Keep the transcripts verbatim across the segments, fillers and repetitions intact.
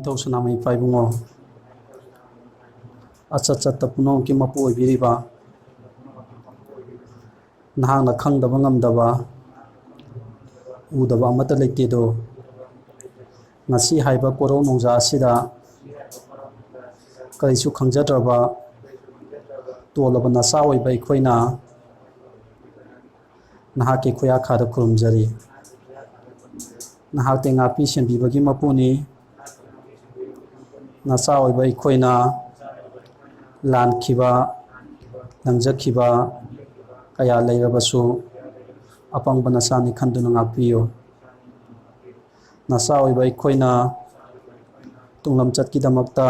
ꯅꯤꯡꯊꯧ ꯁꯅꯥꯃꯍꯤ ꯏꯄꯥ ꯏꯕꯨꯡꯉꯣ, ꯑꯆꯠ ꯆꯠꯇ ꯄꯨꯝꯅꯃꯛꯀꯤ ꯃꯄꯨ ꯑꯣꯏꯕꯤꯔꯤꯕ, ꯅꯍꯥꯛꯅ ꯈꯪꯗꯕ ꯉꯝꯗꯕ, ꯎꯗꯕ ꯑꯃꯠꯇ ꯂꯩꯇꯦꯗꯣ꯫ ꯉꯁꯤ ꯍꯥꯏꯕ ꯀꯣꯔꯧ ꯅꯣꯡꯖꯥ ꯑꯁꯤꯗ ꯀꯔꯤꯁꯨ ꯈꯪꯖꯗ꯭ꯔꯕ ꯇꯣꯜꯂꯕ ꯅꯆꯥ ꯑꯣꯏꯕ ꯑꯩꯈꯣꯏꯅ ꯅꯍꯥꯛꯀꯤ ꯈꯨꯌꯥꯈꯥꯗ ꯈꯨꯔꯨꯝꯖꯔꯤ꯫ ꯅꯍꯥꯛꯇꯤ ꯉꯥꯛꯄꯤ ꯁꯦꯟꯕꯤꯕꯒꯤ ꯃꯄꯨꯅꯤ꯫ ꯅꯆꯥ ꯑꯣꯏꯕ ꯑꯩꯈꯣꯏꯅ ꯂꯥꯟꯈꯤꯕ, ꯂꯪꯖꯈꯤꯕ ꯀꯌꯥ ꯂꯩꯔꯕꯁꯨ, ꯑꯄꯪꯕ ꯅꯆꯥꯅꯤ ꯈꯟꯗꯨꯅ ꯉꯥꯛꯄꯤꯌꯨ꯫ ꯅꯆꯥ ꯑꯣꯏꯕ ꯑꯩꯈꯣꯏꯅ ꯇꯨꯡꯂꯝꯆꯠꯀꯤꯗꯃꯛꯇ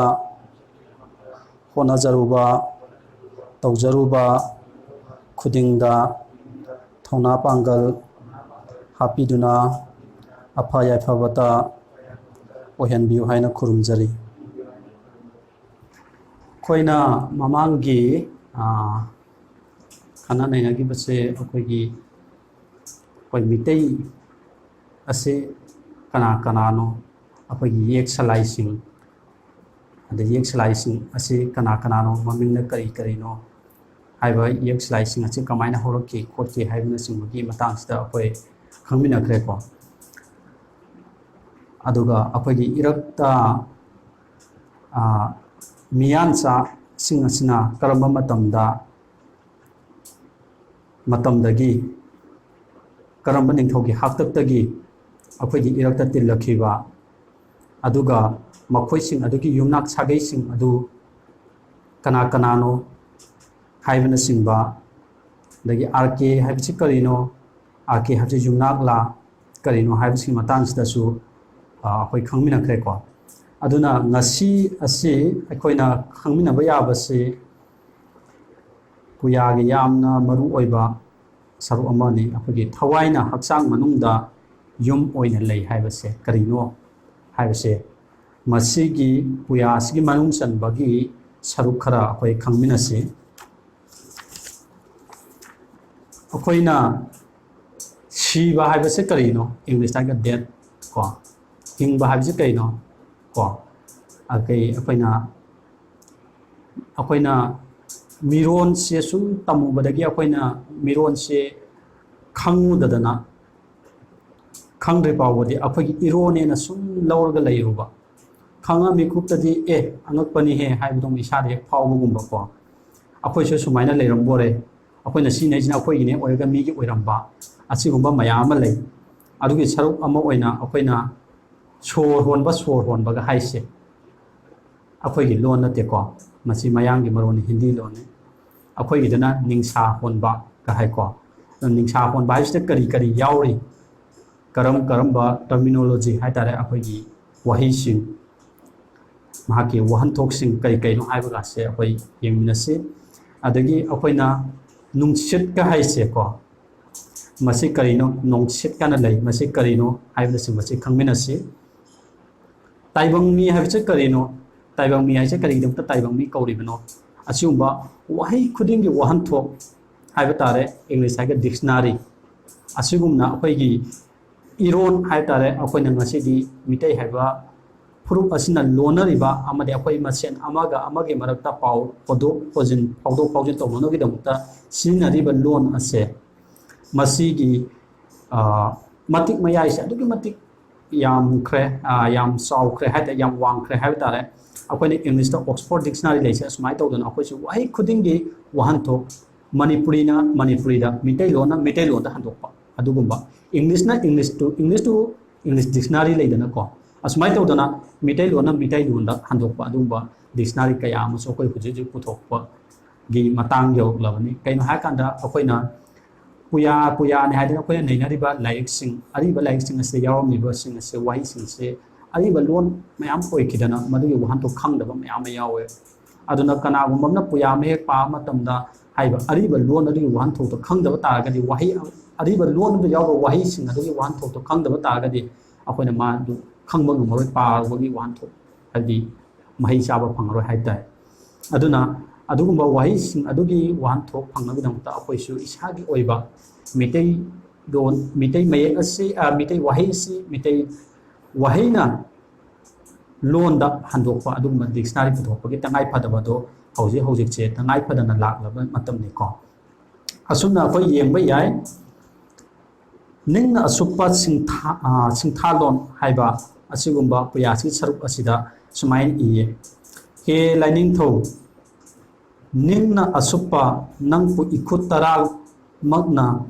ꯍꯣꯠꯅꯖꯔꯨꯕ, ꯇꯧꯖꯔꯨꯕ ꯈꯨꯗꯤꯡꯗ ꯊꯧꯅꯥ ꯄꯥꯡꯒꯜ ꯍꯥꯞꯄꯤꯗꯨꯅ ꯑꯐ ꯌꯥꯏꯐꯕꯇ ꯑꯣꯏꯍꯟꯕꯤꯌꯨ ꯍꯥꯏꯅ ꯈꯨꯔꯨꯝꯖꯔꯤ꯫ ꯑꯩꯈꯣꯏꯅ ꯃꯃꯥꯡꯒꯤ, ꯑꯥ, ꯈꯟꯅ ꯅꯩꯅꯈꯤꯕꯁꯦ ꯑꯩꯈꯣꯏꯒꯤ, ꯑꯩꯈꯣꯏ ꯃꯤꯇꯩ ꯑꯁꯤ ꯀꯅꯥ ꯀꯅꯥꯅꯣ, ꯑꯩꯈꯣꯏꯒꯤ ꯌꯦꯛ ꯁꯂꯥꯏꯁꯤꯡ, ꯑꯗꯩ ꯌꯦꯛ ꯁꯂꯥꯏꯁꯤꯡ ꯑꯁꯤ ꯀꯅꯥ ꯀꯅꯥꯅꯣ, ꯃꯃꯤꯡꯅ ꯀꯔꯤ ꯀꯔꯤꯅꯣ ꯍꯥꯏꯕ ꯌꯦꯛ ꯁꯂꯥꯏꯁꯤꯡ ꯑꯁꯤ ꯀꯃꯥꯏꯅ ꯍꯧꯔꯛꯈꯤ ꯈꯣꯠꯈꯤ ꯍꯥꯏꯕꯅꯆꯤꯡꯕꯒꯤ ꯃꯇꯥꯡꯁꯤꯗ ꯑꯩꯈꯣꯏ ꯈꯪꯃꯤꯟꯅꯈ꯭ꯔꯦꯀꯣ꯫ ꯑꯗꯨꯒ ꯑꯩꯈꯣꯏꯒꯤ ꯏꯔꯛꯇ, ꯑ, ꯃꯤꯌꯥꯟꯆꯥꯁꯤꯡ ꯑꯁꯤꯅ ꯀꯔꯝꯕ ꯃꯇꯝꯗ, ꯃꯇꯝꯗꯒꯤ, ꯀꯔꯝꯕ ꯅꯤꯡꯊꯧꯒꯤ ꯍꯥꯛꯇꯛꯇꯒꯤ ꯑꯩꯈꯣꯏꯒꯤ ꯏꯔꯛꯇ ꯇꯤꯜꯂꯛꯈꯤꯕ, ꯑꯗꯨꯒ ꯃꯈꯣꯏꯁꯤꯡ ꯑꯗꯨꯒꯤ ꯌꯨꯝꯅꯥꯛ ꯁꯥꯒꯩꯁꯤꯡ ꯑꯗꯨ ꯀꯅꯥ ꯀꯅꯥꯅꯣ ꯍꯥꯏꯕꯅꯆꯤꯡꯕ, ꯑꯗꯒꯤ ꯑꯥꯔ ꯀꯦ ꯍꯥꯏꯕꯁꯤ ꯀꯔꯤꯅꯣ, ꯑꯥꯔ ꯀꯦ ꯍꯥꯏꯕꯁꯤ ꯌꯨꯝꯅꯥꯛꯂꯥ ꯀꯔꯤꯅꯣ ꯍꯥꯏꯕꯁꯤꯒꯤ ꯃꯇꯥꯡꯁꯤꯗꯁꯨ, ꯑ, ꯑꯩꯈꯣꯏ ꯈꯪꯃꯤꯟꯅꯈ꯭ꯔꯦꯀꯣ꯫ ꯑꯗꯨꯅ ꯉꯁꯤ ꯑꯁꯤ ꯑꯩꯈꯣꯏꯅ ꯈꯪꯃꯤꯟꯅꯕ ꯌꯥꯕꯁꯤ ꯄꯨꯌꯥꯒꯤ ꯌꯥꯝꯅ ꯃꯔꯨ ꯑꯣꯏꯕ ꯁꯔꯨꯛ ꯑꯃꯅꯤ꯫ ꯑꯩꯈꯣꯏꯒꯤ ꯊꯋꯥꯏꯅ ꯍꯛꯆꯥꯡ ꯃꯅꯨꯡꯗ ꯌꯨꯝ ꯑꯣꯏꯅ ꯂꯩ ꯍꯥꯏꯕꯁꯦ ꯀꯔꯤꯅꯣ ꯍꯥꯏꯕꯁꯦ, ꯃꯁꯤꯒꯤ ꯄꯨꯌꯥ ꯑꯁꯤꯒꯤ ꯃꯅꯨꯡ ꯆꯟꯕꯒꯤ ꯁꯔꯨꯛ ꯈꯔ ꯑꯩꯈꯣꯏ ꯈꯪꯃꯤꯟꯅꯁꯤ꯫ ꯑꯩꯈꯣꯏꯅ ꯁꯤꯕ ꯍꯥꯏꯕꯁꯦ ꯀꯔꯤꯅꯣ? ꯏꯪꯂꯤꯁꯇ ꯍꯥꯏꯔꯒ death ꯀꯣ꯫ ꯍꯤꯡꯕ ꯍꯥꯏꯕꯁꯦ ꯀꯩꯅꯣ? ꯀꯣ ꯑꯩꯈꯣꯏ ꯑꯩꯈꯣꯏꯅ ꯑꯩꯈꯣꯏꯅ ꯃꯤꯔꯣꯟꯁꯦ ꯁꯨꯝ ꯇꯝꯃꯨꯕꯗꯒꯤ ꯑꯩꯈꯣꯏꯅ ꯃꯤꯔꯣꯟꯁꯦ ꯈꯪꯉꯨꯗꯗꯅ ꯈꯪꯗ꯭ꯔꯤ ꯐꯥꯎꯕꯗꯤ ꯑꯩꯈꯣꯏꯒꯤ ꯏꯔꯣꯟꯅꯦꯅ ꯁꯨꯝ ꯂꯧꯔꯒ ꯂꯩꯔꯨꯕ꯫ ꯈꯪꯉ ꯃꯤꯀꯨꯞꯇꯗꯤ ꯑꯦ ꯑꯉꯛꯄꯅꯤꯍꯦ ꯍꯥꯏꯕꯗꯧꯅ ꯏꯁꯥꯗ ꯍꯦꯛ ꯐꯥꯎꯕꯒꯨꯝꯕꯀꯣ꯫ ꯑꯩꯈꯣꯏꯁꯨ ꯁꯨꯃꯥꯏꯅ ꯂꯩꯔꯝꯕꯣꯔꯦ, ꯑꯩꯈꯣꯏꯅ ꯁꯤꯖꯤꯟꯅꯩꯁꯤꯅ ꯑꯩꯈꯣꯏꯒꯤꯅꯦ ꯑꯣꯏꯔꯒ ꯃꯤꯒꯤ ꯑꯣꯏꯔꯝꯕ, ꯑꯁꯤꯒꯨꯝꯕ ꯃꯌꯥꯝ ꯑꯃ ꯂꯩ꯫ ꯑꯗꯨꯒꯤ ꯁꯔꯨꯛ ꯑꯃ ꯑꯣꯏꯅ ꯑꯩꯈꯣꯏꯅ ꯁꯣꯔ ꯍꯣꯟꯕ ꯁꯣꯔ ꯍꯣꯟꯕꯒ ꯍꯥꯏꯁꯦ ꯑꯩꯈꯣꯏꯒꯤ ꯂꯣꯟ ꯅꯠꯇꯦꯀꯣ꯫ ꯃꯁꯤ ꯃꯌꯥꯡꯒꯤ ꯃꯔꯣꯟꯅꯤ, ꯍꯤꯟꯗꯤ ꯂꯣꯟꯅꯤ꯫ ꯑꯩꯈꯣꯏꯒꯤꯗꯅ ꯅꯤꯡꯁꯥ ꯍꯣꯟꯕ ꯀ ꯍꯥꯏꯀꯣ꯫ ꯑꯗꯣ ꯅꯤꯡꯁꯥ ꯍꯣꯟꯕ ꯍꯥꯏꯁꯤꯗ ꯀꯔꯤ ꯀꯔꯤ ꯌꯥꯎꯔꯤ, ꯀꯔꯝ ꯀꯔꯝꯕ ꯇꯔꯃꯤꯅꯣꯂꯣꯖꯤ ꯍꯥꯏꯇꯥꯔꯦ, ꯑꯩꯈꯣꯏꯒꯤ ꯋꯥꯍꯩꯁꯤꯡ, ꯃꯍꯥꯛꯀꯤ ꯋꯥꯍꯟꯊꯣꯛꯁꯤꯡ ꯀꯔꯤ ꯀꯔꯤꯅꯣ ꯍꯥꯏꯕꯒꯁꯦ ꯑꯩꯈꯣꯏ ꯌꯦꯡꯃꯤꯟꯅꯁꯤ꯫ ꯑꯗꯒꯤ ꯑꯩꯈꯣꯏꯅ ꯅꯨꯡꯁꯤꯠꯀ ꯍꯥꯏꯁꯦꯀꯣ, ꯃꯁꯤ ꯀꯔꯤꯅꯣ, ꯅꯨꯡꯁꯤꯠ ꯀꯥꯏꯅ ꯂꯩ, ꯃꯁꯤ ꯀꯔꯤꯅꯣ ꯍꯥꯏꯕꯅꯆꯤꯡꯕꯁꯤ ꯈꯪꯃꯤꯟꯅꯁꯤ꯫ ꯇꯥꯏꯕꯪ ꯃꯤ ꯍꯥꯏꯕꯁꯤ ꯀꯔꯤꯅꯣ? ꯇꯥꯏꯕꯪ ꯃꯤ ꯍꯥꯏꯁꯦ ꯀꯔꯤꯒꯤꯗꯃꯛꯇ ꯇꯥꯏꯕꯪ ꯃꯤ ꯀꯧꯔꯤꯕꯅꯣ? ꯑꯁꯤꯒꯨꯝꯕ ꯋꯥꯍꯩ ꯈꯨꯗꯤꯡꯒꯤ ꯋꯥꯍꯟꯊꯣꯛ ꯍꯥꯏꯕ ꯇꯥꯔꯦ, ꯏꯪꯂꯤꯁ ꯍꯥꯏꯒ ꯗꯤꯛꯁꯅꯥꯔꯤ꯫ ꯑꯁꯤꯒꯨꯝꯅ ꯑꯩꯈꯣꯏꯒꯤ ꯏꯔꯣꯟ ꯍꯥꯏ ꯇꯥꯔꯦ, ꯑꯩꯈꯣꯏꯅ ꯉꯁꯤꯗꯤ ꯃꯤꯇꯩ ꯍꯥꯏꯕ ꯐꯨꯔꯨꯞ ꯑꯁꯤꯅ ꯂꯣꯟꯅꯔꯤꯕ ꯑꯃꯗꯤ ꯑꯩꯈꯣꯏ ꯃꯁꯦꯟ ꯑꯃꯒ ꯑꯃꯒꯤ ꯃꯔꯛꯇ ꯄꯥꯎ ꯐꯥꯎꯗꯣꯛ ꯐꯥꯎꯖꯤꯟ, ꯐꯥꯎꯗꯣꯛ ꯐꯥꯎꯖꯤꯟ ꯇꯧꯅꯅꯕꯒꯤꯗꯃꯛꯇ ꯁꯤꯖꯤꯟꯅꯔꯤꯕ ꯂꯣꯟ ꯑꯁꯦ, ꯃꯁꯤꯒꯤ ꯑ, ꯃꯇꯤꯛ ꯃꯌꯥꯏꯁꯦ ꯑꯗꯨꯛꯀꯤ ꯃꯇꯤꯛ ꯌꯥꯝꯈ꯭ꯔꯦ, ꯑ, ꯌꯥꯝ ꯆꯥꯎꯈ꯭ꯔꯦ ꯍꯥꯏ ꯇꯥꯔꯦ, ꯌꯥꯝ ꯋꯥꯡꯈ꯭ꯔꯦ ꯍꯥꯏꯕ ꯇꯥꯔꯦ꯫ ꯑꯩꯈꯣꯏꯅ ꯏꯪꯂꯤꯁꯇ ꯑꯣꯛꯁꯐꯣꯔꯗ ꯗꯤꯛꯁꯅꯥꯔꯤ ꯂꯩꯁꯦ ꯑꯁꯨꯃꯥꯏꯅ ꯇꯧꯗꯅ ꯑꯩꯈꯣꯏꯁꯨ ꯋꯥꯍꯩ ꯈꯨꯗꯤꯡꯒꯤ ꯋꯥꯍꯟꯊꯣꯛ, ꯃꯅꯤꯄꯨꯔꯤꯅ ꯃꯅꯤꯄꯨꯔꯤꯗ, ꯃꯤꯇꯩꯂꯣꯟꯅ ꯃꯤꯇꯩꯂꯣꯟꯗ ꯍꯟꯗꯣꯛꯄ, ꯑꯗꯨꯒꯨꯝꯕ, ꯏꯪꯂꯤꯁꯅ English to English to English dictionary ꯂꯩꯗꯅꯀꯣ, ꯑꯁꯨꯃꯥꯏꯅ ꯇꯧꯗꯅ ꯃꯤꯇꯩꯂꯣꯟꯅ ꯃꯤꯇꯩꯂꯣꯟꯗ ꯍꯟꯗꯣꯛꯄ, ꯑꯗꯨꯒꯨꯝꯕ ꯗꯤꯛꯁꯅꯥꯔꯤ ꯀꯌꯥ ꯑꯃꯁꯨ ꯑꯩꯈꯣꯏ ꯍꯧꯖꯤꯛ ꯍꯧꯖꯤꯛ ꯄꯨꯊꯣꯛꯄ ꯒꯤ ꯃꯇꯥꯡ ꯌꯧꯔꯛꯂꯕꯅꯤ꯫ ꯀꯩꯅꯣ ꯍꯥꯏꯔꯀꯥꯟꯗ ꯑꯩꯈꯣꯏꯅ ꯄꯨꯌꯥ, ꯄꯨꯌꯥꯅꯤ ꯍꯥꯏꯗꯅ ꯑꯩꯈꯣꯏꯅ ꯅꯩꯅꯔꯤꯕ ꯂꯥꯏꯔꯤꯛꯁꯤꯡ, ꯑꯔꯤꯕ ꯂꯥꯏꯔꯤꯛꯁꯤꯡ ꯑꯁꯤꯗ ꯌꯥꯎꯔꯝꯃꯤꯕꯁꯤꯡ ꯑꯁꯤ, ꯋꯥꯍꯩꯁꯤꯡ ꯑꯁꯤ ꯑꯔꯤꯕ ꯂꯣꯟ ꯃꯌꯥꯝ ꯑꯣꯏꯈꯤꯗꯅ ꯃꯗꯨꯒꯤ ꯋꯥꯍꯟꯊꯣꯛ ꯈꯪꯗꯕ ꯃꯌꯥꯝ ꯑꯃ ꯌꯥꯎꯋꯦ꯫ ꯑꯗꯨꯅ ꯀꯅꯥꯒꯨꯝꯕ ꯑꯃꯅ ꯄꯨꯌꯥ ꯃꯌꯦꯛ ꯄꯥꯕ ꯃꯇꯝꯗ ꯍꯥꯏꯔꯤꯕ ꯑꯔꯤꯕ ꯂꯣꯟ ꯑꯗꯨꯒꯤ ꯋꯥꯍꯟꯊꯣꯛꯇꯣ ꯈꯪꯗꯕ ꯇꯥꯔꯒꯗꯤ, ꯋꯥꯍꯩ, ꯑꯔꯤꯕ ꯂꯣꯟ ꯑꯗꯨꯗ ꯌꯥꯎꯕ ꯋꯥꯍꯩꯁꯤꯡ ꯑꯗꯨꯒꯤ ꯋꯥꯍꯟꯊꯣꯛꯇꯣ ꯈꯪꯗꯕ ꯇꯥꯔꯒꯗꯤ ꯑꯩꯈꯣꯏꯅ ꯃꯥꯗꯨ ꯈꯪꯕ ꯉꯝꯃꯔꯣꯏ, ꯄꯥꯔꯨꯕꯒꯤ ꯋꯥꯍꯟꯊꯣꯛ, ꯍꯥꯏꯕꯗꯤ ꯃꯍꯩ ꯆꯥꯕ ꯐꯪꯉꯔꯣꯏ ꯍꯥꯏ ꯇꯥꯏ꯫ ꯑꯗꯨꯅ ꯑꯗꯨꯒꯨꯝꯕ ꯋꯥꯍꯩꯁꯤꯡ ꯑꯗꯨꯒꯤ ꯋꯥꯍꯟꯊꯣꯛ ꯐꯪꯅꯕꯒꯤꯗꯃꯛꯇ ꯑꯩꯈꯣꯏꯁꯨ ꯏꯁꯥꯒꯤ ꯑꯣꯏꯕ ꯃꯤꯇꯩ ꯂꯣꯟ, ꯃꯤꯇꯩ ꯃꯌꯦꯛ ꯑꯁꯤ, ꯑ, ꯃꯤꯇꯩ ꯋꯥꯍꯩ ꯑꯁꯤ, ꯃꯤꯇꯩ ꯋꯥꯍꯩꯅ ꯂꯣꯟꯗ ꯍꯟꯗꯣꯛꯄ ꯑꯗꯨꯒꯨꯝꯕ dictionary ꯄꯨꯊꯣꯛꯄꯒꯤ ꯇꯉꯥꯏ ꯐꯗꯕꯗꯣ ꯍꯧꯖꯤꯛ ꯍꯧꯖꯤꯛꯁꯦ ꯇꯉꯥꯏ ꯐꯗꯅ ꯂꯥꯛꯂꯕ ꯃꯇꯝꯅꯤꯀꯣ꯫ ꯑꯁꯨꯝꯅ ꯑꯩꯈꯣꯏ ꯌꯦꯡꯕ ꯌꯥꯏ꯫ ꯅꯤꯡꯅ ꯑꯁꯨꯞꯄ ꯁꯤꯡꯊꯥ-, ꯑ, ꯁꯤꯡꯊꯥꯂꯣꯟ ꯍꯥꯏꯕ ꯑꯁꯤꯒꯨꯝꯕ ꯄꯨꯌꯥꯁꯤꯒꯤ ꯁꯔꯨꯛ ꯑꯁꯤꯗ ꯁꯨꯃꯥꯏꯅ ꯏꯌꯦ, "ꯍꯦ ꯂꯥꯏꯅꯤꯡꯊꯧ, ꯅꯤꯡꯅ ꯑꯁꯨꯞꯄ ꯅꯪꯕꯨ ꯏꯈꯨꯠ ꯇꯔꯥꯃꯛꯅ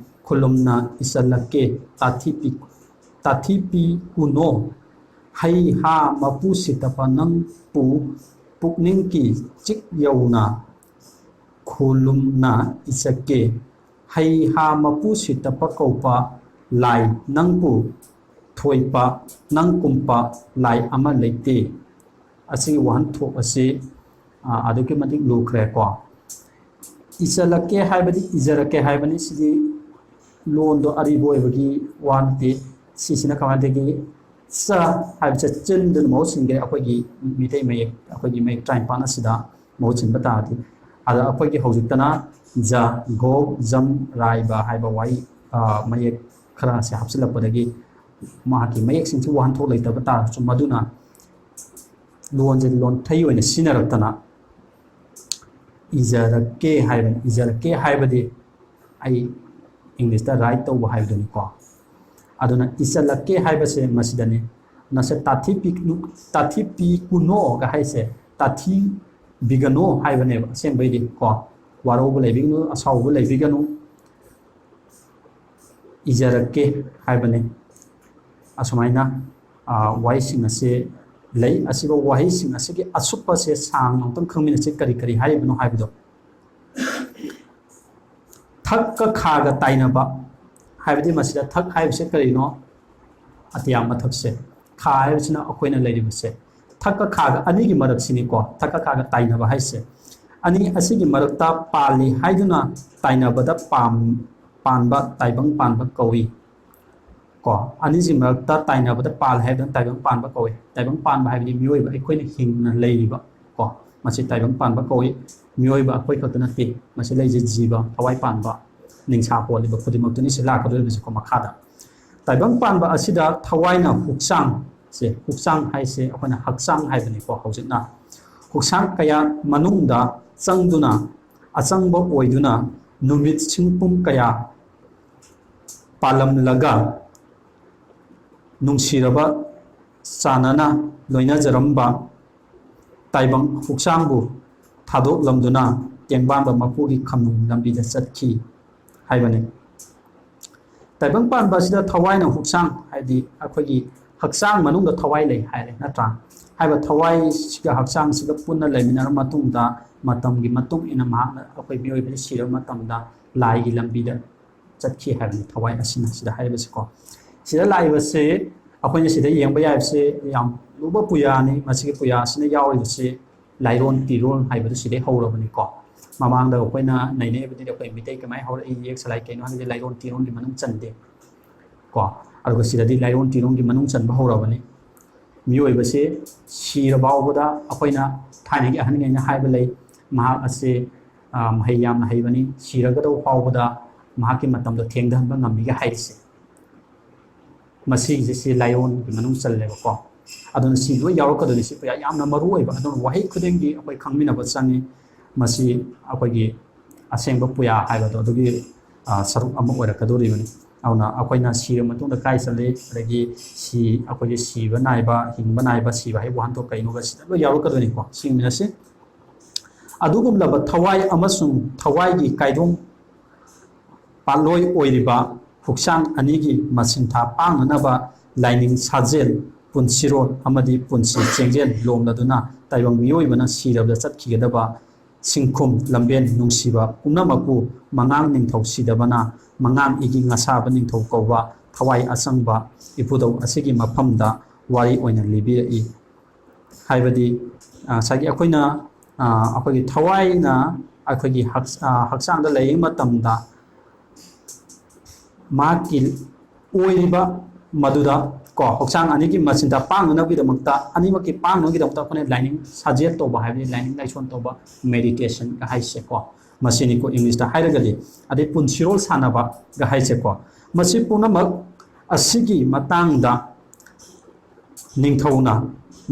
ꯈꯨꯂꯨꯝꯅ ꯏꯁꯜꯂꯛꯀꯦ, ꯇꯥꯊꯤ ꯄꯤ-, ꯇꯥꯊꯤ ꯄꯤꯀꯨꯅꯣ, ꯍꯩ ꯍꯥ ꯃꯄꯨ ꯁꯤꯇꯄ ꯅꯪꯕꯨ ꯄꯨꯛꯅꯤꯡꯒꯤ ꯆꯤꯛ ꯌꯧꯅ ꯈꯨꯂꯨꯝꯅ ꯏꯁꯛꯀꯦ, ꯍꯩ ꯍꯥ ꯃꯄꯨ ꯁꯤꯇꯄ ꯀꯧꯕ ꯂꯥꯏ ꯅꯪꯕꯨ ꯊꯣꯏꯄ ꯅꯪ ꯀꯨꯝꯄ ꯂꯥꯏ ꯑꯃ ꯂꯩꯇꯦ"꯫ ꯑꯁꯤꯒꯤ ꯋꯥꯍꯟꯊꯣꯛ ꯑꯁꯤ, ꯑ, ꯑꯗꯨꯛꯀꯤ ꯃꯇꯤꯛ ꯂꯨꯈ꯭ꯔꯦꯀꯣ꯫ ꯏꯁꯜꯂꯛꯀꯦ ꯍꯥꯏꯕꯗꯤ ꯏꯖꯔꯛꯀꯦ ꯍꯥꯏꯕꯅꯤ꯫ ꯁꯤꯗꯤ ꯂꯣꯟꯗꯣ ꯑꯔꯤꯕ ꯑꯣꯏꯕꯒꯤ ꯋꯥ ꯅꯠꯇꯦ꯫ ꯁꯤꯁꯤꯅ ꯀꯃꯥꯏꯅ ꯇꯧꯒꯦ? ꯆ ꯍꯥꯏꯕꯁꯦ ꯆꯤꯟꯗꯨꯅ ꯃꯍꯨꯠ ꯁꯤꯟꯈ꯭ꯔꯦ ꯑꯩꯈꯣꯏꯒꯤ ꯃꯤꯇꯩ ꯃꯌꯦꯛ, ꯑꯩꯈꯣꯏꯒꯤ ꯃꯌꯦꯛ ꯇꯔꯥꯅꯤꯄꯥꯟ ꯑꯁꯤꯗ ꯃꯍꯨꯠ ꯁꯤꯟꯕ ꯇꯥꯔꯗꯤ꯫ ꯑꯗ ꯑꯩꯈꯣꯏꯒꯤ ꯍꯧꯖꯤꯛꯇꯅ ꯖ, ꯒꯣ, ꯖꯝ, ꯔꯥꯏꯕ ꯍꯥꯏꯕ ꯋꯥꯍꯩ, ꯑ, ꯃꯌꯦꯛ ꯈꯔ ꯑꯁꯤ ꯍꯥꯞꯆꯤꯜꯂꯛꯄꯗꯒꯤ ꯃꯍꯥꯛꯀꯤ ꯃꯌꯦꯛꯁꯤꯡꯁꯤ ꯋꯥꯍꯟꯊꯣꯛ ꯂꯩꯇꯕ ꯇꯥꯔꯒꯁꯨ ꯃꯗꯨꯅ ꯂꯣꯟꯁꯦ ꯂꯣꯟꯊꯩ ꯑꯣꯏꯅ ꯁꯤꯖꯤꯟꯅꯔꯛꯇꯅ ꯏꯖꯔꯛꯀꯦ ꯍꯥꯏꯕꯅꯤ꯫ ꯏꯖꯔꯛꯀꯦ ꯍꯥꯏꯕꯗꯤ ꯑꯩ ꯏꯪꯂꯤꯁꯇ ꯔꯥꯏꯠ ꯇꯧꯕ ꯍꯥꯏꯕꯗꯨꯅꯤꯀꯣ꯫ ꯑꯗꯨꯅ ꯏꯁꯜꯂꯛꯀꯦ ꯍꯥꯏꯕꯁꯦ ꯃꯁꯤꯗꯅꯤ꯫ ꯅꯁꯦ ꯇꯥꯊꯤ ꯄꯤ-, ꯇꯥꯊꯤ ꯄꯤ ꯀꯨꯅꯣꯒ ꯍꯥꯏꯁꯦ ꯇꯥꯊꯤ ꯕꯤꯒꯅꯣ ꯍꯥꯏꯕꯅꯦꯕ ꯑꯁꯦꯡꯕꯩꯗꯤ ꯀꯣ꯫ ꯋꯥꯔꯧꯕ ꯂꯩꯕꯤꯒꯅꯨ, ꯑꯁꯥꯎꯕ ꯂꯩꯕꯤꯒꯅꯨ꯫ ꯏꯖꯔꯛꯀꯦ ꯍꯥꯏꯕꯅꯤ꯫ ꯑꯁꯨꯃꯥꯏꯅ, ꯑ, ꯋꯥꯍꯩꯁꯤꯡ ꯑꯁꯤ ꯂꯩ꯫ ꯑꯁꯤꯕ ꯋꯥꯍꯩꯁꯤꯡ ꯑꯁꯤꯒꯤ ꯑꯁꯨꯞꯄꯁꯦ ꯁꯥꯡꯅ ꯑꯃꯨꯛꯇꯪ ꯈꯪꯃꯤꯟꯅꯁꯤ, ꯀꯔꯤ ꯀꯔꯤ ꯍꯥꯏꯔꯤꯕꯅꯣ ꯍꯥꯏꯕꯗꯣ꯫ ꯊꯛꯀ ꯈꯥꯒ ꯇꯥꯏꯅꯕ ꯍꯥꯏꯕꯗꯤ ꯃꯁꯤꯗ ꯊꯛ ꯍꯥꯏꯕꯁꯦ ꯀꯔꯤꯅꯣ? ꯑꯇꯤꯌꯥ ꯃꯊꯛꯁꯦ꯫ ꯈꯥ ꯍꯥꯏꯕꯁꯤꯅ ꯑꯩꯈꯣꯏꯅ ꯂꯩꯔꯤꯕꯁꯦ꯫ ꯊꯛꯀ ꯈꯥꯒ ꯑꯅꯤꯒꯤ ꯃꯔꯛꯁꯤꯅꯤꯀꯣ, ꯊꯛꯀ ꯈꯥꯒ ꯇꯥꯏꯅꯕ ꯍꯥꯏꯁꯦ꯫ ꯑꯅꯤ ꯑꯁꯤꯒꯤ ꯃꯔꯛꯇ ꯄꯥꯜꯂꯤ ꯍꯥꯏꯗꯨꯅ ꯇꯥꯏꯅꯕꯗ ꯄꯥꯝ-, ꯄꯥꯟꯕ ꯇꯥꯏꯕꯪ ꯄꯥꯟꯕ ꯀꯧꯏ꯫ ꯀꯣ, ꯑꯅꯤꯁꯤ ꯃꯔꯛꯇ ꯇꯥꯏꯅꯕꯗ ꯄꯥꯜ ꯍꯥꯏꯕꯗꯨꯅ ꯇꯥꯏꯕꯪ ꯄꯥꯟꯕ ꯀꯧꯏ꯫ ꯇꯥꯏꯕꯪ ꯄꯥꯟꯕ ꯍꯥꯏꯕꯗꯤ ꯃꯤꯑꯣꯏꯕ ꯑꯩꯈꯣꯏꯅ ꯍꯤꯡꯅ ꯂꯩꯔꯤꯕ ꯀꯣ, ꯃꯁꯤ ꯇꯥꯏꯕꯪ ꯄꯥꯟꯕ ꯀꯧꯏ꯫ ꯃꯤꯑꯣꯏꯕ ꯑꯩꯈꯣꯏ ꯈꯛꯇ ꯅꯠꯇꯦ, ꯃꯁꯤ ꯂꯩꯖꯩ ꯖꯤꯕ, ꯊꯋꯥꯏ ꯄꯥꯟꯕ, ꯅꯤꯡꯁꯥ ꯀꯣꯜꯂꯤꯕ ꯈꯨꯗꯤꯡꯃꯛꯇꯨꯅꯤ ꯁꯤ ꯂꯥꯛꯀꯗꯧꯔꯤꯕꯁꯤꯀꯣ ꯃꯈꯥꯗ꯫ ꯇꯥꯏꯕꯪ ꯄꯥꯟꯕ ꯑꯁꯤꯗ ꯊꯋꯥꯏꯅ ꯍꯛꯆꯥꯡ, ꯁꯦ, ꯍꯛꯆꯥꯡ ꯍꯥꯏꯁꯦ ꯑꯩꯈꯣꯏꯅ ꯍꯛꯆꯥꯡ ꯍꯥꯏꯕꯅꯤꯀꯣ꯫ ꯍꯧꯖꯤꯛꯅ ꯍꯛꯆꯥꯡ ꯀꯌꯥ ꯃꯅꯨꯡꯗ ꯆꯪꯗꯨꯅ, ꯑꯆꯪꯕ ꯑꯣꯏꯗꯨꯅ, ꯅꯨꯃꯤꯠꯁꯤꯡ ꯄꯨꯡ ꯀꯌꯥ ꯄꯥꯜꯂꯝꯂꯒ, ꯅꯨꯡꯁꯤꯔꯕ ꯆꯥꯟꯅꯅ ꯂꯣꯏꯅꯖꯔꯝꯕ ꯇꯥꯏꯕꯪ ꯍꯛꯆꯥꯡꯕꯨ ꯊꯥꯗꯣꯛꯂꯝꯗꯨꯅ ꯇꯦꯡꯕꯥꯡꯕ ꯃꯄꯨꯒꯤ ꯈꯝꯅꯨꯡ ꯂꯝꯕꯤꯗ ꯆꯠꯈꯤ ꯍꯥꯏꯕꯅꯤ꯫ ꯇꯥꯏꯕꯪ ꯄꯥꯟꯕ ꯑꯁꯤꯗ ꯊꯋꯥꯏꯅ ꯍꯛꯆꯥꯡ, ꯍꯥꯏꯗꯤ ꯑꯩꯈꯣꯏꯒꯤ ꯍꯛꯆꯥꯡ ꯃꯅꯨꯡꯗ ꯊꯋꯥꯏ ꯂꯩ ꯍꯥꯏꯔꯦ, ꯅꯠꯇ꯭ꯔꯥ? ꯍꯥꯏꯕ ꯊꯋꯥꯏꯁꯤꯒ ꯍꯛꯆꯥꯡꯁꯤꯒ ꯄꯨꯟꯅ ꯂꯩꯃꯤꯟꯅꯔꯕ ꯃꯇꯨꯡꯗ, ꯃꯇꯝꯒꯤ ꯃꯇꯨꯡ ꯏꯟꯅ ꯃꯍꯥꯛꯅ, ꯑꯩꯈꯣꯏ ꯃꯤꯑꯣꯏꯕꯁꯤ ꯁꯤꯔꯕ ꯃꯇꯝꯗ ꯂꯥꯏꯒꯤ ꯂꯝꯕꯤꯗ ꯆꯠꯈꯤ ꯍꯥꯏꯕꯅꯤ, ꯊꯋꯥꯏ ꯑꯁꯤꯅ ꯁꯤꯗ ꯍꯥꯏꯔꯤꯕꯁꯤꯀꯣ꯫ ꯁꯤꯗ ꯂꯥꯛꯏꯕꯁꯦ, ꯑꯩꯈꯣꯏꯅ ꯁꯤꯗ ꯌꯦꯡꯕ ꯌꯥꯏꯕꯁꯦ ꯌꯥꯝ ꯂꯨꯕ ꯄꯨꯌꯥꯅꯤ꯫ ꯃꯁꯤꯒꯤ ꯄꯨꯌꯥ ꯑꯁꯤꯅ ꯌꯥꯎꯔꯤꯕꯁꯦ ꯂꯥꯏꯔꯣꯟ ꯇꯤꯔꯣꯟ ꯍꯥꯏꯕꯗꯨ ꯁꯤꯗꯩ ꯍꯧꯔꯕꯅꯤꯀꯣ꯫ ꯃꯃꯥꯡꯗ ꯑꯩꯈꯣꯏꯅ ꯅꯩꯅꯔꯤꯕꯗꯨꯗꯤ ꯑꯩꯈꯣꯏ ꯃꯤꯇꯩ ꯀꯃꯥꯏꯅ ꯍꯧꯔꯛꯏ, ꯌꯦꯛ ꯁꯂꯥꯏ ꯀꯩꯅꯣ ꯍꯥꯏꯕꯗꯤ ꯂꯥꯏꯔꯣꯟ ꯇꯤꯔꯣꯟꯒꯤ ꯃꯅꯨꯡ ꯆꯟꯗꯦ ꯀꯣ꯫ ꯑꯗꯨꯒ ꯁꯤꯗꯗꯤ ꯂꯥꯏꯔꯣꯟ ꯇꯤꯔꯣꯟꯒꯤ ꯃꯅꯨꯡ ꯆꯟꯕ ꯍꯧꯔꯕꯅꯤ꯫ ꯃꯤꯑꯣꯏꯕꯁꯦ ꯁꯤꯔ ꯐꯥꯎꯕꯗ, ꯑꯩꯈꯣꯏꯅ ꯊꯥꯏꯅꯒꯤ ꯑꯍꯟꯈꯩꯅ ꯍꯥꯏꯕ ꯂꯩ, ꯃꯍꯥꯛ ꯑꯁꯦ, ꯑ, ꯃꯍꯩ ꯌꯥꯝꯅ ꯍꯩꯕꯅꯤ, ꯁꯤꯔꯒꯗꯧ ꯐꯥꯎꯕꯗ ꯃꯍꯥꯛꯀꯤ ꯃꯇꯝꯗꯣ ꯊꯦꯡꯊꯍꯟꯕ ꯉꯝꯃꯤꯒ ꯍꯥꯏꯔꯤꯁꯦ꯫ ꯃꯁꯤꯒꯤꯁꯦ ꯁꯤ ꯂꯥꯏꯑꯣꯟꯒꯤ ꯃꯅꯨꯡ ꯆꯜꯂꯦꯕꯀꯣ꯫ ꯑꯗꯨꯅ ꯁꯤ ꯂꯣꯏ ꯌꯥꯎꯔꯛꯀꯗꯣꯏꯅꯤ꯫ ꯁꯤ ꯄꯨꯔꯥ ꯌꯥꯝꯅ ꯃꯔꯨ ꯑꯣꯏꯕ꯫ ꯑꯗꯨꯅ ꯋꯥꯍꯩ ꯈꯨꯗꯤꯡꯒꯤ ꯑꯩꯈꯣꯏ ꯈꯪꯃꯤꯟꯅꯕ ꯆꯪꯉꯤ꯫ ꯃꯁꯤ ꯑꯩꯈꯣꯏꯒꯤ ꯑꯁꯦꯡꯕ ꯄꯨꯌꯥ ꯍꯥꯏꯕꯗꯣ ꯑꯗꯨꯒꯤ, ꯑ, ꯁꯔꯨꯛ ꯑꯃ ꯑꯣꯏꯔꯛꯀꯗꯧꯔꯤꯕꯅꯤ꯫ ꯑꯗꯨꯅ ꯑꯩꯈꯣꯏꯅ ꯁꯤꯔꯕ ꯃꯇꯨꯡꯗ ꯀꯥꯏ ꯆꯠꯂꯤ, ꯑꯗꯒꯤ ꯁꯤ, ꯑꯩꯈꯣꯏꯒꯤ ꯁꯤꯕ ꯅꯥꯏꯕ, ꯍꯤꯡꯕ ꯅꯥꯏꯕ, ꯁꯤꯕ ꯍꯥꯏꯕ ꯋꯥꯍꯟꯊꯣꯛ ꯀꯩꯅꯣꯒ ꯁꯤꯗ ꯂꯣꯏ ꯌꯥꯎꯔꯛꯀꯗꯣꯏꯅꯤꯀꯣ꯫ ꯁꯤꯒꯨꯝꯕꯁꯤ ꯑꯗꯨꯒꯨꯝꯂꯕ ꯊꯋꯥꯏ ꯑꯃꯁꯨꯡ ꯊꯋꯥꯏꯒꯤ ꯀꯥꯏꯗꯣꯡ ꯄꯥꯠꯂꯣꯏ ꯑꯣꯏꯔꯤꯕ ꯍꯛꯆꯥꯡ ꯑꯅꯤꯒꯤ ꯃꯁꯤꯡꯊꯥ ꯄꯥꯡꯅꯅꯕ ꯂꯥꯏꯅꯤꯡ ꯁꯥꯖꯦꯜ, ꯄꯨꯟꯁꯤꯔꯣꯜ ꯑꯃꯗꯤ ꯄꯨꯟꯁꯤ ꯆꯦꯡꯖꯦꯜ ꯂꯣꯝꯂꯗꯨꯅ ꯇꯥꯏꯕꯪ ꯃꯤꯑꯣꯏꯕꯅ ꯁꯤꯔꯕꯗ ꯆꯠꯈꯤꯒꯗꯕ ꯁꯤꯡꯈꯨꯝ ꯂꯝꯕꯦꯟ ꯅꯨꯡꯁꯤꯕ ꯄꯨꯝꯅꯃꯛꯄꯨ ꯃꯉꯥꯡ ꯅꯤꯡꯊꯧ ꯁꯤꯗꯕꯅ ꯃꯉꯥꯡ ꯏꯒꯤ ꯉꯁꯥꯕ ꯅꯤꯡꯊꯧ ꯀꯧꯕ ꯊꯋꯥꯏ ꯑꯆꯪꯕ ꯏꯄꯨꯗꯧ ꯑꯁꯤꯒꯤ ꯃꯐꯝꯗ ꯋꯥꯔꯤ ꯑꯣꯏꯅ ꯂꯤꯕꯤꯔꯛꯏ꯫ ꯍꯥꯏꯕꯗꯤ, ꯑ, ꯉꯁꯥꯏꯒꯤ ꯑꯩꯈꯣꯏꯅ, ꯑ, ꯑꯩꯈꯣꯏꯒꯤ ꯊꯋꯥꯏꯅ ꯑꯩꯈꯣꯏꯒꯤ ꯍꯛ-, ꯑ, ꯍꯛꯆꯥꯡꯗ ꯂꯩꯔꯤꯉꯩ ꯃꯇꯝꯗ ꯃꯍꯥꯛꯀꯤ ꯑꯣꯏꯔꯤꯕ ꯃꯗꯨꯗ ꯀꯣ, ꯍꯛꯆꯥꯡ ꯑꯅꯤꯒꯤ ꯃꯆꯤꯟꯗ ꯄꯥꯡꯅꯅꯕꯒꯤꯗꯃꯛꯇ, ꯑꯅꯤꯃꯛꯀꯤ ꯄꯥꯡꯅꯕꯒꯤꯗꯃꯛꯇ ꯑꯩꯈꯣꯏꯅ ꯂꯥꯏꯅꯤꯡ ꯁꯥꯖꯦꯜ ꯇꯧꯕ ꯍꯥꯏꯕꯗꯤ ꯂꯥꯏꯅꯤꯡ ꯂꯥꯏꯁꯣꯟ ꯇꯧꯕ, ꯃꯦꯗꯤꯇꯦꯁꯟꯒ ꯍꯥꯏꯁꯦꯀꯣ, ꯃꯁꯤꯅꯤꯀꯣ ꯏꯪꯂꯤꯁꯇ ꯍꯥꯏꯔꯒꯗꯤ꯫ ꯑꯗꯩ ꯄꯨꯟꯁꯤꯔꯣꯜ ꯁꯥꯟꯅꯕꯒ ꯍꯥꯏꯁꯦꯀꯣ꯫ ꯃꯁꯤ ꯄꯨꯝꯅꯃꯛ ꯑꯁꯤꯒꯤ ꯃꯇꯥꯡꯗ ꯅꯤꯡꯊꯧꯅ,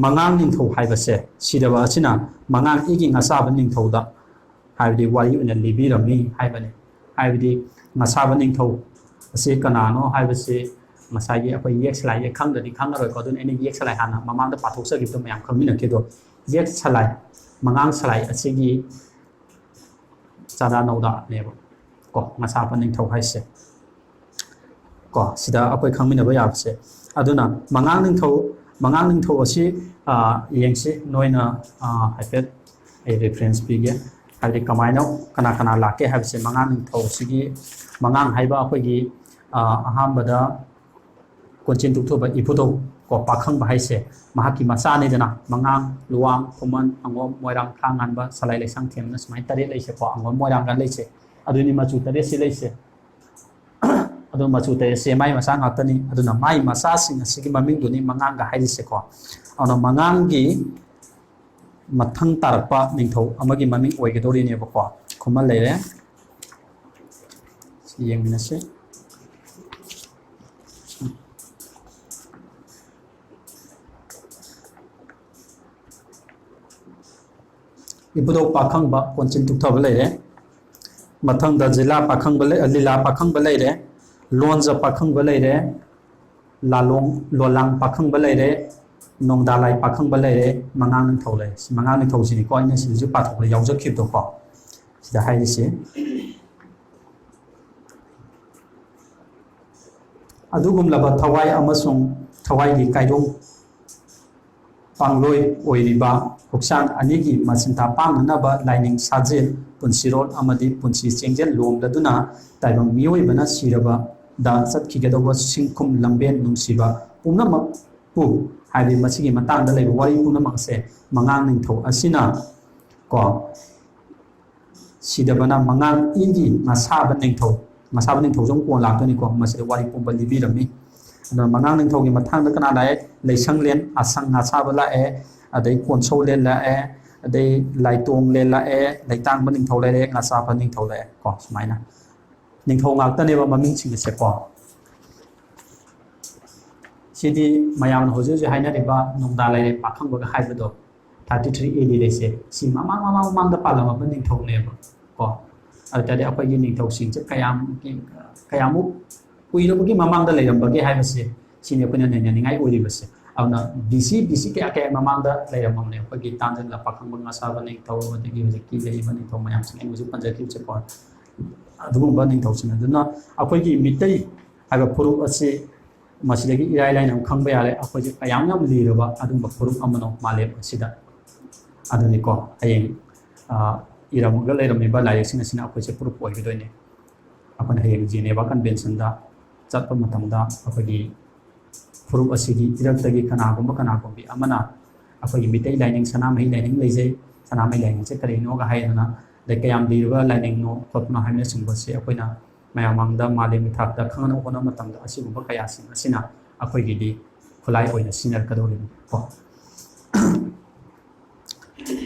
ꯃꯉꯥꯡ ꯅꯤꯡꯊꯧ ꯍꯥꯏꯕꯁꯦ, ꯁꯤꯗꯕ ꯑꯁꯤꯅ ꯃꯉꯥꯡ ꯏꯒꯤ ꯉꯥꯆꯥꯕ ꯅꯤꯡꯊꯧꯗ, ꯍꯥꯏꯕꯗꯤ, ꯋꯥꯔꯤ ꯑꯣꯏꯅ ꯂꯤꯕꯤꯔꯝꯃꯤ ꯍꯥꯏꯕꯅꯤ꯫ ꯍꯥꯏꯕꯗꯤ, ꯉꯥꯆꯥꯕ ꯅꯤꯡꯊꯧ ꯑꯁꯤ ꯀꯅꯥꯅꯣ ꯍꯥꯏꯕꯁꯤ ꯉꯁꯥꯏꯒꯤ ꯑꯩꯈꯣꯏ ꯌꯦꯛ ꯁꯂꯥꯏ, ꯌꯦꯛ ꯈꯪꯗ꯭ꯔꯗꯤ ꯈꯪꯉꯔꯣꯏꯀꯣ꯫ ꯑꯗꯨꯅ ꯑꯩꯅ ꯌꯦꯛ ꯁꯂꯥꯏ ꯍꯥꯟꯅ ꯃꯃꯥꯡꯗ ꯄꯥꯊꯣꯛꯆꯈꯤꯕꯗꯣ ꯃꯌꯥꯝ ꯈꯪꯃꯤꯟꯅꯈꯤꯗꯣ꯫ ꯌꯦꯛ ꯁꯂꯥꯏ, ꯃꯉꯥꯡ ꯁꯂꯥꯏ ꯑꯁꯤꯒꯤ ꯆꯥꯗꯥ ꯅꯧꯗꯥꯅꯦꯕ ꯀꯣ, ꯉꯥꯆꯥꯕ ꯅꯤꯡꯊꯧ ꯍꯥꯏꯁꯦ꯫ ꯀꯣ, ꯁꯤꯗ ꯑꯩꯈꯣꯏ ꯈꯪꯃꯤꯟꯅꯕ ꯌꯥꯕꯁꯦ꯫ ꯑꯗꯨꯅ ꯃꯉꯥꯡ ꯅꯤꯡꯊꯧ, ꯃꯉꯥꯡ ꯅꯤꯡꯊꯧ ꯑꯁꯤ, ꯑ, ꯌꯦꯡꯁꯤ, ꯅꯣꯏꯅ, ꯑ, ꯍꯥꯏꯐꯦꯠ ꯑꯩ ꯔꯤꯐꯔꯦꯟꯁ ꯄꯤꯒꯦ꯫ ꯍꯥꯏꯕꯗꯤ ꯀꯃꯥꯏꯅ, ꯀꯅꯥ ꯀꯅꯥ ꯂꯥꯛꯀꯦ ꯍꯥꯏꯕꯁꯦ꯫ ꯃꯉꯥꯡ ꯅꯤꯡꯊꯧ ꯑꯁꯤꯒꯤ, ꯃꯉꯥꯡ ꯍꯥꯏꯕ ꯑꯩꯈꯣꯏꯒꯤ, ꯑ, ꯑꯍꯥꯟꯕꯗ ꯀꯣꯟꯆꯦꯟ ꯇꯨꯛꯊꯣꯛꯄ ꯏꯄꯨꯗꯧ ꯀꯣ, ꯄꯥꯈꯪꯕ ꯍꯥꯏꯁꯦ ꯃꯍꯥꯛꯀꯤ ꯃꯆꯥꯅꯤꯗꯅ꯫ ꯃꯉꯥꯡ, ꯂꯨꯋꯥꯡ, ꯈꯨꯃꯟ, ꯑꯉꯣꯝ, ꯃꯣꯏꯔꯥꯡ, ꯈꯥ ꯉꯥꯟꯕ, ꯁꯂꯥꯏ, ꯂꯩꯁꯥꯡ ꯊꯦꯝꯅ ꯁꯨꯃꯥꯏꯅ ꯇꯔꯦꯠ ꯂꯩꯁꯦꯀꯣ, ꯑꯉꯣꯝ, ꯃꯣꯏꯔꯥꯡꯒ ꯂꯩꯁꯦ꯫ ꯑꯗꯨꯅꯤ ꯃꯆꯨ ꯇꯔꯦꯠꯁꯤ ꯂꯩꯁꯦ꯫ ꯑꯗꯨ ꯃꯆꯨ ꯇꯔꯦꯠꯁꯦ ꯃꯥꯏ ꯃꯆꯥ ꯉꯥꯛꯇꯅꯤ꯫ ꯑꯗꯨꯅ ꯃꯥꯏ ꯃꯆꯥꯁꯤꯡ ꯑꯁꯤꯒꯤ ꯃꯃꯤꯡꯗꯨꯅꯤ ꯃꯉꯥꯡꯒ ꯍꯥꯏꯔꯤꯁꯦꯀꯣ꯫ ꯑꯗꯨꯅ ꯃꯉꯥꯡꯒꯤ ꯃꯊꯪ ꯇꯥꯔꯛꯄ ꯅꯤꯡꯊꯧ ꯑꯃꯒꯤ ꯃꯃꯤꯡ ꯑꯣꯏꯒꯗꯧꯔꯤꯅꯦꯕꯀꯣ꯫ ꯈꯨꯃꯟ ꯂꯩꯔꯦ, ꯁꯤ ꯌꯦꯡꯃꯤꯟꯅꯁꯤ꯫ ꯏꯄꯨꯗꯧ ꯄꯥꯈꯪꯕ ꯀꯣꯟꯆꯤꯟ ꯇꯨꯛꯊꯕ ꯂꯩꯔꯦ꯫ ꯃꯊꯪꯗ ꯖꯤꯂꯥ ꯄꯥꯈꯪꯕ ꯂꯩ-, ꯂꯤꯂꯥ ꯄꯥꯈꯪꯕ ꯂꯩꯔꯦ꯫ ꯂꯣꯟꯖ ꯄꯥꯈꯪꯕ ꯂꯩꯔꯦ꯫ ꯂꯥꯂꯣꯡ, ꯂꯣꯂꯥꯡ ꯄꯥꯈꯪꯕ ꯂꯩꯔꯦ꯫ ꯅꯣꯡꯗꯥꯂꯥꯏ ꯄꯥꯈꯪꯕ ꯂꯩꯔꯦ꯫ ꯃꯉꯥꯡ ꯅꯤꯡꯊꯧ ꯂꯩꯔꯦ꯫ ꯁꯤ ꯃꯉꯥꯡ ꯅꯤꯡꯊꯧꯁꯤꯅꯤꯀꯣ ꯑꯩꯅ ꯁꯤꯗꯁꯨ ꯄꯥꯊꯣꯛꯄꯗ ꯌꯥꯎꯖꯈꯤꯕꯗꯣꯀꯣ꯫ ꯁꯤꯗ ꯍꯥꯏꯔꯤꯁꯦ꯫ ꯑꯗꯨꯒꯨꯝꯂꯕ ꯊꯋꯥꯏ ꯑꯃꯁꯨꯡ ꯊꯋꯥꯏꯒꯤ ꯀꯥꯏꯗꯣꯡ ꯄꯥꯡꯂꯣꯏ ꯑꯣꯏꯔꯤꯕ ꯍꯛꯆꯥꯡ ꯑꯅꯤꯒꯤ ꯃꯆꯤꯟꯊꯥ ꯄꯥꯡꯅꯅꯕ ꯂꯥꯏꯅꯤꯡ ꯁꯥꯖꯦꯜ, ꯄꯨꯟꯁꯤꯔꯣꯜ ꯑꯃꯗꯤ ꯄꯨꯟꯁꯤ ꯆꯦꯡꯖꯦꯜ ꯂꯣꯝꯂꯗꯨꯅ ꯇꯥꯏꯕꯪ ꯃꯤꯑꯣꯏꯕꯅ ꯁꯤꯔꯕꯗ ꯆꯠꯈꯤꯒꯗꯧꯕ ꯁꯤꯡꯈꯨꯝ ꯂꯝꯕꯦꯟ ꯅꯨꯡꯁꯤꯕ ꯄꯨꯝꯅꯃꯛꯄꯨ, ꯍꯥꯏꯗꯤ ꯃꯁꯤꯒꯤ ꯃꯇꯥꯡꯗ ꯂꯩꯕ ꯋꯥꯔꯤ ꯄꯨꯝꯅꯃꯛ ꯑꯁꯦ ꯃꯉꯥꯡ ꯅꯤꯡꯊꯧ ꯑꯁꯤꯅ ꯀꯣ, ꯁꯤꯗꯕꯅ ꯃꯉꯥꯡ ꯏꯒꯤ ꯉꯁꯥꯕ ꯅꯤꯡꯊꯧ, ꯉꯁꯥꯕ ꯅꯤꯡꯊꯧꯁꯨ ꯑꯃꯨꯛ ꯀꯣꯟ ꯂꯥꯛꯇꯣꯏꯅꯤꯀꯣ꯫ ꯃꯁꯤꯗ ꯋꯥꯔꯤ ꯄꯨꯝꯕ ꯂꯤꯕꯤꯔꯝꯃꯤ꯫ ꯑꯗꯨꯅ ꯃꯉꯥꯡ ꯅꯤꯡꯊꯧꯒꯤ ꯃꯇꯥꯡꯗ ꯀꯅꯥ ꯂꯥꯛꯑꯦ? ꯂꯩꯁꯪꯂꯦꯟ, ꯑꯁꯪ ꯉꯁꯥꯕ ꯂꯥꯛꯑꯦ, ꯑꯗꯩ ꯀꯣꯟꯁꯧꯂꯦꯟ ꯂꯥꯛꯑꯦ, ꯑꯗꯩ ꯂꯥꯏꯇꯣꯡꯂꯦꯟ ꯂꯥꯛꯑꯦ, ꯂꯩꯇꯥꯡꯕ ꯅꯤꯡꯊꯧ ꯂꯩꯔꯦ, ꯉꯁꯥꯕ ꯅꯤꯡꯊꯧ ꯂꯩꯔꯦ ꯀꯣ꯫ ꯁꯨꯃꯥꯏꯅ ꯅꯤꯡꯊꯧ ꯉꯥꯛꯇꯅꯦꯕ ꯃꯃꯤꯡꯁꯤꯡ ꯑꯁꯦꯀꯣ꯫ ꯁꯤꯗꯤ ꯃꯌꯥꯝꯅ ꯍꯧꯖꯤꯛ ꯍꯧꯖꯤꯛ ꯍꯥꯏꯅꯔꯤꯕ ꯅꯣꯡꯗꯥ ꯂꯥꯏꯔꯦꯟ ꯄꯥꯈꯪꯕꯒ ꯍꯥꯏꯕꯗꯣ, ꯊꯥꯔꯇꯤ ꯊ꯭ꯔꯤ ꯑꯦ ꯗꯤ ꯂꯩꯁꯦ, ꯁꯤ ꯃꯃꯥꯡ ꯃꯃꯥꯡ ꯃꯃꯥꯡꯗ ꯄꯥꯜꯂꯝꯃꯕ ꯅꯤꯡꯊꯧꯅꯦꯕ ꯀꯣ꯫ ꯑꯗꯨ ꯇꯥꯔꯗꯤ ꯑꯩꯈꯣꯏꯒꯤ ꯅꯤꯡꯊꯧꯁꯤꯡꯁꯦ ꯀꯌꯥꯝ, ꯀꯌꯥꯃꯨꯛ ꯀꯨꯏꯔꯕꯒꯤ ꯃꯃꯥꯡꯗ ꯂꯩꯔꯝꯕꯒꯦ ꯍꯥꯏꯕꯁꯦ, ꯁꯤꯅꯤ ꯑꯩꯈꯣꯏꯅ ꯅꯩꯅꯅꯤꯡꯉꯥꯏ ꯑꯣꯏꯔꯤꯕꯁꯦ꯫ ꯑꯗꯨꯅ ꯕꯤ ꯁꯤ, ꯕꯤ ꯁꯤ ꯀꯌꯥ ꯀꯌꯥ ꯃꯃꯥꯡꯗ ꯂꯩꯔꯝꯃꯕꯅꯦ ꯑꯩꯈꯣꯏꯒꯤ ꯇꯥꯟꯖꯂ ꯄꯥꯈꯪꯕ ꯉꯁꯥꯕ ꯅꯤꯡꯊꯧ, ꯑꯗꯒꯤ ꯍꯧꯖꯤꯛꯀꯤ ꯂꯩꯔꯤꯕ ꯅꯤꯡꯊꯧ ꯃꯌꯥꯝꯁꯤꯡ ꯑꯩꯅ ꯍꯧꯖꯤꯛ ꯄꯟꯖꯈꯤꯕꯁꯦꯀꯣ꯫ ꯑꯗꯨꯒꯨꯝꯕ ꯅꯤꯡꯊꯧꯁꯤꯡ ꯑꯗꯨꯅ ꯑꯩꯈꯣꯏꯒꯤ ꯃꯤꯇꯩ ꯍꯥꯏꯕ ꯐꯨꯔꯨꯞ ꯑꯁꯤ ꯃꯁꯤꯗꯒꯤ ꯏꯔꯥꯏ ꯂꯥꯏꯅ ꯑꯃꯨꯛ ꯈꯪꯕ ꯌꯥꯔꯦ, ꯑꯩꯈꯣꯏꯁꯦ ꯀꯌꯥꯝ ꯌꯥꯝ ꯂꯤꯔꯕ ꯑꯗꯨꯒꯨꯝꯕ ꯐꯨꯔꯨꯞ ꯑꯃꯅꯣ ꯃꯥꯂꯦꯝ ꯑꯁꯤꯗ꯫ ꯑꯗꯨꯅꯤꯀꯣ, ꯍꯌꯦꯡ, ꯑ, ꯏꯔꯝꯃꯒ ꯂꯩꯔꯝꯃꯤꯕ ꯂꯥꯏꯔꯤꯛꯁꯤꯡ ꯑꯁꯤꯅ ꯑꯩꯈꯣꯏꯁꯦ ꯄ꯭ꯔꯨꯐ ꯑꯣꯏꯒꯗꯣꯏꯅꯦ꯫ ꯑꯩꯈꯣꯏꯅ ꯍꯌꯦꯡ ꯖꯤꯅꯦꯚꯥ ꯀꯟꯚꯦꯟꯁꯟꯗ ꯆꯠꯄ ꯃꯇꯝꯗ ꯑꯩꯈꯣꯏꯒꯤ ꯐꯨꯔꯨꯞ ꯑꯁꯤꯒꯤ ꯏꯔꯛꯇꯒꯤ ꯀꯅꯥꯒꯨꯝꯕ ꯀꯅꯥꯒꯨꯝꯕꯤ ꯑꯃꯅ ꯑꯩꯈꯣꯏꯒꯤ ꯃꯤꯇꯩ ꯂꯥꯏꯅꯤꯡ, ꯁꯅꯥꯃꯍꯤ ꯂꯥꯏꯅꯤꯡ ꯂꯩꯖꯩ, ꯁꯅꯥꯃꯍꯤ ꯂꯥꯏꯅꯤꯡꯁꯦ ꯀꯔꯤꯅꯣꯒ ꯍꯥꯏꯗꯅ, ꯑꯗꯩ ꯀꯌꯥꯝ ꯂꯤꯔꯕ ꯂꯥꯏꯅꯤꯡꯅꯣ ꯈꯣꯠꯄꯅꯣ ꯍꯥꯏꯕꯅꯆꯤꯡꯕꯁꯦ ꯑꯩꯈꯣꯏꯅ ꯃꯌꯥꯝ ꯃꯥꯡꯗ ꯃꯥꯂꯦꯝꯒꯤ ꯊꯥꯛꯇ ꯈꯪꯍꯟꯅꯕ ꯍꯣꯠꯅꯕ ꯃꯇꯝꯗ ꯑꯁꯤꯒꯨꯝꯕ ꯀꯌꯥꯁꯤꯡ ꯑꯁꯤꯅ ꯑꯩꯈꯣꯏꯒꯤꯗꯤ ꯈꯨꯠꯂꯥꯏ ꯑꯣꯏꯅ ꯁꯤꯖꯤꯟꯅꯔꯛꯀꯗꯧꯔꯤꯕꯅꯤ ꯀꯣ꯫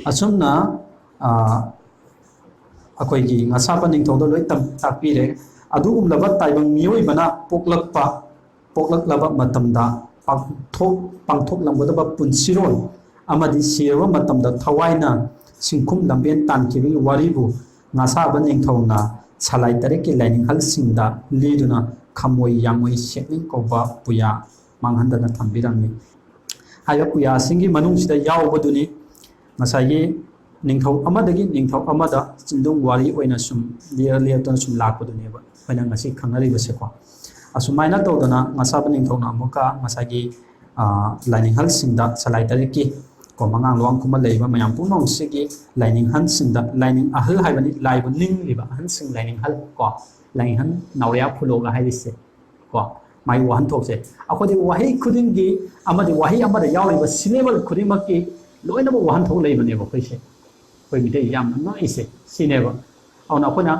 ꯑꯁꯨꯝꯅ, ꯑ, ꯑꯩꯈꯣꯏꯒꯤ ꯉꯁꯥꯕ ꯅꯤꯡꯊꯧꯗ ꯂꯣꯏ ꯇꯝ-, ꯇꯥꯛꯄꯤꯔꯦ꯫ ꯑꯗꯨꯒꯨꯝꯂꯕ ꯇꯥꯏꯕꯪ ꯃꯤꯑꯣꯏꯕꯅ ꯄꯣꯛꯂꯛꯄ, ꯄꯣꯛꯂꯛꯂꯕ ꯃꯇꯝꯗ ꯄꯥꯡꯊꯣꯛ-, ꯄꯥꯡꯊꯣꯛꯂꯝꯒꯗꯕ ꯄꯨꯟꯁꯤꯔꯣꯜ ꯑꯃꯗꯤ ꯁꯤꯔꯕ ꯃꯇꯝꯗ ꯊꯋꯥꯏꯅ ꯁꯤꯡꯈꯨꯝ ꯂꯝꯕꯦꯟ ꯇꯥꯟꯈꯤꯕꯒꯤ ꯋꯥꯔꯤꯕꯨ ꯉꯁꯥꯕ ꯅꯤꯡꯊꯧꯅ ꯁꯂꯥꯏ ꯇꯔꯦꯠꯀꯤ ꯂꯥꯏꯅꯤꯡꯍꯜꯁꯤꯡꯗ ꯂꯤꯗꯨꯅ ꯈꯝꯃꯣꯏ ꯌꯥꯡꯉꯣꯏ ꯁꯦꯛꯅꯤꯡ ꯀꯧꯕ ꯄꯨꯌꯥ ꯃꯥꯡꯍꯟꯗꯅ ꯊꯝꯕꯤꯔꯝꯃꯤ꯫ ꯍꯥꯏꯔꯤꯕ ꯄꯨꯌꯥꯁꯤꯡꯒꯤ ꯃꯅꯨꯡꯁꯤꯗ ꯌꯥꯎꯕꯗꯨꯅꯤ ꯉꯁꯥꯏꯒꯤ ꯅꯤꯡꯊꯧ ꯑꯃꯗꯒꯤ ꯅꯤꯡꯊꯧ ꯑꯃꯗ ꯆꯤꯡꯗꯨꯝ ꯋꯥꯔꯤ ꯑꯣꯏꯅ ꯁꯨꯝ ꯂꯤꯔ ꯂꯤꯔꯛꯇꯨꯅ ꯁꯨꯝ ꯂꯥꯛꯄꯗꯨꯅꯦꯕ ꯑꯩꯈꯣꯏꯅ ꯉꯁꯤ ꯈꯪꯅꯔꯤꯕꯁꯦꯀꯣ꯫ ꯑꯁꯨꯃꯥꯏꯅ ꯇꯧꯗꯅ ꯉꯁꯥꯕ ꯅꯤꯡꯊꯧꯅ ꯑꯃꯨꯛꯀ ꯉꯁꯥꯏꯒꯤ, ꯑ, ꯂꯥꯏꯅꯤꯡꯍꯜꯁꯤꯡꯗ ꯁꯂꯥꯏ ꯇꯔꯦꯠꯀꯤ ꯀꯣ, ꯃꯉꯥꯡ ꯂꯨꯋꯥꯡ ꯈꯨꯝꯃ ꯂꯩꯔꯤꯕ ꯃꯌꯥꯝ ꯄꯨꯝꯅꯃꯛꯁꯤꯒꯤ ꯂꯥꯏꯅꯤꯡꯍꯜꯁꯤꯡꯗ, ꯂꯥꯏꯅꯤꯡ ꯑꯍꯜ ꯍꯥꯏꯕꯅꯤ, ꯂꯥꯏꯕꯨ ꯅꯤꯡꯂꯤꯕ ꯑꯍꯜꯁꯤꯡ ꯂꯥꯏꯅꯤꯡꯍꯜ ꯀꯣ, ꯂꯥꯏꯅꯤꯡꯍꯜ ꯅꯥꯎꯔꯤꯌꯥ ꯐꯨꯂꯣꯒ ꯍꯥꯏꯔꯤꯁꯦ ꯀꯣ꯫ ꯃꯥꯒꯤ ꯋꯥꯍꯟꯊꯣꯛꯁꯦ ꯑꯩꯈꯣꯏꯗꯤ ꯋꯥꯍꯩ ꯈꯨꯗꯤꯡꯒꯤ ꯑꯃꯗꯤ ꯋꯥꯍꯩ ꯑꯃꯗ ꯌꯥꯎꯔꯤꯕ ꯁꯤꯂꯦꯕꯜ ꯈꯨꯗꯤꯡꯃꯛꯀꯤ ꯂꯣꯏꯅꯃꯛ ꯋꯥꯍꯟꯊꯣꯛ ꯂꯩꯕꯅꯦꯕ ꯑꯩꯈꯣꯏꯁꯦ꯫ ꯑꯩꯈꯣꯏ ꯃꯤꯇꯩ ꯌꯥꯝꯅ ꯉꯛꯏꯁꯦ ꯁꯤꯅꯦꯕ꯫ ꯑꯗꯨꯅ ꯑꯩꯈꯣꯏꯅ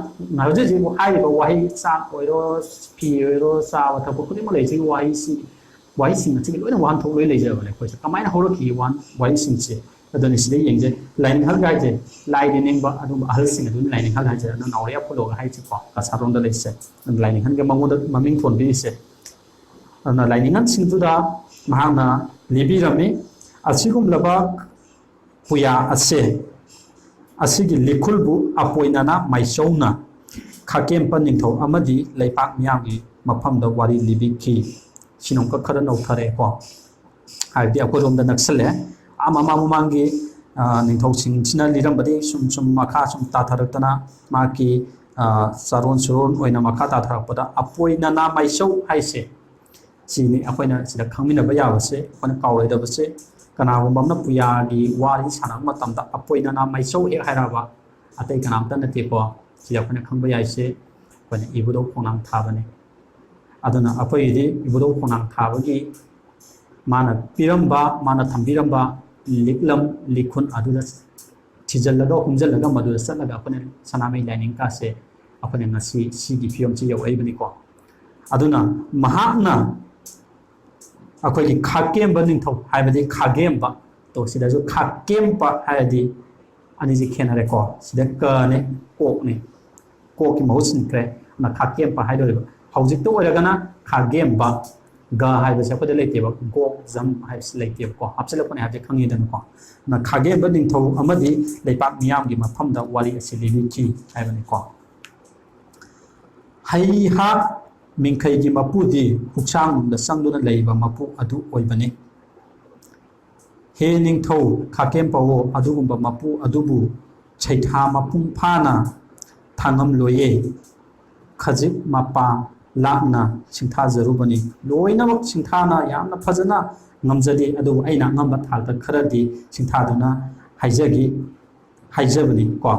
ꯍꯧꯖꯤꯛ ꯍꯧꯖꯤꯛ ꯍꯥꯏꯔꯤꯕ ꯋꯥꯍꯩ ꯆꯥꯛ ꯑꯣꯏꯔꯣ, ꯐꯤ ꯑꯣꯏꯔꯣ, ꯆꯥꯕ ꯊꯛꯄ ꯈꯨꯗꯤꯡꯃꯛ ꯂꯩꯔꯤꯁꯤꯒꯤ ꯋꯥꯍꯩꯁꯤ, ꯋꯥꯍꯩꯁꯤꯡ ꯑꯁꯤꯒꯤ ꯂꯣꯏꯅ ꯋꯥꯍꯟꯊꯣꯛ ꯂꯣꯏ ꯂꯩꯖꯕꯅꯦ ꯑꯩꯈꯣꯏꯁꯦ꯫ ꯀꯃꯥꯏꯅ ꯍꯧꯔꯛꯈꯤꯒꯦ ꯋꯥꯍꯟ-, ꯋꯥꯍꯩꯁꯤꯡꯁꯦ? ꯑꯗꯨꯅꯤ ꯁꯤꯗ ꯌꯦꯡꯁꯦ꯫ ꯂꯥꯏꯅꯤꯡꯍꯜ ꯍꯥꯏꯁꯦ ꯂꯥꯏꯗꯤ ꯅꯤꯡꯕ ꯑꯗꯨꯒꯨꯝꯕ ꯑꯍꯜꯁꯤꯡ ꯑꯗꯨꯅ ꯂꯥꯏꯅꯤꯡꯍꯜ ꯍꯥꯏꯁꯦ꯫ ꯑꯗꯨꯅ ꯅꯥꯎꯔꯤꯌꯥ ꯐꯨꯂꯣꯒ ꯍꯥꯏꯁꯦꯀꯣ, ꯀꯁꯥꯔꯂꯣꯝꯗ ꯂꯩꯁꯦ꯫ ꯑꯗꯨꯅ ꯂꯥꯏꯅꯤꯡꯍꯜꯒꯤ ꯃꯉꯣꯟꯗ ꯃꯃꯤꯡ ꯊꯣꯟꯕꯤꯔꯤꯁꯦ꯫ ꯑꯗꯨꯅ ꯂꯥꯏꯅꯤꯡꯉꯟꯁꯤꯡꯗꯨꯗ ꯃꯍꯥꯛꯅ ꯂꯤꯕꯤꯔꯝꯃꯤ꯫ ꯑꯁꯤꯒꯨꯝꯂꯕ ꯄꯨꯌꯥ ꯑꯁꯦ, ꯑꯁꯤꯒꯤ ꯂꯤꯈꯨꯜꯕꯨ ꯑꯄꯣꯏꯅꯅ ꯃꯥꯏꯆꯧꯅ ꯈꯥꯀꯦꯝꯄ ꯅꯤꯡꯊꯧ ꯑꯃꯗꯤ ꯂꯩꯄꯥꯛ ꯃꯤꯌꯥꯝꯒꯤ ꯃꯐꯝꯗ ꯋꯥꯔꯤ ꯂꯤꯕꯤꯈꯤ꯫ ꯁꯤꯅ ꯑꯃꯨꯛꯀ ꯈꯔ ꯅꯧꯊꯔꯛꯑꯦꯀꯣ, ꯍꯥꯏꯕꯗꯤ ꯑꯩꯈꯣꯏꯔꯣꯝꯗ ꯅꯛꯁꯜꯂꯦ꯫ ꯑꯥ, ꯃꯃꯥꯡ ꯃꯃꯥꯡꯒꯤ, ꯑ, ꯅꯤꯡꯊꯧꯁꯤꯡꯁꯤꯅ ꯂꯤꯔꯝꯕꯗꯤ ꯁꯨꯝ ꯁꯨꯝ ꯃꯈꯥ ꯁꯨꯝ ꯇꯥꯊꯔꯛꯇꯅ ꯃꯍꯥꯛꯀꯤ, ꯑ, ꯆꯥꯔꯣꯟ ꯁꯨꯔꯣꯟ ꯑꯣꯏꯅ ꯃꯈꯥ ꯇꯥꯊꯔꯛꯄꯗ ꯑꯄꯣꯏꯅꯅ ꯃꯥꯏꯆꯧ ꯍꯥꯏꯁꯦ ꯁꯤꯅꯤ ꯑꯩꯈꯣꯏꯅ ꯁꯤꯗ ꯈꯪꯃꯤꯟꯅꯕ ꯌꯥꯕꯁꯦ, ꯑꯩꯈꯣꯏꯅ ꯀꯥꯎꯔꯣꯏꯗꯕꯁꯦ꯫ ꯀꯅꯥꯒꯨꯝꯕ ꯑꯃꯅ ꯄꯨꯌꯥꯒꯤ ꯋꯥꯔꯤ ꯁꯥꯟꯅꯕ ꯃꯇꯝꯗ ꯑꯄꯣꯏꯅꯅ ꯃꯥꯏꯆꯧ ꯍꯦꯛ ꯍꯥꯏꯔꯛꯑꯕ, ꯑꯇꯩ ꯀꯅꯥꯝꯇ ꯅꯠꯇꯦꯀꯣ, ꯁꯤꯗ ꯑꯩꯈꯣꯏꯅ ꯈꯪꯕ ꯌꯥꯏꯁꯦ ꯑꯩꯈꯣꯏꯅ ꯏꯕꯨꯙꯧ ꯈꯣꯡꯅꯥꯡ ꯊꯥꯕꯅꯤ꯫ ꯑꯗꯨꯅ ꯑꯩꯈꯣꯏꯒꯤꯗꯤ ꯏꯕꯨꯙꯧ ꯈꯣꯡꯅꯥꯡ ꯊꯥꯕꯒꯤ ꯃꯥꯅ ꯄꯤꯔꯝꯕ, ꯃꯥꯅ ꯊꯝꯕꯤꯔꯝꯕ ꯂꯤꯛꯂꯝ ꯂꯤꯈꯨꯟ ꯑꯗꯨꯗ ꯊꯤꯖꯤꯜꯂꯒ ꯍꯨꯝꯖꯤꯜꯂꯒ ꯃꯗꯨꯗ ꯆꯠꯂꯒ ꯑꯩꯈꯣꯏꯅ ꯁꯅꯥꯃꯍꯤ ꯂꯥꯏꯅꯤꯡ ꯀꯥꯁꯦ ꯑꯩꯈꯣꯏꯅ ꯉꯁꯤ ꯁꯤꯒꯤ ꯐꯤꯕꯝꯁꯤ ꯌꯧꯔꯛꯏꯕꯅꯤꯀꯣ꯫ ꯑꯗꯨꯅ ꯃꯍꯥꯛꯅ ꯑꯩꯈꯣꯏꯒꯤ ꯈꯥꯀꯦꯝꯕ ꯅꯤꯡꯊꯧ ꯍꯥꯏꯕꯗꯤ ꯈꯥꯒꯦꯝꯕ, ꯇꯣ ꯁꯤꯗꯁꯨ ꯈꯥꯀꯦꯝꯕ ꯍꯥꯏꯔꯗꯤ ꯑꯅꯤꯁꯤ ꯈꯦꯠꯅꯔꯦꯀꯣ꯫ ꯁꯤꯗ ꯀꯅꯦ, ꯀꯣꯛꯅꯦ, ꯀꯣꯛꯀꯤ ꯃꯍꯨꯠ ꯁꯤꯟꯈ꯭ꯔꯦ꯫ ꯑꯗꯨꯅ ꯈꯥꯀꯦꯝꯕ ꯍꯥꯏꯗꯣꯔꯤꯕ꯫ ꯍꯧꯖꯤꯛꯇ ꯑꯣꯏꯔꯒꯅ ꯈꯥꯒꯦꯝꯕ, ꯒ ꯍꯥꯏꯕꯁꯦ ꯑꯩꯈꯣꯏꯗ ꯂꯩꯇꯦꯕ, ꯒꯣꯛ ꯖꯝ ꯍꯥꯏꯕꯁꯤ ꯂꯩꯇꯦꯕꯀꯣ, ꯍꯥꯞꯆꯤꯜꯂꯛꯄꯅꯦ ꯍꯥꯏꯕꯁꯦ ꯈꯪꯉꯤꯗꯅꯀꯣ꯫ ꯑꯗꯨꯅ ꯈꯥꯒꯦꯝꯕ ꯅꯤꯡꯊꯧ ꯑꯃꯗꯤ ꯂꯩꯄꯥꯛ ꯃꯤꯌꯥꯝꯒꯤ ꯃꯐꯝꯗ ꯋꯥꯔꯤ ꯑꯁꯤ ꯂꯤꯕꯤꯈꯤ ꯍꯥꯏꯕꯅꯤꯀꯣ꯫ ꯍꯩꯍꯥꯛ ꯃꯤꯡꯈꯩꯒꯤ ꯃꯄꯨꯗꯤ ꯄꯨꯛꯁꯥꯡꯂꯣꯝꯗ ꯆꯪꯗꯨꯅ ꯂꯩꯕ ꯃꯄꯨ ꯑꯗꯨ ꯑꯣꯏꯕꯅꯤ꯫ ꯍꯦ ꯅꯤꯡꯊꯧ ꯈꯥꯀꯦꯝ ꯄꯥꯎꯑꯣ, ꯑꯗꯨꯒꯨꯝꯕ ꯃꯄꯨ ꯑꯗꯨꯕꯨ ꯁꯩꯊꯥ ꯃꯄꯨꯡ ꯐꯥꯅ ꯊꯥꯡꯉꯝꯂꯣꯏꯌꯦ꯫ ꯈꯖꯤꯛ ꯃꯄꯥ ꯂꯥꯛꯅ ꯁꯤꯡꯊꯥꯖꯔꯨꯕꯅꯤ꯫ ꯂꯣꯏꯅꯃꯛ ꯁꯤꯡꯊꯥꯅ ꯌꯥꯝꯅ ꯐꯖꯅ ꯉꯝꯖꯗꯦ, ꯑꯗꯨꯕꯨ ꯑꯩꯅ ꯑꯉꯝꯕ ꯊꯥꯛꯇ ꯈꯔꯗꯤ ꯁꯤꯡꯊꯥꯗꯨꯅ ꯍꯥꯏꯖꯒꯦ, ꯍꯥꯏꯖꯕꯅꯤ ꯀꯣ꯫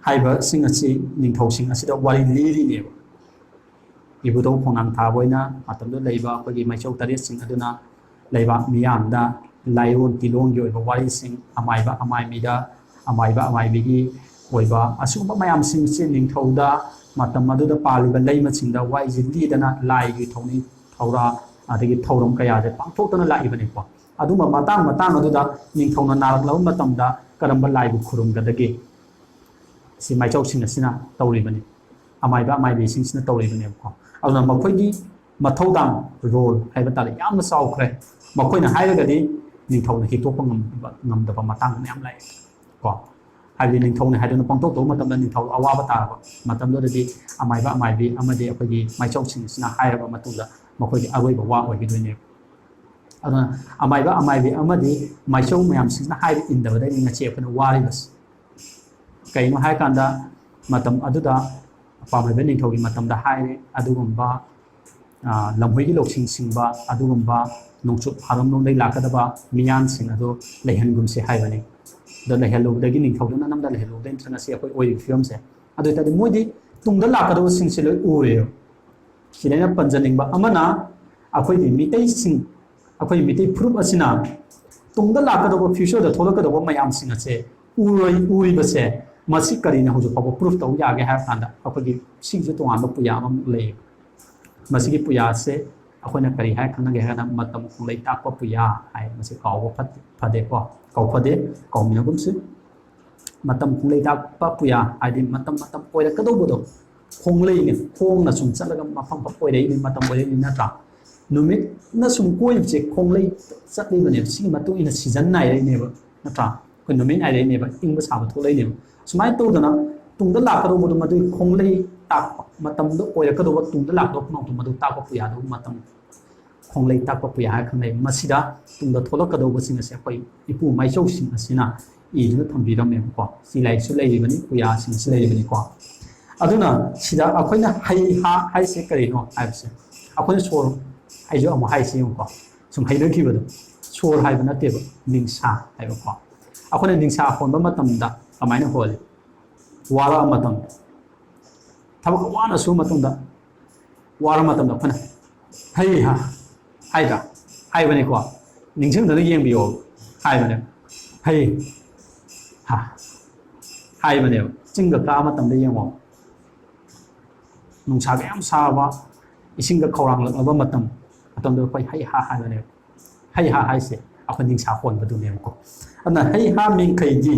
ꯍꯥꯏꯔꯤꯕꯁꯤꯡ ꯑꯁꯤ ꯅꯤꯡꯊꯧꯁꯤꯡ ꯑꯁꯤꯗ ꯋꯥꯔꯤ ꯂꯤꯔꯤꯅꯦꯕ꯫ ꯏꯕꯨꯙꯧ ꯈꯣꯡꯅꯥꯡ ꯊꯥꯕ ꯑꯣꯏꯅ ꯃꯇꯝꯗꯨꯗ ꯂꯩꯕ ꯑꯩꯈꯣꯏꯒꯤ ꯃꯥꯏꯆꯧ ꯇꯔꯦꯠꯁꯤꯡ ꯑꯗꯨꯅ ꯂꯩꯕꯥꯛ ꯃꯤꯌꯥꯝꯗ ꯂꯥꯏꯔꯣꯟ ꯇꯤꯂꯣꯟꯒꯤ ꯑꯣꯏꯕ ꯋꯥꯔꯤꯁꯤꯡ, ꯑꯃꯥꯏꯕ ꯑꯃꯥꯏꯕꯤꯗ, ꯑꯃꯥꯏꯕ ꯑꯃꯥꯏꯕꯤꯒꯤ ꯑꯣꯏꯕ ꯑꯁꯤꯒꯨꯝꯕ ꯃꯌꯥꯝꯁꯤꯡꯁꯤ ꯅꯤꯡꯊꯧꯗ ꯃꯇꯝ ꯑꯗꯨꯗ ꯄꯥꯜꯂꯤꯕ ꯂꯩꯃꯁꯤꯡꯗ ꯋꯥꯔꯤꯁꯤ ꯂꯤꯗꯅ ꯂꯥꯏꯒꯤ ꯊꯧꯅꯤ ꯊꯧꯔꯥ ꯑꯗꯒꯤ ꯊꯧꯔꯝ ꯀꯌꯥꯁꯦ ꯄꯥꯡꯊꯣꯛꯇꯅ ꯂꯥꯛꯏꯕꯅꯤꯀꯣ꯫ ꯑꯗꯨꯝꯕ ꯃꯇꯥꯡ ꯃꯇꯥꯡ ꯑꯗꯨꯗ ꯅꯤꯡꯊꯧꯅ ꯅꯥꯔꯛꯂꯕ ꯃꯇꯝꯗ ꯀꯔꯝꯕ ꯂꯥꯏꯕꯨ ꯈꯨꯔꯨꯝꯒꯗꯒꯦ? ꯁꯤ ꯃꯥꯏꯆꯧꯁꯤꯡ ꯑꯁꯤꯅ ꯇꯧꯔꯤꯕꯅꯤ, ꯑꯃꯥꯏꯕ ꯑꯃꯥꯏꯕꯤꯁꯤꯡꯁꯤꯅ ꯇꯧꯔꯤꯕꯅꯦꯕꯀꯣ꯫ ꯑꯗꯨꯅ ꯃꯈꯣꯏꯒꯤ ꯃꯊꯧꯗꯥꯡ, ꯔꯣꯜ ꯍꯥꯏꯕ ꯇꯥꯔꯦ, ꯌꯥꯝꯅ ꯆꯥꯎꯈ꯭ꯔꯦ꯫ ꯃꯈꯣꯏꯅ ꯍꯥꯏꯔꯒꯗꯤ ꯅꯤꯡꯊꯧꯅ ꯍꯤꯛꯇꯣꯛꯄ ꯉꯝꯕ, ꯉꯝꯗꯕ ꯃꯇꯥꯡ ꯃꯌꯥꯝ ꯂꯥꯛꯑꯦ ꯀꯣ꯫ ꯍꯥꯏꯕꯗꯤ ꯅꯤꯡꯊꯧꯅ ꯍꯥꯏꯗꯨꯅ ꯄꯥꯡꯊꯣꯛ ꯇꯧꯕ ꯃꯇꯝꯗ ꯅꯤꯡꯊꯧ ꯑꯋꯥꯕ ꯇꯥꯔꯕ ꯃꯇꯝꯗꯨꯗꯗꯤ ꯑꯃꯥꯏꯕ ꯑꯃꯥꯏꯕꯤ ꯑꯃꯗꯤ ꯑꯩꯈꯣꯏꯒꯤ ꯃꯥꯏꯆꯧꯁꯤꯡꯁꯤꯅ ꯍꯥꯏꯔꯕ ꯃꯇꯨꯡꯗ ꯃꯈꯣꯏꯒꯤ ꯑꯔꯣꯏꯕ ꯋꯥ ꯑꯣꯏꯒꯗꯣꯏꯅꯦꯕ꯫ ꯑꯗꯨꯅ ꯑꯃꯥꯏꯕ ꯑꯃꯥꯏꯕꯤ ꯑꯃꯗꯤ ꯃꯥꯏꯆꯧ ꯃꯌꯥꯝꯁꯤꯡꯁꯤꯅ ꯍꯥꯏꯕ ꯏꯟꯗꯕꯗꯒꯤ ꯉꯁꯤ ꯑꯩꯈꯣꯏꯅ ꯋꯥꯔꯤꯕꯁꯤ꯫ ꯀꯩꯅꯣ ꯍꯥꯏꯀꯥꯟꯗ ꯃꯇꯝ ꯑꯗꯨꯗ ꯄꯥꯝꯍꯩꯕ ꯅꯤꯡꯊꯧꯒꯤ ꯃꯇꯝꯗ ꯍꯥꯏꯔꯦ ꯑꯗꯨꯒꯨꯝꯕ ꯂꯝꯍꯨꯏꯒꯤ ꯂꯧꯁꯤꯡ ꯁꯤꯡꯕ ꯑꯗꯨꯒꯨꯝꯕ ꯅꯣꯡꯆꯨꯞ ꯐꯥꯔꯣꯝꯂꯣꯝꯗꯒꯤ ꯂꯥꯛꯀꯗꯕ ꯃꯤꯌꯥꯟꯁꯤꯡ ꯑꯗꯨ ꯂꯩꯍꯟꯒꯨꯝꯁꯤ ꯍꯥꯏꯕꯅꯤ꯫ ꯑꯗꯣ ꯂꯩꯍꯜꯂꯨꯕꯗꯒꯤ ꯅꯤꯡꯊꯧꯗꯨꯅ ꯅꯝꯗ ꯂꯩꯍꯜꯂꯨꯕꯗꯒꯤ ꯅꯠꯇ꯭ꯔꯒ ꯉꯁꯤ ꯑꯩꯈꯣꯏ ꯑꯣꯏꯔꯤꯕ ꯐꯤꯕꯝꯁꯦ꯫ ꯑꯗꯨ ꯑꯣꯏꯇꯥꯔꯗꯤ ꯃꯣꯏꯗꯤ ꯇꯨꯡꯗ ꯂꯥꯛꯀꯗꯕꯁꯤꯡꯁꯦ ꯂꯣꯏ ꯎꯔꯦꯕ꯫ ꯁꯤꯗ ꯑꯩꯅ ꯄꯟꯖꯅꯤꯡꯕ ꯑꯃꯅ ꯑꯩꯈꯣꯏꯒꯤ ꯃꯤꯇꯩꯁꯤꯡ, ꯑꯩꯈꯣꯏ ꯃꯤꯇꯩ ꯐꯨꯔꯨꯞ ꯑꯁꯤꯅ ꯇꯨꯡꯗ ꯂꯥꯛꯀꯗꯧꯕ, ꯐ꯭ꯌꯨꯆꯔꯗ ꯊꯣꯛꯂꯛꯀꯗꯧꯕ ꯃꯌꯥꯝꯁꯤꯡ ꯑꯁꯦ ꯎꯔꯣꯏ-, ꯎꯔꯤꯕꯁꯦ ꯃꯁꯤ ꯀꯔꯤꯅ ꯍꯧꯖꯤꯛ ꯐꯥꯎꯕ ꯄ꯭ꯔꯨꯐ ꯇꯧ ꯌꯥꯒꯦ ꯍꯥꯏꯕ ꯀꯥꯟꯗ ꯑꯩꯈꯣꯏꯒꯤ ꯁꯤꯒꯤꯁꯨ ꯇꯣꯉꯥꯟꯕ ꯄꯨꯌꯥ ꯑꯃꯃꯨꯛ ꯂꯩꯌꯦꯕ꯫ ꯃꯁꯤꯒꯤ ꯄꯨꯌꯥꯁꯦ ꯑꯩꯈꯣꯏꯅ ꯀꯔꯤ ꯍꯥꯏ ꯈꯪꯅꯒꯦ ꯍꯥꯏ ꯀꯥꯟꯗ ꯃꯇꯝ ꯈꯣꯡꯂꯩ ꯇꯥꯛꯄ ꯄꯨꯌꯥ ꯍꯥꯏ꯫ ꯃꯁꯤ ꯀꯥꯎꯕ ꯐꯠ-, ꯐꯗꯦꯀꯣ, ꯀꯥꯎꯐꯗꯦ, ꯀꯥꯎꯃꯤꯟꯅꯒꯨꯝꯁꯤ꯫ ꯃꯇꯝ ꯈꯣꯡꯂꯩ ꯇꯥꯛꯄ ꯄꯨꯌꯥ ꯍꯥꯏꯗꯤ ꯃꯇꯝ ꯃꯇꯝ ꯑꯣꯏꯔꯛꯀꯗꯧꯕꯗꯣ, ꯈꯣꯡꯂꯩꯅꯤ, ꯈꯣꯡꯅ ꯁꯨꯝ ꯆꯠꯂꯒ ꯃꯐꯝ ꯐꯝ ꯑꯣꯏꯔꯛꯏꯅꯤ, ꯃꯇꯝ ꯑꯣꯏꯔꯛꯏꯅꯤ ꯅꯠꯇ꯭ꯔꯥ? ꯅꯨꯃꯤꯠꯅ ꯁꯨꯝ ꯀꯣꯏꯕꯁꯦ ꯈꯣꯡꯂꯩ ꯆꯠꯂꯤꯕꯅꯦꯕ꯫ ꯁꯤꯒꯤ ꯃꯇꯨꯡ ꯏꯟꯅ ꯁꯤꯖꯟ ꯅꯥꯏꯔꯛꯏꯅꯦꯕ ꯅꯠꯇ꯭ꯔꯥ? ꯑꯩꯈꯣꯏ ꯅꯨꯃꯤꯠ ꯅꯥꯏꯔꯛꯏꯅꯦꯕ, ꯏꯪꯕ ꯁꯥꯕ ꯊꯣꯛꯂꯛꯏꯅꯦꯕ꯫ ꯁꯨꯃꯥꯏꯅ ꯇꯧꯗꯅ ꯇꯨꯡꯗ ꯂꯥꯛꯀꯗꯧꯕꯗꯣ ꯃꯗꯨꯒꯤ ꯈꯣꯡꯂꯩ ꯇꯥꯛꯄ, ꯃꯇꯝꯗ ꯑꯣꯏꯔꯛꯀꯗꯧꯕ ꯇꯨꯡꯗ ꯂꯥꯛꯀꯗꯧꯕ ꯈꯨꯅꯧꯗꯣ ꯃꯗꯨ ꯇꯥꯛꯄ ꯄꯨꯌꯥꯗꯨ ꯃꯇꯝ ꯈꯣꯡꯂꯩ ꯇꯥꯛꯄ ꯄꯨꯌꯥ ꯍꯥꯏꯔ ꯈꯪꯅꯩ꯫ ꯃꯁꯤꯗ ꯇꯨꯡꯗ ꯊꯣꯛꯂꯛꯀꯗꯧꯕꯁꯤꯡ ꯑꯁꯦ ꯑꯩꯈꯣꯏ ꯏꯄꯨ ꯃꯥꯏꯆꯧꯁꯤꯡ ꯑꯁꯤꯅ ꯏꯗꯨꯅ ꯊꯝꯕꯤꯔꯝꯃꯦꯕꯀꯣ꯫ ꯁꯤ ꯂꯥꯏꯔꯤꯛꯁꯨ ꯂꯩꯔꯤꯕꯅꯤ, ꯄꯨꯌꯥꯁꯤꯡꯁꯨ ꯂꯩꯔꯤꯕꯅꯤꯀꯣ꯫ ꯑꯗꯨꯅ ꯁꯤꯗ ꯑꯩꯈꯣꯏꯅ ꯍꯩ ꯍꯥ ꯍꯥꯏꯁꯦ ꯀꯔꯤꯅꯣ ꯍꯥꯏꯕꯁꯦ, ꯑꯩꯈꯣꯏꯅ ꯁꯣꯔ ꯍꯥꯏꯁꯨ ꯑꯃꯨꯛ ꯍꯥꯏꯁꯤ ꯌꯦꯡꯉꯨꯀꯣ, ꯁꯨꯝ ꯍꯩꯅꯈꯤꯕꯗꯣ꯫ ꯁꯣꯔ ꯍꯥꯏꯕ ꯅꯠꯇꯦꯕ, ꯅꯤꯡꯁꯥ ꯍꯥꯏꯕꯀꯣ꯫ ꯑꯩꯈꯣꯏꯅ ꯅꯤꯡꯁꯥ ꯍꯣꯟꯕ ꯃꯇꯝꯗ ꯀꯃꯥꯏꯅ ꯍꯣꯜꯂꯤ? ꯋꯥꯔꯛꯑ ꯃꯇꯝꯗ, ꯊꯕꯛ ꯋꯥꯅ ꯁꯨꯕ ꯃꯇꯨꯡꯗ, ꯋꯥꯔ ꯃꯇꯝꯗ ꯑꯩꯈꯣꯏꯅ "ꯍꯩ ꯍꯥ" ꯍꯥꯏꯗ꯭ꯔꯥ? ꯍꯥꯏꯕꯅꯤꯀꯣ꯫ ꯅꯤꯡꯁꯤꯡꯗꯅ ꯌꯦꯡꯕꯤꯌꯣ ꯍꯥꯏꯕꯅꯦ꯫ "ꯍꯩ ꯍꯥ" ꯍꯥꯏꯕꯅꯦꯕ꯫ ꯆꯤꯡꯒ ꯀꯥ ꯃꯇꯝꯗ ꯌꯦꯡꯉꯣ, ꯅꯨꯡꯁꯥꯒ ꯌꯥꯝ ꯁꯥꯕ, ꯏꯁꯤꯡꯒ ꯈꯧꯔꯥꯡꯂꯛꯂꯕ ꯃꯇꯝ, ꯃꯇꯝꯗꯨꯗ ꯑꯩꯈꯣꯏ "ꯍꯩ ꯍꯥ" ꯍꯥꯏꯕꯅꯦꯕ꯫ "ꯍꯩ ꯍꯥ" ꯍꯥꯏꯁꯦ ꯑꯩꯈꯣꯏ ꯅꯤꯡꯁꯥ ꯍꯣꯟꯕꯗꯨꯅꯦꯕꯀꯣ꯫ ꯑꯗꯨꯅ "ꯍꯩ ꯍꯥ ꯃꯤꯡꯈꯩꯗꯤ",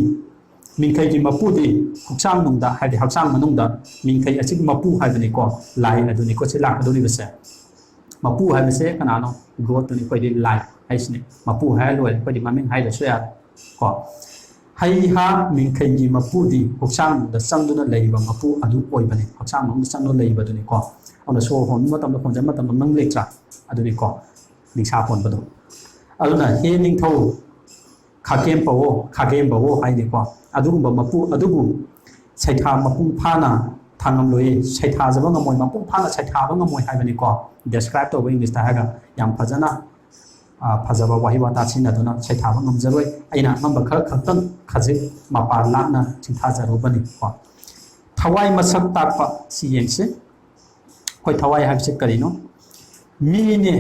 ꯃꯤꯡꯈꯩꯒꯤ ꯃꯄꯨꯗꯤ ꯍꯛꯆꯥꯡ ꯅꯨꯡꯗ, ꯍꯥꯏꯗꯤ ꯍꯛꯆꯥꯡ ꯃꯅꯨꯡꯗ ꯃꯤꯡꯈꯩ ꯑꯁꯤꯒꯤ ꯃꯄꯨ ꯍꯥꯏꯕꯅꯤꯀꯣ, ꯂꯥꯏ ꯑꯗꯨꯅꯤꯀꯣ ꯁꯤ ꯂꯥꯛꯀꯗꯧꯔꯤꯕꯁꯦ꯫ ꯃꯄꯨ ꯍꯥꯏꯕꯁꯦ ꯀꯅꯥꯅꯣ? ꯒꯣꯠꯇꯨꯅꯤ, ꯑꯩꯈꯣꯏꯗꯤ ꯂꯥꯏ ꯍꯥꯏꯁꯤꯅꯤ꯫ ꯃꯄꯨ ꯍꯥꯏꯔ ꯂꯣꯏꯔꯦ, ꯑꯩꯈꯣꯏꯗꯤ ꯃꯃꯤꯡ ꯍꯥꯏꯗ꯭ꯔꯁꯨ ꯌꯥꯔꯦ꯫ ꯀꯣ, ꯍꯩꯍꯥ ꯃꯤꯡꯈꯩꯒꯤ ꯃꯄꯨꯗꯤ ꯍꯛꯆꯥꯡꯗ ꯆꯪꯗꯨꯅ ꯂꯩꯔꯤꯕ ꯃꯄꯨ ꯑꯗꯨ ꯑꯣꯏꯕꯅꯤ꯫ ꯍꯛꯆꯥꯡ ꯃꯅꯨꯡꯗ ꯆꯪꯗꯨꯅ ꯂꯩꯕꯗꯨꯅꯤꯀꯣ꯫ ꯑꯗꯨꯅ ꯁꯣꯔ ꯍꯣꯟꯕ ꯃꯇꯝꯗ, ꯍꯣꯟꯖꯕ ꯃꯇꯝꯗ ꯅꯪ ꯂꯩꯇ꯭ꯔꯥ? ꯑꯗꯨꯅꯤꯀꯣ, ꯅꯤꯡꯁꯥ ꯍꯣꯟꯕꯗꯣ꯫ ꯑꯗꯨꯅ ꯍꯦ ꯅꯤꯡꯊꯧ ꯈꯥꯀꯦꯝ ꯄꯧꯑꯣ, ꯈꯥꯒꯦꯝ ꯄꯧꯑꯣ ꯍꯥꯏꯅꯤꯀꯣ꯫ ꯑꯗꯨꯒꯨꯝꯕ ꯃꯄꯨ ꯑꯗꯨꯕꯨ ꯁꯩꯊꯥ ꯃꯄꯨꯡ ꯐꯥꯅ ꯊꯥꯡꯉꯝꯂꯣꯏꯌꯦ, ꯁꯩꯊꯥꯖꯕ ꯉꯝꯃꯣꯏ, ꯃꯄꯨꯡ ꯐꯥꯅ ꯁꯩꯊꯥꯕ ꯉꯝꯃꯣꯏ ꯍꯥꯏꯕꯅꯤꯀꯣ꯫ ꯗꯦꯁꯀ꯭ꯔꯥꯏꯕ ꯇꯧꯕ ꯏꯪꯂꯤꯁꯇ ꯍꯥꯏꯔꯒ ꯌꯥꯝ ꯐꯖꯅ, ꯑ, ꯐꯖꯕ ꯋꯥꯍꯩ ꯋꯥꯇꯥ ꯁꯤꯖꯤꯟꯅꯗꯨꯅ ꯁꯩꯊꯥꯕ ꯉꯝꯖꯔꯣꯏ꯫ ꯑꯩꯅ ꯑꯉꯝꯕ ꯈꯔ ꯈꯛꯇꯪ ꯈꯖꯤꯛ ꯃꯄꯥ ꯂꯥꯛꯅ ꯆꯤꯡꯊꯥꯖꯔꯨꯕꯅꯤꯀꯣ꯫ ꯊꯋꯥꯏ ꯃꯁꯛ ꯇꯥꯛꯄ ꯁꯤ ꯌꯦꯡꯁꯤ꯫ ꯑꯩꯈꯣꯏ ꯊꯋꯥꯏ ꯍꯥꯏꯕꯁꯤ ꯀꯔꯤꯅꯣ? ꯃꯤꯅꯦ,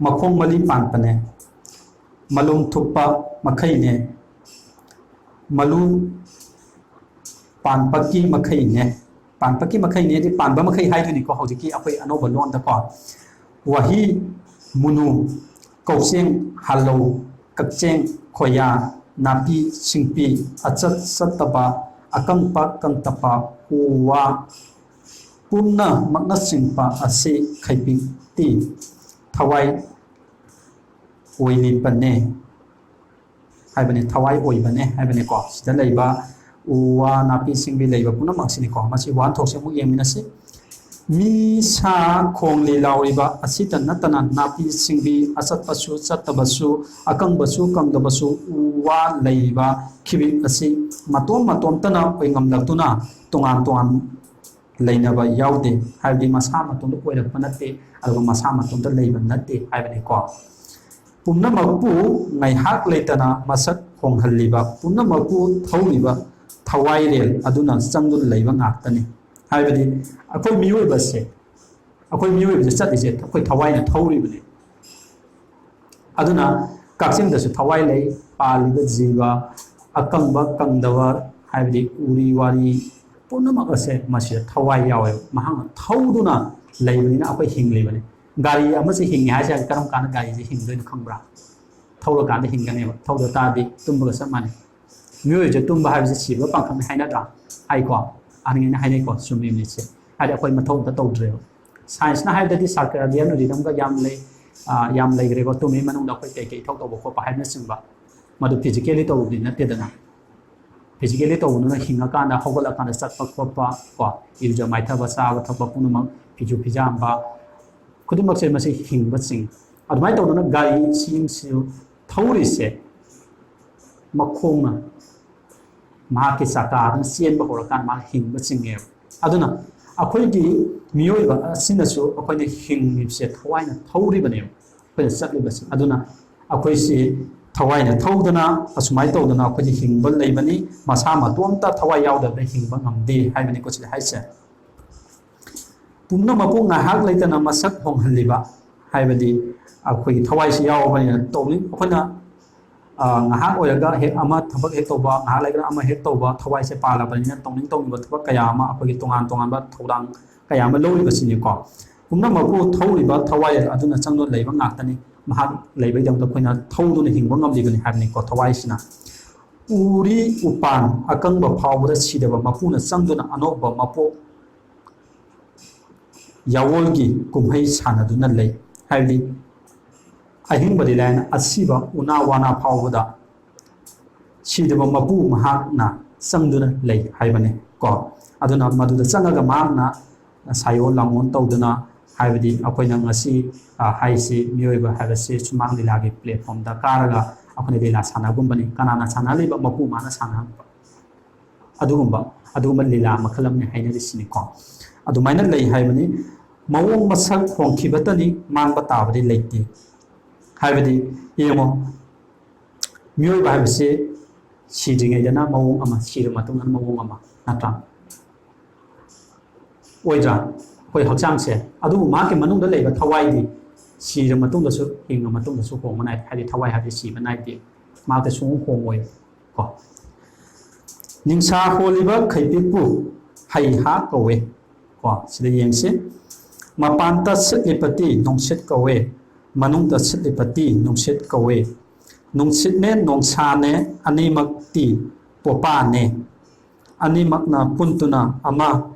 ꯃꯈꯣꯡ ꯃꯔꯤ ꯄꯥꯟꯕꯅꯦ, ꯃꯂꯨꯝ ꯊꯨꯞꯄ ꯃꯈꯩꯅꯦ, ꯃꯂꯨ ꯄꯥꯟꯕꯒꯤ ꯃꯈꯩꯅꯦ꯫ ꯄꯥꯟꯕꯒꯤ ꯃꯈꯩꯅꯦꯗꯤ ꯄꯥꯟꯕ ꯃꯈꯩ ꯍꯥꯏꯗꯣꯏꯅꯤꯀꯣ, ꯍꯧꯖꯤꯛꯀꯤ ꯑꯩꯈꯣꯏ ꯑꯅꯧꯕ ꯂꯣꯟꯗꯀꯣ꯫ ꯋꯥꯍꯤ ꯃꯨꯅꯨ, ꯀꯧꯆꯦꯡ ꯍꯥꯂꯧ, ꯀꯛꯆꯦꯡ ꯈꯣꯌꯥ, ꯅꯥꯄꯤ ꯁꯤꯡꯄꯤ, ꯑꯆꯠ ꯆꯠꯇꯕ, ꯑꯀꯪꯕ ꯀꯪꯇꯕ, ꯎ ꯋꯥ ꯄꯨꯝꯅꯃꯛꯅꯆꯤꯡꯕ ꯑꯁꯤ ꯈꯩꯕꯤꯛꯇꯤ ꯊꯋꯥꯏ ꯑꯣꯏꯂꯤꯕꯅꯦ ꯍꯥꯏꯕꯅꯤ, ꯊꯋꯥꯏ ꯑꯣꯏꯕꯅꯦ ꯍꯥꯏꯕꯅꯤꯀꯣ꯫ ꯁꯤꯗ ꯂꯩꯕ ꯎ ꯋꯥ ꯅꯥꯄꯤ ꯁꯤꯡꯕꯤ ꯂꯩꯕ ꯄꯨꯝꯅꯃꯛꯁꯤꯅꯤꯀꯣ꯫ ꯃꯁꯤ ꯋꯥꯍꯟꯊꯣꯛꯁꯦ ꯑꯃꯨꯛ ꯌꯦꯡꯃꯤꯟꯅꯁꯤ꯫ ꯃꯤ ꯁꯥ ꯈꯣꯡꯂꯤ ꯂꯥꯎꯔꯤꯕ ꯑꯁꯤꯇ ꯅꯠꯇꯅ ꯅꯥꯄꯤ ꯁꯤꯡꯕꯤ, ꯑꯆꯠꯄꯁꯨ ꯆꯠꯇꯕꯁꯨ, ꯑꯀꯪꯕꯁꯨ ꯀꯪꯗꯕꯁꯨ, ꯎ ꯋꯥ ꯂꯩꯔꯤꯕ ꯈꯤꯕꯤꯛ ꯑꯁꯤ ꯃꯇꯣꯝ ꯃꯇꯣꯝꯇꯅ ꯑꯣꯏꯉꯝꯂꯛꯇꯨꯅ ꯇꯣꯉꯥꯟ ꯇꯣꯉꯥꯟ ꯂꯩꯅꯕ ꯌꯥꯎꯗꯦ, ꯍꯥꯏꯕꯗꯤ ꯃꯁꯥ ꯃꯇꯣꯝꯇ ꯑꯣꯏꯔꯛꯄ ꯅꯠꯇꯦ, ꯑꯗꯨꯒ ꯃꯁꯥ ꯃꯇꯣꯝꯇ ꯂꯩꯕ ꯅꯠꯇꯦ ꯍꯥꯏꯕꯅꯤꯀꯣ꯫ ꯄꯨꯝꯅꯃꯛꯄꯨ ꯉꯥꯏꯍꯥꯛ ꯂꯩꯇꯅ ꯃꯁꯛ ꯍꯣꯡꯍꯜꯂꯤꯕ, ꯄꯨꯝꯅꯃꯛꯄꯨ ꯊꯧꯔꯤꯕ ꯊꯋꯥꯏꯔꯦꯜ ꯑꯗꯨꯅ ꯆꯪꯗꯨꯅ ꯂꯩꯕ ꯉꯥꯛꯇꯅꯤ꯫ ꯍꯥꯏꯕꯗꯤ ꯑꯩꯈꯣꯏ ꯃꯤꯑꯣꯏꯕꯁꯦ, ꯑꯩꯈꯣꯏ ꯃꯤꯑꯣꯏꯕꯁꯦ ꯆꯠꯂꯤꯁꯦ ꯑꯩꯈꯣꯏ ꯊꯋꯥꯏꯅ ꯊꯧꯔꯤꯕꯅꯤ꯫ ꯑꯗꯨꯅ ꯀꯛꯆꯦꯡꯗꯁꯨ ꯊꯋꯥꯏ ꯂꯩ, ꯄꯥꯜꯂꯤꯕ ꯖꯤꯕ, ꯑꯀꯪꯕ ꯀꯪꯗꯕ, ꯍꯥꯏꯕꯗꯤ ꯎꯔꯤ ꯋꯥꯔꯤ ꯄꯨꯝꯅꯃꯛ ꯑꯁꯦ ꯃꯁꯤꯗ ꯊꯋꯥꯏ ꯌꯥꯎꯋꯦꯕ꯫ ꯃꯍꯥꯛꯅ ꯊꯧꯗꯨꯅ ꯂꯩꯕꯅꯤꯅ ꯑꯩꯈꯣꯏ ꯍꯤꯡꯂꯤꯕꯅꯤ꯫ ꯒꯥꯔꯤ ꯑꯃꯁꯦ ꯍꯤꯡꯉꯦ ꯍꯥꯏꯁꯦ ꯀꯔꯝ ꯀꯥꯟꯗ ꯒꯥꯔꯤꯁꯦ ꯍꯤꯡꯗꯣꯏꯅꯣ ꯈꯪꯕ꯭ꯔꯥ? ꯊꯧꯔꯀꯥꯟꯗ ꯍꯤꯡꯒꯅꯦꯕ꯫ ꯊꯧꯗ ꯇꯥꯔꯗꯤ ꯇꯨꯝꯕꯒ ꯆꯞ ꯃꯥꯟꯅꯩ꯫ ꯃꯤꯑꯣꯏꯕꯁꯦ ꯇꯨꯝꯕ ꯍꯥꯏꯕꯁꯦ ꯁꯤꯕ ꯄꯥꯡꯈꯛꯅꯤ ꯍꯥꯏꯅꯗ꯭ꯔꯥ? ꯍꯥꯏꯀꯣ? ꯑꯍꯟꯉꯩꯅ ꯍꯥꯏꯅꯩꯀꯣ, ꯆꯨꯝꯃꯤꯕꯅꯤꯁꯦ꯫ ꯍꯥꯏꯗꯤ ꯑꯩꯈꯣꯏ ꯃꯊꯧ ꯑꯝꯇ ꯇꯧꯗ꯭ꯔꯦꯕ꯫ ꯁꯥꯏꯟꯁꯅ ꯍꯥꯏꯕꯗꯗꯤ circadian rhythmꯒ ꯌꯥꯝ ꯂꯩ, ꯑ, ꯌꯥꯝ ꯂꯩꯈ꯭ꯔꯦꯀꯣ꯫ ꯇꯨꯝꯃꯤ ꯃꯅꯨꯡꯗ ꯑꯩꯈꯣꯏ ꯀꯩꯀꯩ ꯏꯊꯧ ꯇꯧꯕ ꯈꯣꯠꯄ ꯍꯥꯏꯕꯅꯆꯤꯡꯕ, ꯃꯗꯨ physically ꯇꯧꯕꯗꯤ ꯅꯠꯇꯦꯗꯅ꯫ Physically ꯇꯧꯕꯗꯨꯅ ꯍꯤꯡꯉꯀꯥꯟꯗ, ꯍꯧꯒꯠꯂꯀꯥꯟꯗ ꯆꯠꯄ ꯈꯣꯠꯄ ꯀꯣ, ꯏꯔꯨꯖ ꯃꯥꯏꯊꯕ, ꯆꯥꯕ ꯊꯛꯄ ꯄꯨꯝꯅꯃꯛ, ꯐꯤꯁꯨ ꯐꯤꯖꯥꯝꯕ ꯈꯨꯗꯤꯡꯃꯛꯁꯦ ꯃꯁꯤ ꯍꯤꯡꯕ ꯆꯤꯡꯉꯤ꯫ ꯑꯗꯨꯃꯥꯏꯅ ꯇꯧꯗꯅ ꯒꯥꯔꯤꯁꯤꯡꯁꯨ ꯊꯧꯔꯤꯁꯦ ꯃꯈꯣꯡꯅ ꯃꯍꯥꯛꯀꯤ ꯆꯀꯥꯗꯨꯅ ꯆꯦꯟꯕ ꯍꯧꯔꯀꯥꯟꯗ ꯃꯥꯅ ꯍꯤꯡꯕ ꯆꯤꯡꯉꯦꯕ꯫ ꯑꯗꯨꯅ ꯑꯩꯈꯣꯏꯒꯤ ꯃꯤꯑꯣꯏꯕ ꯑꯁꯤꯅꯁꯨ ꯑꯩꯈꯣꯏꯅ ꯍꯤꯡꯂꯤꯕꯁꯦ ꯊꯋꯥꯏꯅ ꯊꯧꯔꯤꯕꯅꯦꯕ, ꯑꯩꯈꯣꯏꯅ ꯆꯠꯂꯤꯕꯁꯦ꯫ ꯑꯗꯨꯅ ꯑꯩꯈꯣꯏꯁꯤ ꯊꯋꯥꯏꯅ ꯊꯧꯗꯅ ꯑꯁꯨꯃꯥꯏꯅ ꯇꯧꯗꯅ ꯑꯩꯈꯣꯏꯁꯤ ꯍꯤꯡꯕ ꯂꯩꯕꯅꯤ꯫ ꯃꯁꯥ ꯃꯇꯣꯝꯇ ꯊꯋꯥꯏ ꯌꯥꯎꯗꯕꯗ ꯍꯤꯡꯕ ꯉꯝꯗꯦ ꯍꯥꯏꯕꯅꯤꯀꯣ ꯁꯤꯗ ꯍꯥꯏꯁꯦ꯫ ꯄꯨꯝꯅꯃꯛꯄꯨ ꯉꯥꯏꯍꯥꯛ ꯂꯩꯇꯅ ꯃꯁꯛ ꯍꯣꯡꯍꯜꯂꯤꯕ ꯍꯥꯏꯕꯗꯤ ꯑꯩꯈꯣꯏꯒꯤ ꯊꯋꯥꯏꯁꯤ ꯌꯥꯎꯕꯅꯤꯅ ꯇꯧꯅꯤꯡ ꯑꯩꯈꯣꯏꯅ, ꯑ, ꯉꯥꯏꯍꯥꯛ ꯑꯣꯏꯔꯒ ꯍꯦꯛ ꯑꯃ ꯊꯕꯛ ꯍꯦꯛ ꯇꯧꯕ, ꯉꯥꯏꯍꯥꯛ ꯂꯩꯔꯒ ꯑꯃ ꯍꯦꯛ ꯇꯧꯕ, ꯊꯋꯥꯏꯁꯦ ꯄꯥꯜꯂꯕꯅꯤꯅ ꯇꯧꯅꯤꯡ ꯇꯧꯅꯤꯡꯕ ꯊꯕꯛ ꯀꯌꯥ ꯑꯃ, ꯑꯩꯈꯣꯏꯒꯤ ꯇꯣꯉꯥꯟ ꯇꯣꯉꯥꯟꯕ ꯊꯧꯗꯥꯡ ꯀꯌꯥ ꯑꯃ ꯂꯧꯔꯤꯕꯁꯤꯅꯤꯀꯣ꯫ ꯄꯨꯝꯅꯃꯛꯄꯨ ꯊꯧꯔꯤꯕ ꯊꯋꯥꯏ ꯑꯗꯨꯅ ꯆꯪꯗꯨꯅ ꯂꯩꯕ ꯉꯥꯛꯇꯅꯤ꯫ ꯃꯍꯥꯛ ꯂꯩꯕꯒꯤꯗꯃꯛꯇ ꯑꯩꯈꯣꯏꯅ ꯊꯧꯗꯨꯅ ꯍꯤꯡꯕ ꯉꯝꯂꯤꯕꯅꯤ ꯍꯥꯏꯕꯅꯤꯀꯣ ꯊꯋꯥꯏꯁꯤꯅ꯫ ꯎꯔꯤ ꯎꯄꯥꯟ ꯑꯀꯪꯕ ꯐꯥꯎꯕꯗ ꯁꯤꯗꯕ ꯃꯄꯨꯅ ꯆꯪꯗꯨꯅ ꯑꯅꯧꯕ ꯃꯄꯣꯛ ꯌꯥꯋꯣꯜꯒꯤ ꯀꯨꯝꯍꯩ ꯁꯥꯟꯅꯗꯨꯅ ꯂꯩ꯫ ꯍꯥꯏꯕꯗꯤ ꯑꯍꯤꯡꯕꯗꯤ ꯂꯥꯏꯅ ꯑꯁꯤꯕ ꯎꯅꯥ ꯋꯥꯅꯥ ꯐꯥꯎꯕꯗ ꯁꯤꯗꯕ ꯃꯄꯨ ꯃꯍꯥꯛꯅ ꯆꯪꯗꯨꯅ ꯂꯩ ꯍꯥꯏꯕꯅꯤ ꯀꯣ꯫ ꯑꯗꯨꯅ ꯃꯗꯨꯗ ꯆꯪꯉꯒ ꯃꯍꯥꯛꯅ ꯁꯥꯏꯑꯣꯟ ꯂꯥꯡꯑꯣꯟ ꯇꯧꯗꯨꯅ, ꯍꯥꯏꯕꯗꯤ ꯑꯩꯈꯣꯏꯅ ꯉꯁꯤ, ꯑ, ꯍꯥꯏꯁꯤ ꯃꯤꯑꯣꯏꯕ ꯍꯥꯏꯕꯁꯤ ꯁꯨꯃꯥꯡ ꯂꯤꯂꯥꯒꯤ platformꯗ ꯀꯥꯔꯒ ꯑꯩꯈꯣꯏꯅ ꯂꯤꯂꯥ ꯁꯥꯟꯅꯒꯨꯝꯕꯅꯤ꯫ ꯀꯅꯥꯅ ꯁꯥꯟꯅꯍꯜꯂꯤꯕ? ꯃꯄꯨ ꯃꯥꯅ ꯁꯥꯟꯅꯍꯟꯕ꯫ ꯑꯗꯨꯒꯨꯝꯕ, ꯑꯗꯨꯒꯨꯝꯕ ꯂꯤꯂꯥ ꯃꯈꯜ ꯑꯃꯅꯤ ꯍꯥꯏꯅꯔꯤꯁꯤꯅꯤꯀꯣ꯫ ꯑꯗꯨꯃꯥꯏꯅ ꯂꯩ ꯍꯥꯏꯕꯅꯤ꯫ ꯃꯑꯣꯡ ꯃꯁꯛ ꯍꯣꯡꯈꯤꯕꯇꯅꯤ, ꯃꯥꯡꯕ ꯇꯥꯕꯗꯤ ꯂꯩꯇꯦ꯫ ꯍꯥꯏꯕꯗꯤ ꯌꯦꯡꯉꯣ, ꯃꯤꯑꯣꯏꯕ ꯍꯥꯏꯕꯁꯤ ꯁꯤꯗ꯭ꯔꯤꯉꯩꯗꯅ ꯃꯑꯣꯡ ꯑꯃ, ꯁꯤꯔ ꯃꯇꯨꯡꯗꯅ ꯃꯑꯣꯡ ꯑꯃ, ꯅꯠꯇ꯭ꯔꯥ? ꯑꯣꯏꯗ꯭ꯔꯥ? ꯑꯩꯈꯣꯏ ꯍꯛꯆꯥꯡꯁꯦ꯫ ꯑꯗꯨꯕꯨ ꯃꯍꯥꯛꯀꯤ ꯃꯅꯨꯡꯗ ꯂꯩꯕ ꯊꯋꯥꯏꯗꯤ ꯁꯤꯔ ꯃꯇꯨꯡꯗꯁꯨ, ꯍꯤꯡꯉ ꯃꯇꯨꯡꯗꯁꯨ ꯍꯣꯡꯕ ꯅꯥꯏꯗꯦ꯫ ꯍꯥꯏꯗꯤ ꯊꯋꯥꯏ ꯍꯥꯏꯕꯗꯤ ꯁꯤꯕ ꯅꯥꯏꯗꯦ꯫ ꯃꯍꯥꯛꯇꯤ ꯁꯨꯡꯍꯣꯡ ꯍꯣꯡꯉꯣꯏ ꯀꯣ꯫ ꯅꯤꯡꯁꯥ ꯍꯣꯜꯂꯤꯕ ꯈꯩꯄꯤꯛꯄꯨ ꯍꯩꯍꯥ ꯀꯧꯋꯦ ꯀꯣ꯫ ꯁꯤꯗ ꯌꯦꯡꯁꯤ꯫ ꯃꯄꯥꯟꯗ ꯁꯤꯠꯂꯤꯕꯗꯤ ꯅꯨꯡꯁꯤꯠ ꯀꯧꯋꯦ, ꯃꯅꯨꯡꯗ ꯁꯤꯠꯂꯤꯕꯗꯤ ꯅꯨꯡꯁꯤꯠ ꯀꯧꯋꯦ꯫ ꯅꯨꯡꯁꯤꯠꯅꯦ ꯅꯣꯡꯁꯥꯅꯦ ꯑꯅꯤꯃꯛꯇꯤ ꯄꯣꯄꯥꯅꯦ꯫ ꯑꯅꯤꯃꯛꯅ ꯄꯨꯟꯗꯨꯅ ꯑꯃ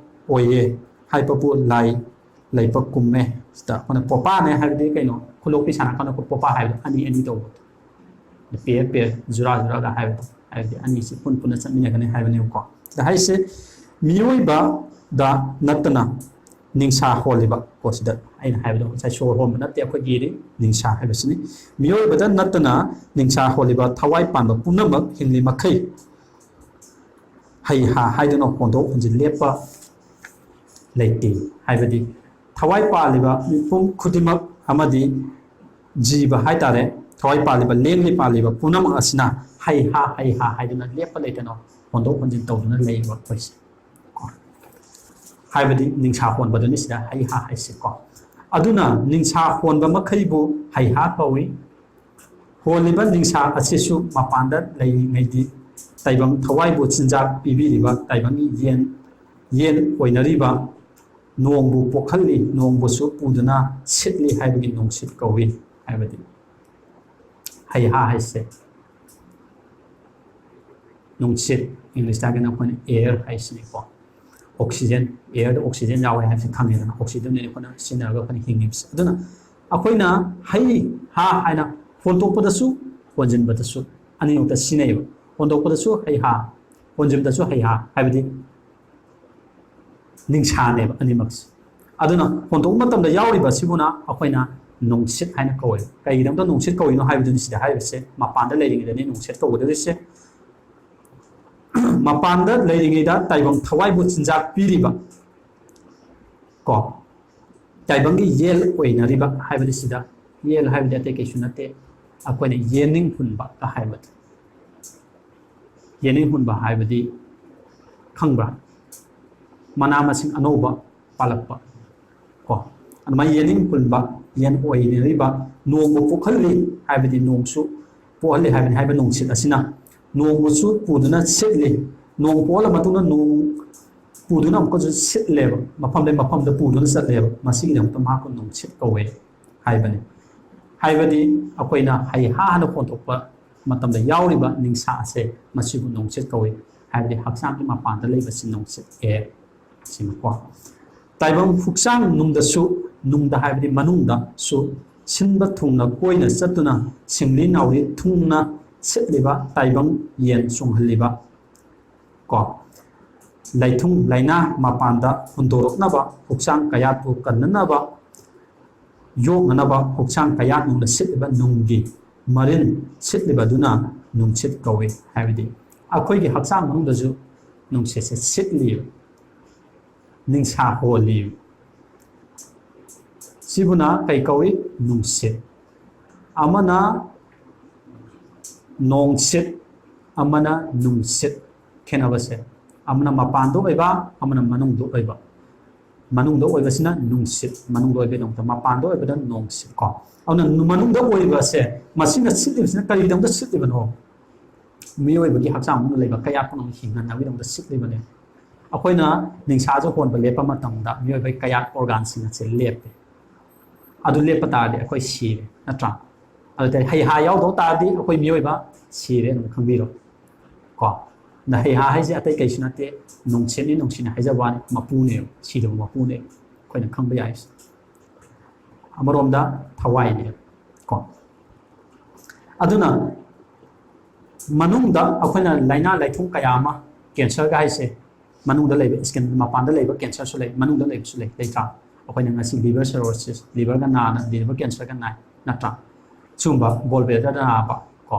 ꯑꯣꯏꯌꯦ ꯍꯥꯏꯕꯕꯨ ꯂꯥꯏ ꯂꯩꯕ ꯀꯨꯝꯃꯦ꯫ ꯁꯤꯗ ꯑꯩꯈꯣꯏꯅ ꯄꯣꯄꯥꯅꯦ ꯍꯥꯏꯕꯗꯤ ꯀꯩꯅꯣ? ꯈꯨꯂꯣꯛꯄꯤ ꯁꯥꯟꯅꯔꯀꯥꯟꯗ ꯑꯩꯈꯣꯏ ꯄꯣꯄꯥ ꯍꯥꯏꯕꯗꯣ ꯑꯅꯤ ꯑꯅꯤ ꯇꯧꯕꯗꯣ꯫ ꯄꯦꯔ ꯄꯦꯔ, ꯖꯨꯔꯥ ꯖꯨꯔꯥꯒ ꯍꯥꯏꯕꯗꯣ, ꯍꯥꯏꯕꯗꯤ ꯑꯅꯤꯁꯤ ꯄꯨꯟ ꯄꯨꯟꯅ ꯆꯠꯃꯤꯟꯅꯒꯅꯤ ꯍꯥꯏꯕꯅꯦꯕꯀꯣ꯫ ꯁꯤꯗ ꯍꯥꯏꯁꯦ ꯃꯤꯑꯣꯏꯕꯗ ꯅꯠꯇꯅ ꯅꯤꯡꯁꯥ ꯍꯣꯜꯂꯤꯕ ꯀꯣ, ꯁꯤꯗ ꯑꯩꯅ ꯍꯥꯏꯕꯗꯣ ꯉꯁꯥꯏ ꯁꯣꯔ ꯍꯣꯟꯕ ꯅꯠꯇꯦ, ꯑꯩꯈꯣꯏꯒꯤꯗꯤ ꯅꯤꯡꯁꯥ ꯍꯥꯏꯕꯁꯤꯅꯤ꯫ ꯃꯤꯑꯣꯏꯕꯗ ꯅꯠꯇꯅ ꯅꯤꯡꯁꯥ ꯍꯣꯜꯂꯤꯕ ꯊꯋꯥꯏ ꯄꯥꯟꯕ ꯄꯨꯝꯅꯃꯛ ꯍꯤꯡꯂꯤ ꯃꯈꯩ ꯍꯩ ꯍꯥ ꯍꯥꯏꯗꯨꯅ ꯍꯣꯟꯗꯣꯛ ꯍꯣꯟꯖꯤꯟ ꯂꯦꯞꯄ ꯂꯩꯇꯦ꯫ ꯍꯥꯏꯕꯗꯤ ꯊꯋꯥꯏ ꯄꯥꯜꯂꯤꯕ ꯃꯤꯄꯨꯝ ꯈꯨꯗꯤꯡꯃꯛ ꯑꯃꯗꯤ ꯖꯤꯕ ꯍꯥꯏꯇꯥꯔꯦ, ꯊꯋꯥꯏ ꯄꯥꯜꯂꯤꯕ, ꯂꯦꯡꯂꯤ ꯄꯥꯜꯂꯤꯕ ꯄꯨꯝꯅꯃꯛ ꯑꯁꯤꯅ ꯍꯩ ꯍꯥ, ꯍꯩ ꯍꯥ ꯍꯥꯏꯗꯨꯅ ꯂꯦꯞꯄ ꯂꯩꯇꯅ ꯍꯣꯟꯗꯣꯛ ꯍꯣꯟꯖꯤꯟ ꯇꯧꯗꯨꯅ ꯂꯩꯔꯤꯕ ꯑꯩꯈꯣꯏꯁꯦ꯫ ꯍꯥꯏꯕꯗꯤ ꯅꯤꯡꯁꯥ ꯍꯣꯟꯕꯗꯨꯅꯤ ꯁꯤꯗ ꯍꯩ ꯍꯥ ꯍꯥꯏꯁꯦꯀꯣ꯫ ꯑꯗꯨꯅ ꯅꯤꯡꯁꯥ ꯍꯣꯟꯕ ꯃꯈꯩꯕꯨ ꯍꯩ ꯍꯥ ꯀꯧꯏ꯫ ꯍꯣꯜꯂꯤꯕ ꯅꯤꯡꯁꯥ ꯑꯁꯤꯁꯨ ꯃꯄꯥꯟꯗ ꯂꯩꯔꯤꯉꯩꯗꯤ ꯇꯥꯏꯕꯪ ꯊꯋꯥꯏꯕꯨ ꯆꯤꯟꯖꯥꯛ ꯄꯤꯕꯤꯔꯤꯕ ꯇꯥꯏꯕꯪꯒꯤ ꯌꯦꯟ, ꯌꯦꯟ ꯑꯣꯏꯅꯔꯤꯕ ꯅꯣꯡꯕꯨ ꯄꯣꯛꯍꯜꯂꯤ, ꯅꯣꯡꯕꯨꯁꯨ ꯄꯨꯗꯨꯅ ꯁꯤꯠꯂꯤ ꯍꯥꯏꯕꯒꯤ ꯅꯨꯡꯁꯤꯠ ꯀꯧꯏ꯫ ꯍꯥꯏꯕꯗꯤ ꯍꯩ ꯍꯥ ꯍꯥꯏꯁꯦ ꯅꯨꯡꯁꯤꯠ, ꯏꯪꯂꯤꯁꯇ ꯍꯥꯏꯔꯒꯅ ꯑꯩꯈꯣꯏꯅ ꯑꯦꯌꯔ ꯍꯥꯏꯁꯤꯅꯤꯀꯣ꯫ ꯑꯣꯛꯁꯤꯖꯦꯟ, ꯑꯦꯌꯔꯗ ꯑꯣꯛꯁꯤꯖꯦꯟ ꯌꯥꯎꯋꯦ ꯍꯥꯏꯕꯁꯤ ꯈꯪꯉꯦꯗꯅ, ꯑꯣꯛꯁꯤꯖꯦꯟꯗꯨꯅꯤ ꯑꯩꯈꯣꯏꯅ ꯁꯤꯖꯤꯟꯅꯔꯒ ꯑꯩꯈꯣꯏꯅ ꯍꯤꯡꯉꯤꯕꯁꯦ꯫ ꯑꯗꯨꯅ ꯑꯩꯈꯣꯏꯅ ꯍꯩ ꯍꯥ ꯍꯥꯏꯅ ꯍꯣꯟꯗꯣꯛꯄꯗꯁꯨ ꯍꯣꯟꯖꯤꯟꯕꯗꯁꯨ ꯑꯅꯤꯃꯛꯇ ꯁꯤꯖꯤꯟꯅꯩꯌꯦꯕ꯫ ꯍꯣꯟꯗꯣꯛꯄꯗꯁꯨ ꯍꯩ ꯍꯥ, ꯍꯣꯟꯖꯤꯟꯕꯗꯁꯨ ꯍꯩ ꯍꯥ, ꯍꯥꯏꯕꯗꯤ ꯅꯤꯡꯁꯥꯅꯦꯕ ꯑꯅꯤꯃꯛꯁꯦ꯫ ꯑꯗꯨꯅ ꯍꯣꯟꯗꯣꯛꯄ ꯃꯇꯝꯗ ꯌꯥꯎꯔꯤꯕ ꯑꯁꯤꯕꯨꯅ ꯑꯩꯈꯣꯏꯅ ꯅꯨꯡꯁꯤꯠ ꯍꯥꯏꯅ ꯀꯧꯋꯦ꯫ ꯀꯩꯒꯤꯗꯃꯛꯇ ꯅꯨꯡꯁꯤꯠ ꯀꯧꯔꯤꯅꯣ ꯍꯥꯏꯕꯗꯨꯅꯤ ꯁꯤꯗ ꯍꯥꯏꯔꯤꯕꯁꯦ, ꯃꯄꯥꯟꯗ ꯂꯩꯔꯤꯉꯩꯗꯅꯤ ꯅꯨꯡꯁꯤꯠ ꯀꯧꯒꯗꯧꯔꯤꯁꯦ꯫ ꯃꯄꯥꯟꯗ ꯂꯩꯔꯤꯉꯩꯗ ꯇꯥꯏꯕꯪ ꯊꯋꯥꯏꯕꯨ ꯆꯤꯟꯖꯥꯛ ꯄꯤꯔꯤꯕ ꯀꯣ, ꯇꯥꯏꯕꯪꯒꯤ ꯌꯦꯜ ꯑꯣꯏꯅꯔꯤꯕ ꯍꯥꯏꯕꯗꯤ ꯁꯤꯗ ꯌꯦꯜ ꯍꯥꯏꯕꯗꯤ ꯑꯇꯩ ꯀꯩꯁꯨ ꯅꯠꯇꯦ, ꯑꯩꯈꯣꯏꯅ ꯌꯦꯅꯤꯡ ꯍꯨꯟꯕ ꯍꯥꯏꯕꯗꯤ꯫ ꯌꯦꯅꯤꯡ ꯍꯨꯟꯕ ꯍꯥꯏꯕꯗꯤ ꯈꯪꯕ꯭ꯔꯥ? ꯃꯅꯥ ꯃꯁꯤꯡ ꯑꯅꯧꯕ ꯄꯥꯜꯂꯛꯄ ꯀꯣ꯫ ꯑꯗꯨꯃꯥꯏꯅ ꯌꯦꯅꯤꯡ ꯍꯨꯟꯕ, ꯌꯦꯟ ꯑꯣꯏꯅꯔꯤꯕ, ꯅꯣꯡꯕꯨ ꯄꯣꯛꯍꯜꯂꯤ ꯍꯥꯏꯕꯗꯤ ꯅꯣꯡꯁꯨ ꯄꯣꯛꯍꯜꯂꯤ ꯍꯥꯏꯕꯅꯤ ꯍꯥꯏꯕ ꯅꯨꯡꯁꯤꯠ ꯑꯁꯤꯅ꯫ ꯅꯣꯡꯕꯨꯁꯨ ꯄꯨꯗꯨꯅ ꯁꯤꯠꯂꯤ, ꯅꯣꯡ ꯄꯣꯛꯍꯜꯂ ꯃꯇꯨꯡꯗ ꯅꯣꯡ ꯄꯨꯗꯨꯅ ꯑꯃꯨꯛꯀꯁꯨ ꯁꯤꯠꯂꯦꯕ, ꯃꯐꯝꯗꯩ ꯃꯐꯝꯗ ꯄꯨꯗꯨꯅ ꯆꯠꯂꯦꯕ, ꯃꯁꯤꯒꯤꯗꯃꯛꯇ ꯃꯍꯥꯛꯄꯨ ꯅꯨꯡꯁꯤꯠ ꯀꯧꯋꯦ ꯍꯥꯏꯕꯅꯤ꯫ ꯍꯥꯏꯕꯗꯤ ꯑꯩꯈꯣꯏꯅ ꯍꯩ ꯍꯥ ꯍꯥꯏꯅ ꯍꯣꯟꯗꯣꯛꯄ ꯃꯇꯝꯗ ꯌꯥꯎꯔꯤꯕ ꯅꯤꯡꯁꯥ ꯑꯁꯦ ꯃꯁꯤꯕꯨ ꯅꯨꯡꯁꯤꯠ ꯀꯧꯏ꯫ ꯍꯥꯏꯕꯗꯤ ꯍꯛꯆꯥꯡꯒꯤ ꯃꯄꯥꯟꯗ ꯂꯩꯕꯁꯤ ꯅꯨꯡꯁꯤꯠ ꯑꯦꯌꯔ ꯁꯤꯅꯀꯣ꯫ ꯇꯥꯏꯕꯪ ꯍꯛꯆꯥꯡ ꯅꯨꯡꯗꯁꯨ, ꯅꯨꯡꯗ ꯍꯥꯏꯕꯗꯤ ꯃꯅꯨꯡꯗꯁꯨ, ꯁꯤꯟꯕ ꯊꯨꯡꯅ ꯀꯣꯏꯅ ꯆꯠꯇꯨꯅ ꯁꯤꯡꯂꯤ ꯅꯥꯎꯔꯤ ꯊꯨꯡꯅ ꯁꯤꯠꯂꯤꯕ ꯇꯥꯏꯕꯪ ꯌꯦꯟ ꯆꯣꯡꯍꯜꯂꯤꯕ ꯀꯣ, ꯂꯩꯊꯨꯡ ꯂꯩꯅꯥ ꯃꯄꯥꯟꯗ ꯍꯨꯟꯗꯣꯔꯛꯅꯕ, ꯍꯛꯆꯥꯡ ꯀꯌꯥꯠꯄꯨ ꯀꯟꯅꯅꯕ, ꯌꯣꯛꯅꯅꯕ ꯍꯛꯆꯥꯡ ꯀꯌꯥꯠ ꯅꯨꯡꯗ ꯁꯤꯠꯂꯤꯕ ꯅꯨꯡꯒꯤ ꯃꯔꯤꯟ ꯁꯤꯠꯂꯤꯕꯗꯨꯅ ꯅꯨꯡꯁꯤꯠ ꯀꯧꯏ꯫ ꯍꯥꯏꯕꯗꯤ ꯑꯩꯈꯣꯏꯒꯤ ꯍꯛꯆꯥꯡ ꯃꯅꯨꯡꯗꯁꯨ ꯅꯨꯡꯁꯤꯠꯁꯦ ꯁꯤꯠꯂꯤꯕ, ꯅꯤꯡꯁꯥ ꯍꯣꯜꯂꯤꯕ꯫ ꯁꯤꯕꯨꯅ ꯀꯩ ꯀꯧꯏ? ꯅꯨꯡꯁꯤꯠ꯫ ꯑꯃꯅ ꯅꯣꯡꯁꯤꯠ, ꯑꯃꯅ ꯅꯨꯡꯁꯤꯠ꯫ ꯈꯦꯠꯅꯕꯁꯦ ꯑꯃꯅ ꯃꯄꯥꯟꯗ ꯑꯣꯏꯕ, ꯑꯃꯅ ꯃꯅꯨꯡꯗ ꯑꯣꯏꯕ꯫ ꯃꯅꯨꯡꯗ ꯑꯣꯏꯕꯁꯤꯅ ꯅꯨꯡꯁꯤꯠ, ꯃꯅꯨꯡꯗ ꯑꯣꯏꯕꯒꯤꯗꯃꯛꯇ꯫ ꯃꯄꯥꯟꯗ ꯑꯣꯏꯕꯗ ꯅꯣꯡꯁꯤꯠ ꯀꯣ꯫ ꯑꯗꯨꯅ ꯃꯅꯨꯡꯗ ꯑꯣꯏꯕꯁꯦ, ꯃꯁꯤꯅ ꯁꯤꯠꯂꯤꯕꯁꯤꯅ ꯀꯔꯤꯒꯤꯗꯃꯛꯇ ꯁꯤꯠꯂꯤꯕꯅꯣ? ꯃꯤꯑꯣꯏꯕꯒꯤ ꯍꯛꯆꯥꯡ ꯃꯅꯨꯡꯗ ꯂꯩꯕ ꯀꯌꯥꯠ ꯄꯨꯝꯅꯃꯛ ꯍꯤꯡꯍꯟꯅꯕꯒꯤꯗꯃꯛꯇ ꯁꯤꯠꯂꯤꯕꯅꯦ꯫ ꯑꯩꯈꯣꯏꯅ ꯅꯤꯡꯁꯥꯁꯨ ꯍꯣꯟꯕ ꯂꯦꯞꯄ ꯃꯇꯝꯗ ꯃꯤꯑꯣꯏꯕꯒꯤ ꯀꯌꯥꯠ organꯁꯤꯡ ꯑꯁꯦ ꯂꯦꯞꯄꯦ꯫ ꯑꯗꯨ ꯂꯦꯞꯄ ꯇꯥꯔꯗꯤ ꯑꯩꯈꯣꯏ ꯁꯤꯔꯦ, ꯅꯠꯇ꯭ꯔꯥ? ꯑꯗꯨꯗꯤ ꯍꯩꯍꯥ ꯌꯥꯎꯗꯧ ꯇꯥꯔꯗꯤ ꯑꯩꯈꯣꯏ ꯃꯤꯑꯣꯏꯕ ꯁꯤꯔꯦ, ꯑꯗꯨꯝ ꯈꯪꯕꯤꯔꯣ ꯀꯣ꯫ ꯑꯗ ꯍꯩꯍꯥ ꯍꯥꯏꯁꯦ ꯑꯇꯩ ꯀꯩꯁꯨ ꯅꯠꯇꯦ, ꯅꯨꯡꯁꯤꯠꯅꯤ, ꯅꯨꯡꯁꯤꯠꯅꯤ ꯍꯥꯏꯖꯕ ꯋꯥꯅꯤ, ꯃꯄꯨꯅꯦꯕ, ꯁꯤꯗꯕ ꯃꯄꯨꯅꯦꯕ ꯑꯩꯈꯣꯏꯅ ꯈꯪꯕ ꯌꯥꯏꯁꯦ꯫ ꯑꯃꯔꯣꯝꯗ ꯊꯋꯥꯏꯅꯦꯕ ꯀꯣ꯫ ꯑꯗꯨꯅ ꯃꯅꯨꯡꯗ ꯑꯩꯈꯣꯏꯅ ꯂꯥꯏꯅꯥ ꯂꯥꯏꯊꯨꯡ ꯀꯌꯥ ꯑꯃ, cancerꯒ ꯍꯥꯏꯁꯦ, ꯃꯅꯨꯡꯗ ꯂꯩꯕ skin, ꯃꯄꯥꯟꯗ ꯂꯩꯕ cancerꯁꯨ ꯂꯩ, ꯃꯅꯨꯡꯗ ꯂꯩꯕꯁꯨ ꯂꯩ, ꯂꯩꯇ꯭ꯔꯥ? ꯑꯩꯈꯣꯏꯅ ꯉꯁꯤ liver cirrhosis, liverꯒ ꯅꯥꯅ liver cancerꯒ ꯅꯥꯏ, ꯅꯠꯇ꯭ꯔꯥ? ꯁꯤꯒꯨꯝꯕ gallbladderꯗ ꯅꯥꯕ ꯀꯣ,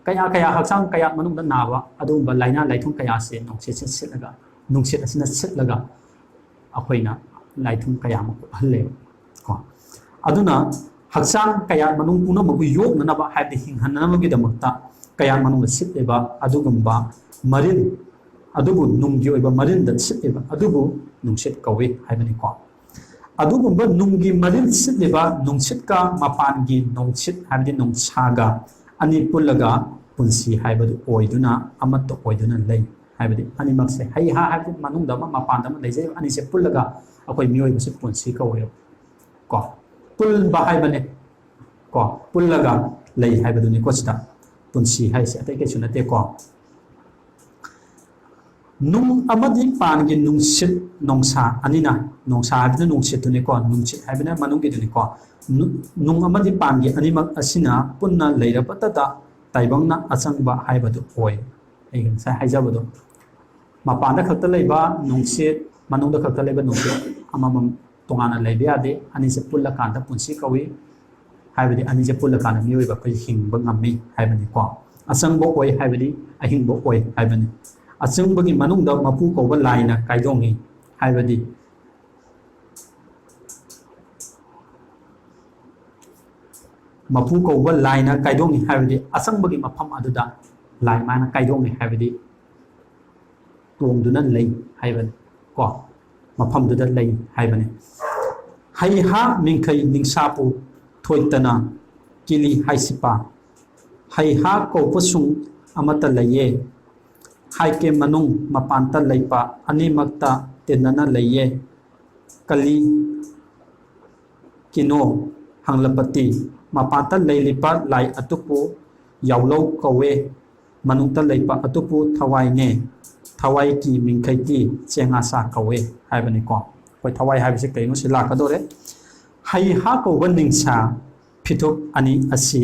ꯀꯌꯥ ꯀꯌꯥ ꯍꯛꯆꯥꯡ ꯀꯌꯥ ꯃꯅꯨꯡꯗ ꯅꯥꯕ, ꯑꯗꯨꯒꯨꯝꯕ ꯂꯥꯏꯅꯥ ꯂꯥꯏꯊꯨꯡ ꯀꯌꯥꯁꯦ ꯅꯨꯡꯁꯤꯠꯁꯦ ꯁꯤꯠꯂꯒ, ꯅꯨꯡꯁꯤꯠ ꯑꯁꯤꯅ ꯁꯤꯠꯂꯒ ꯑꯩꯈꯣꯏꯅ ꯂꯥꯏꯊꯨꯡ ꯀꯌꯥ ꯑꯃ ꯄꯣꯛꯍꯜꯂꯦꯕ ꯀꯣ꯫ ꯑꯗꯨꯅ ꯍꯛꯆꯥꯡ ꯀꯌꯥꯠ ꯃꯅꯨꯡ ꯄꯨꯝꯅꯃꯛꯄꯨ ꯌꯣꯛꯅꯅꯕ, ꯍꯥꯏꯕꯗꯤ ꯍꯤꯡꯍꯟꯅꯅꯕꯒꯤꯗꯃꯛꯇ ꯀꯌꯥꯠ ꯃꯅꯨꯡꯗ ꯁꯤꯠꯂꯤꯕ ꯑꯗꯨꯒꯨꯝꯕ ꯃꯔꯤꯟ, ꯑꯗꯨꯕꯨ ꯅꯨꯡꯒꯤ ꯑꯣꯏꯕ ꯃꯔꯤꯟꯗ ꯁꯤꯠꯂꯤꯕ ꯑꯗꯨꯕꯨ ꯅꯨꯡꯁꯤꯠ ꯀꯧꯏ ꯍꯥꯏꯕꯅꯤꯀꯣ꯫ ꯑꯗꯨꯒꯨꯝꯕ ꯅꯨꯡꯒꯤ ꯃꯔꯤꯟ ꯁꯤꯠꯂꯤꯕ ꯅꯨꯡꯁꯤꯠꯀ ꯃꯄꯥꯟꯒꯤ ꯅꯨꯡꯁꯤꯠ, ꯍꯥꯏꯕꯗꯤ ꯅꯨꯡꯁꯥꯒ ꯑꯅꯤ ꯄꯨꯜꯂꯒ ꯄꯨꯟꯁꯤ ꯍꯥꯏꯕꯗꯨ ꯑꯣꯏꯗꯨꯅ, ꯑꯃꯠꯇ ꯑꯣꯏꯗꯨꯅ ꯂꯩ꯫ ꯍꯥꯏꯕꯗꯤ ꯑꯅꯤꯃꯛꯁꯦ, ꯍꯩꯍꯥ ꯍꯥꯏꯕꯗꯤ ꯃꯅꯨꯡꯗ ꯑꯃ ꯃꯄꯥꯟꯗ ꯑꯃ ꯂꯩꯖꯩ, ꯑꯅꯤꯁꯦ ꯄꯨꯜꯂꯒ ꯑꯩꯈꯣꯏ ꯃꯤꯑꯣꯏꯕꯁꯦ ꯄꯨꯟꯁꯤ ꯀꯧꯋꯦꯕ ꯀꯣ꯫ ꯄꯨꯟꯕ ꯍꯥꯏꯕꯅꯦ ꯀꯣ, ꯄꯨꯜꯂꯒ ꯂꯩ ꯍꯥꯏꯕꯗꯨꯅꯤꯀꯣ ꯁꯤꯗ ꯄꯨꯟꯁꯤ ꯍꯥꯏꯁꯦ, ꯑꯇꯩ ꯀꯩꯁꯨ ꯅꯠꯇꯦꯀꯣ꯫ ꯅꯨꯡ ꯑꯃꯗꯤ ꯄꯥꯟꯒꯤ ꯅꯨꯡꯁꯤꯠ ꯅꯣꯡꯁꯥ ꯑꯅꯤꯅ, ꯅꯣꯡꯁꯥ ꯍꯥꯏꯕꯅ ꯅꯨꯡꯁꯤꯠꯇꯨꯅꯤꯀꯣ, ꯅꯨꯡꯁꯤꯠ ꯍꯥꯏꯕꯅ ꯃꯅꯨꯡꯒꯤꯗꯨꯅꯤꯀꯣ꯫ ꯅꯨ-, ꯅꯨꯡ ꯑꯃꯗꯤ ꯄꯥꯟꯒꯤ ꯑꯅꯤꯃꯛ ꯑꯁꯤꯅ ꯄꯨꯟꯅ ꯂꯩꯔꯕꯇꯗ ꯇꯥꯏꯕꯪꯅ ꯑꯆꯪꯕ ꯍꯥꯏꯕꯗꯨ ꯑꯣꯏ꯫ ꯑꯩ ꯉꯁꯥꯏ ꯍꯥꯏꯖꯕꯗꯣ, ꯃꯄꯥꯟꯗ ꯈꯛꯇ ꯂꯩꯕ ꯅꯨꯡꯁꯤꯠ, ꯃꯅꯨꯡꯗ ꯈꯛꯇ ꯂꯩꯕ ꯅꯨꯡꯁꯤꯠ ꯑꯃꯃꯝ ꯇꯣꯉꯥꯟꯅ ꯂꯩꯕ ꯌꯥꯗꯦ꯫ ꯑꯅꯤꯁꯦ ꯄꯨꯜꯂꯀꯥꯟꯗ ꯄꯨꯟꯁꯤ ꯀꯧꯏ꯫ ꯍꯥꯏꯕꯗꯤ ꯑꯅꯤꯁꯦ ꯄꯨꯜꯂꯀꯥꯟꯗ ꯃꯤꯑꯣꯏꯕ ꯑꯩꯈꯣꯏ ꯍꯤꯡꯕ ꯉꯝꯃꯤ ꯍꯥꯏꯕꯅꯤꯀꯣ꯫ ꯑꯆꯪꯕ ꯑꯣꯏ ꯍꯥꯏꯕꯗꯤ ꯑꯍꯤꯡꯕ ꯑꯣꯏ ꯍꯥꯏꯕꯅꯤ꯫ ꯑꯆꯪꯕꯒꯤ ꯃꯅꯨꯡꯗ ꯃꯄꯨ ꯀꯧꯕ ꯂꯥꯏꯅ ꯀꯥꯏꯗꯣꯡꯉꯤ ꯍꯥꯏꯕꯗꯤ, ꯃꯄꯨ ꯀꯧꯕ ꯂꯥꯏꯅ ꯀꯥꯏꯗꯣꯡꯉꯤ ꯍꯥꯏꯕꯗꯤ ꯑꯆꯪꯕꯒꯤ ꯃꯐꯝ ꯑꯗꯨꯗ ꯂꯥꯏ ꯃꯥꯅ ꯀꯥꯏꯗꯣꯡꯉꯤ ꯍꯥꯏꯕꯗꯤ ꯇꯣꯡꯗꯨꯅ ꯂꯩ ꯍꯥꯏꯕꯅꯤ ꯀꯣ, ꯃꯐꯝꯗꯨꯗ ꯂꯩ ꯍꯥꯏꯕꯅꯤ꯫ ꯍꯩꯍꯥ ꯃꯤꯡꯈꯩ ꯅꯤꯡꯁꯥꯄꯨ ꯊꯣꯏꯇꯅ ꯀꯤꯂꯤ ꯍꯥꯏꯁꯤꯄꯥ꯫ ꯍꯩꯍꯥ ꯀꯧꯕꯁꯨꯡ ꯑꯃꯠꯇ ꯂꯩꯌꯦ꯫ ꯍꯥꯏꯀꯦ ꯃꯅꯨꯡ ꯃꯄꯥꯟꯇ ꯂꯩꯄ ꯑꯅꯤꯃꯛꯇ ꯇꯤꯟꯅꯅ ꯂꯩꯌꯦ꯫ ꯀꯂꯤ ꯀꯤꯅꯣ ꯍꯪꯂꯄꯇꯤ꯫ ꯃꯄꯥꯟꯇ ꯂꯩꯔꯤꯕ ꯂꯥꯏ ꯑꯗꯨꯕꯨ ꯌꯥꯎꯂꯧ ꯀꯧꯋꯦ꯫ ꯃꯅꯨꯡꯗ ꯂꯩꯕ ꯑꯗꯨꯕꯨ ꯊꯋꯥꯏꯅꯦ꯫ ꯊꯋꯥꯏꯒꯤ ꯃꯤꯡꯈꯩꯗꯤ ꯆꯦꯡꯉꯥꯆꯥ ꯀꯧꯋꯦ ꯍꯥꯏꯕꯅꯤꯀꯣ꯫ ꯑꯩꯈꯣꯏ ꯊꯋꯥꯏ ꯍꯥꯏꯕꯁꯤ ꯀꯩꯅꯣ ꯁꯤ ꯂꯥꯛꯀꯗꯧꯔꯦ꯫ ꯍꯩꯍꯥ ꯀꯧꯕ ꯅꯤꯡꯁꯥ ꯐꯤꯊꯨꯞ ꯑꯅꯤ ꯑꯁꯤ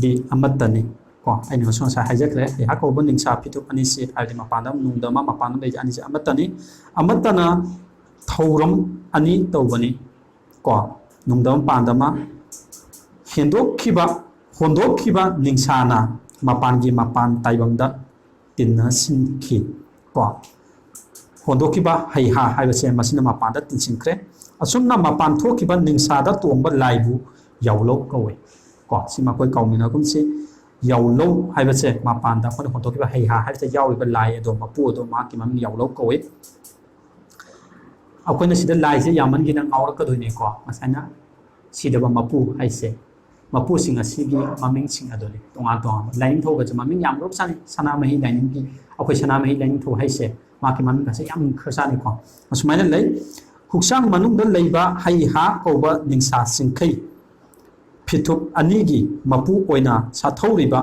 ꯗꯤ ꯑꯃꯠꯇꯅꯤ ꯀꯣ꯫ ꯑꯩꯅ ꯉꯁꯤ ꯉꯁꯥꯏ ꯍꯥꯏꯖꯈ꯭ꯔꯦ, ꯍꯩꯍꯥ ꯀꯧꯕ ꯅꯤꯡꯁꯥ ꯐꯤꯊꯨꯞ ꯑꯅꯤꯁꯤ ꯍꯥꯏꯕꯗꯤ ꯃꯄꯥꯟꯗ ꯑꯃ ꯅꯨꯡꯗ ꯑꯃ, ꯃꯄꯥꯟꯗ ꯂꯩꯁꯦ ꯑꯅꯤꯁꯦ ꯑꯃꯠꯇꯅꯤ꯫ ꯑꯃꯠꯇꯅ ꯊꯧꯔꯝ ꯑꯅꯤ ꯇꯧꯕꯅꯤ ꯀꯣ꯫ ꯅꯨꯡꯗ ꯑꯃ ꯄꯥꯟꯗ ꯑꯃ꯫ ꯍꯦꯟꯗꯣꯛꯈꯤꯕ, ꯍꯣꯟꯗꯣꯛꯈꯤꯕ ꯅꯤꯡꯁꯥꯅ ꯃꯄꯥꯟꯒꯤ ꯃꯄꯥꯟ ꯇꯥꯏꯕꯪꯗ ꯇꯤꯟꯅꯁꯤꯟꯈꯤ ꯀꯣ꯫ ꯍꯣꯟꯗꯣꯛꯈꯤꯕ ꯍꯩꯍꯥ ꯍꯥꯏꯕꯁꯦ ꯃꯁꯤꯅ ꯃꯄꯥꯟꯗ ꯇꯤꯟꯁꯤꯟꯈ꯭ꯔꯦ꯫ ꯑꯁꯨꯝꯅ ꯃꯄꯥꯟ ꯊꯣꯛꯈꯤꯕ ꯅꯤꯡꯁꯥꯗ ꯇꯣꯡꯕ ꯂꯥꯏꯕꯨ ꯌꯥꯎꯂꯧ ꯀꯧꯏ ꯀꯣ꯫ ꯁꯤ ꯃꯈꯣꯏ ꯀꯧꯃꯤꯟꯅꯒꯨꯝꯁꯤ꯫ ꯌꯥꯎꯂꯧ ꯍꯥꯏꯕꯁꯦ ꯃꯄꯥꯟꯗ ꯑꯩꯈꯣꯏꯅ ꯍꯣꯟꯗꯣꯛꯈꯤꯕ ꯍꯩꯍꯥ ꯍꯥꯏꯕꯁꯦ ꯌꯥꯎꯔꯤꯕ ꯂꯥꯏ ꯑꯗꯣ, ꯃꯄꯨ ꯑꯗꯣ, ꯃꯍꯥꯛꯀꯤ ꯃꯃꯤꯡ ꯌꯥꯎꯂꯧ ꯀꯧꯏ꯫ ꯑꯩꯈꯣꯏꯅ ꯁꯤꯗ ꯂꯥꯏꯁꯦ ꯌꯥꯝꯃꯟꯈꯤꯅ ꯉꯥꯎꯔꯛꯀꯗꯣꯏꯅꯦꯀꯣ꯫ ꯉꯁꯥꯏꯅ ꯁꯤꯗꯕ ꯃꯄꯨ ꯍꯥꯏꯁꯦ, ꯃꯄꯨꯁꯤꯡ ꯑꯁꯤꯒꯤ ꯃꯃꯤꯡꯁꯤꯡ ꯑꯗꯨꯅꯤ꯫ ꯇꯣꯉꯥꯟ ꯇꯣꯉꯥꯟꯕ ꯂꯥꯏꯅꯤꯡꯊꯧꯒꯁꯦ ꯃꯃꯤꯡ ꯌꯥꯝꯈ꯭ꯔꯕꯖꯥꯠꯅꯤ꯫ ꯁꯅꯥꯃꯍꯤ ꯂꯥꯏꯅꯤꯡꯒꯤ, ꯑꯩꯈꯣꯏ ꯁꯅꯥꯃꯍꯤ ꯂꯥꯏꯅꯤꯡꯊꯧ ꯍꯥꯏꯁꯦ ꯃꯥꯒꯤ ꯃꯃꯤꯡꯒꯁꯦ ꯌꯥꯝꯈ꯭ꯔꯖꯥꯠꯅꯤꯀꯣ꯫ ꯑꯁꯨꯃꯥꯏꯅ ꯂꯩ꯫ ꯍꯛꯆꯥꯡ ꯃꯅꯨꯡꯗ ꯂꯩꯕ ꯍꯩꯍꯥ ꯀꯧꯕ ꯅꯤꯡꯁꯥ ꯁꯤꯡꯈꯩ ꯐꯤꯊꯨꯞ ꯑꯅꯤꯒꯤ ꯃꯄꯨ ꯑꯣꯏꯅ ꯁꯥꯊꯧꯔꯤꯕ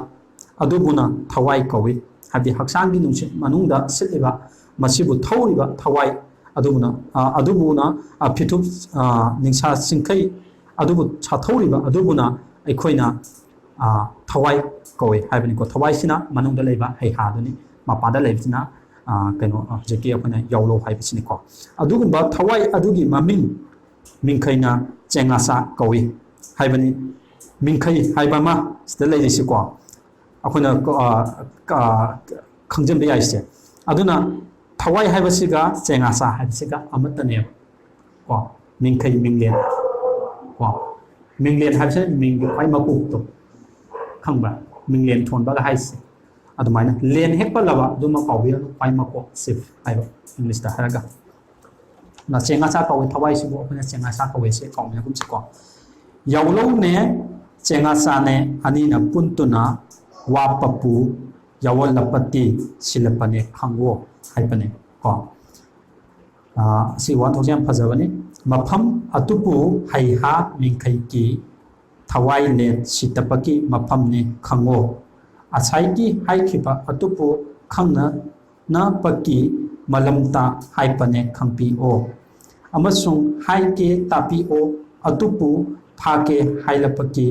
ꯑꯗꯨꯕꯨꯅ ꯊꯋꯥꯏ ꯀꯧꯏ꯫ ꯍꯥꯏꯕꯗꯤ ꯍꯛꯆꯥꯡꯒꯤ ꯅꯨꯡꯁꯤꯠ ꯃꯅꯨꯡꯗ ꯁꯤꯠꯂꯤꯕ, ꯃꯁꯤꯕꯨ ꯊꯧꯔꯤꯕ ꯊꯋꯥꯏ ꯑꯗꯨꯕꯨꯅ, ꯑ, ꯑꯗꯨꯕꯨꯅ, ꯑ, ꯐꯤꯊꯨꯞ, ꯑ, ꯅꯤꯡꯁꯥ ꯁꯤꯡꯈꯩ ꯑꯗꯨꯕꯨ ꯁꯥꯊꯧꯔꯤꯕ ꯑꯗꯨꯕꯨꯅ ꯑꯩꯈꯣꯏꯅ, ꯑ, ꯊꯋꯥꯏ ꯀꯧꯏ ꯍꯥꯏꯕꯅꯤꯀꯣ꯫ ꯊꯋꯥꯏꯁꯤꯅ ꯃꯅꯨꯡꯗ ꯂꯩꯕ ꯍꯩꯍꯥꯗꯨꯅꯤ, ꯃꯄꯥꯟꯗ ꯂꯩꯕꯁꯤꯅ, ꯑ, ꯀꯩꯅꯣ, ꯑ, ꯍꯧꯖꯤꯛꯀꯤ ꯑꯩꯈꯣꯏꯅ ꯌꯥꯎꯂꯧ ꯍꯥꯏꯕꯁꯤꯅꯤꯀꯣ꯫ ꯑꯗꯨꯒꯨꯝꯕ ꯊꯋꯥꯏ ꯑꯗꯨꯒꯤ ꯃꯃꯤꯡ ꯃꯤꯡꯈꯩꯅ ꯆꯦꯡꯉꯥꯆꯥ ꯀꯧꯏ ꯍꯥꯏꯕꯅꯤ꯫ ꯃꯤꯡꯈꯩ ꯍꯥꯏꯕ ꯑꯃ ꯁꯤꯗ ꯂꯩꯔꯤꯁꯤꯀꯣ, ꯑꯩꯈꯣꯏꯅ, ꯑ, ꯑ, ꯈꯪꯖꯤꯟꯕ ꯌꯥꯏꯁꯦ꯫ ꯑꯗꯨꯅ ꯊꯋꯥꯏ ꯍꯥꯏꯕꯁꯤꯒ ꯆꯦꯡꯉꯥꯆꯥ ꯍꯥꯏꯕꯁꯤꯒ ꯑꯃꯠꯇꯅꯦꯕ꯫ ꯀꯣ, ꯃꯤꯡꯈꯩ, ꯃꯤꯡꯂꯦꯟ꯫ ꯀꯣ, ꯃꯤꯡꯂꯦꯟ ꯍꯥꯏꯕꯁꯤꯅ ꯃꯤꯡꯒꯤ ꯈ꯭ꯋꯥꯏ ꯃꯀꯣꯛꯇꯣ, ꯈꯪꯕ꯭ꯔꯥ? ꯃꯤꯡꯂꯦꯟ ꯊꯣꯟꯕꯒ ꯍꯥꯏꯁꯦ꯫ ꯑꯗꯨꯃꯥꯏꯅ ꯂꯦꯟ ꯍꯦꯛ ꯄꯜꯂꯕ ꯑꯗꯨꯃꯛ ꯀꯥꯎꯕꯤꯔꯅꯨ, ꯈ꯭ꯋꯥꯏ ꯃꯀꯣꯛ, ꯆꯤꯐ ꯍꯥꯏꯕ ꯏꯪꯂꯤꯁꯇ ꯍꯥꯏꯔꯒ꯫ ꯅ ꯆꯦꯡꯉꯥꯆꯥ ꯀꯧꯋꯦ, ꯊꯋꯥꯏꯁꯤꯕꯨ ꯑꯩꯈꯣꯏꯅ ꯆꯦꯡꯉꯥꯆꯥ ꯀꯧꯋꯦ, ꯁꯤ ꯀꯥꯎꯅꯒꯨꯝꯁꯤꯀꯣ꯫ ꯌꯥꯎꯂꯧꯅꯦ ꯆꯦꯡꯉꯥꯆꯥꯅꯦ ꯑꯅꯤꯅ ꯄꯨꯟꯇꯨꯅ ꯋꯥꯄꯄꯨ ꯌꯥꯎꯍꯜꯂꯄꯇꯤ ꯁꯤꯜꯂꯄꯅꯦ ꯈꯪꯉꯣ ꯍꯥꯏꯕꯅꯦ ꯀꯣ꯫ ꯑ, ꯁꯤ ꯋꯥꯍꯟꯊꯣꯛꯁꯦ ꯌꯥꯝ ꯐꯖꯕꯅꯤ꯫ ꯃꯐꯝ ꯑꯇꯨꯄꯨ ꯍꯩꯍꯥ ꯃꯤꯡꯈꯩꯒꯤ ꯊꯋꯥꯏ ꯂꯦꯟ ꯁꯤꯇꯄꯒꯤ ꯃꯐꯝꯅꯤ ꯈꯪꯉꯣ꯫ ꯉꯁꯥꯏꯒꯤ ꯍꯥꯏꯈꯤꯕ ꯑꯇꯨꯄꯨ ꯈꯪꯅꯅꯕꯒꯤ ꯃꯂꯝꯇ ꯍꯥꯏꯕꯅꯦ ꯈꯪꯕꯤꯌꯣ꯫ ꯑꯃꯁꯨꯡ ꯍꯥꯏꯒꯦ ꯇꯥꯕꯤꯌꯣ, ꯑꯇꯨꯄꯨ ꯐꯥꯒꯦ ꯍꯥꯏꯂꯛꯄꯒꯤ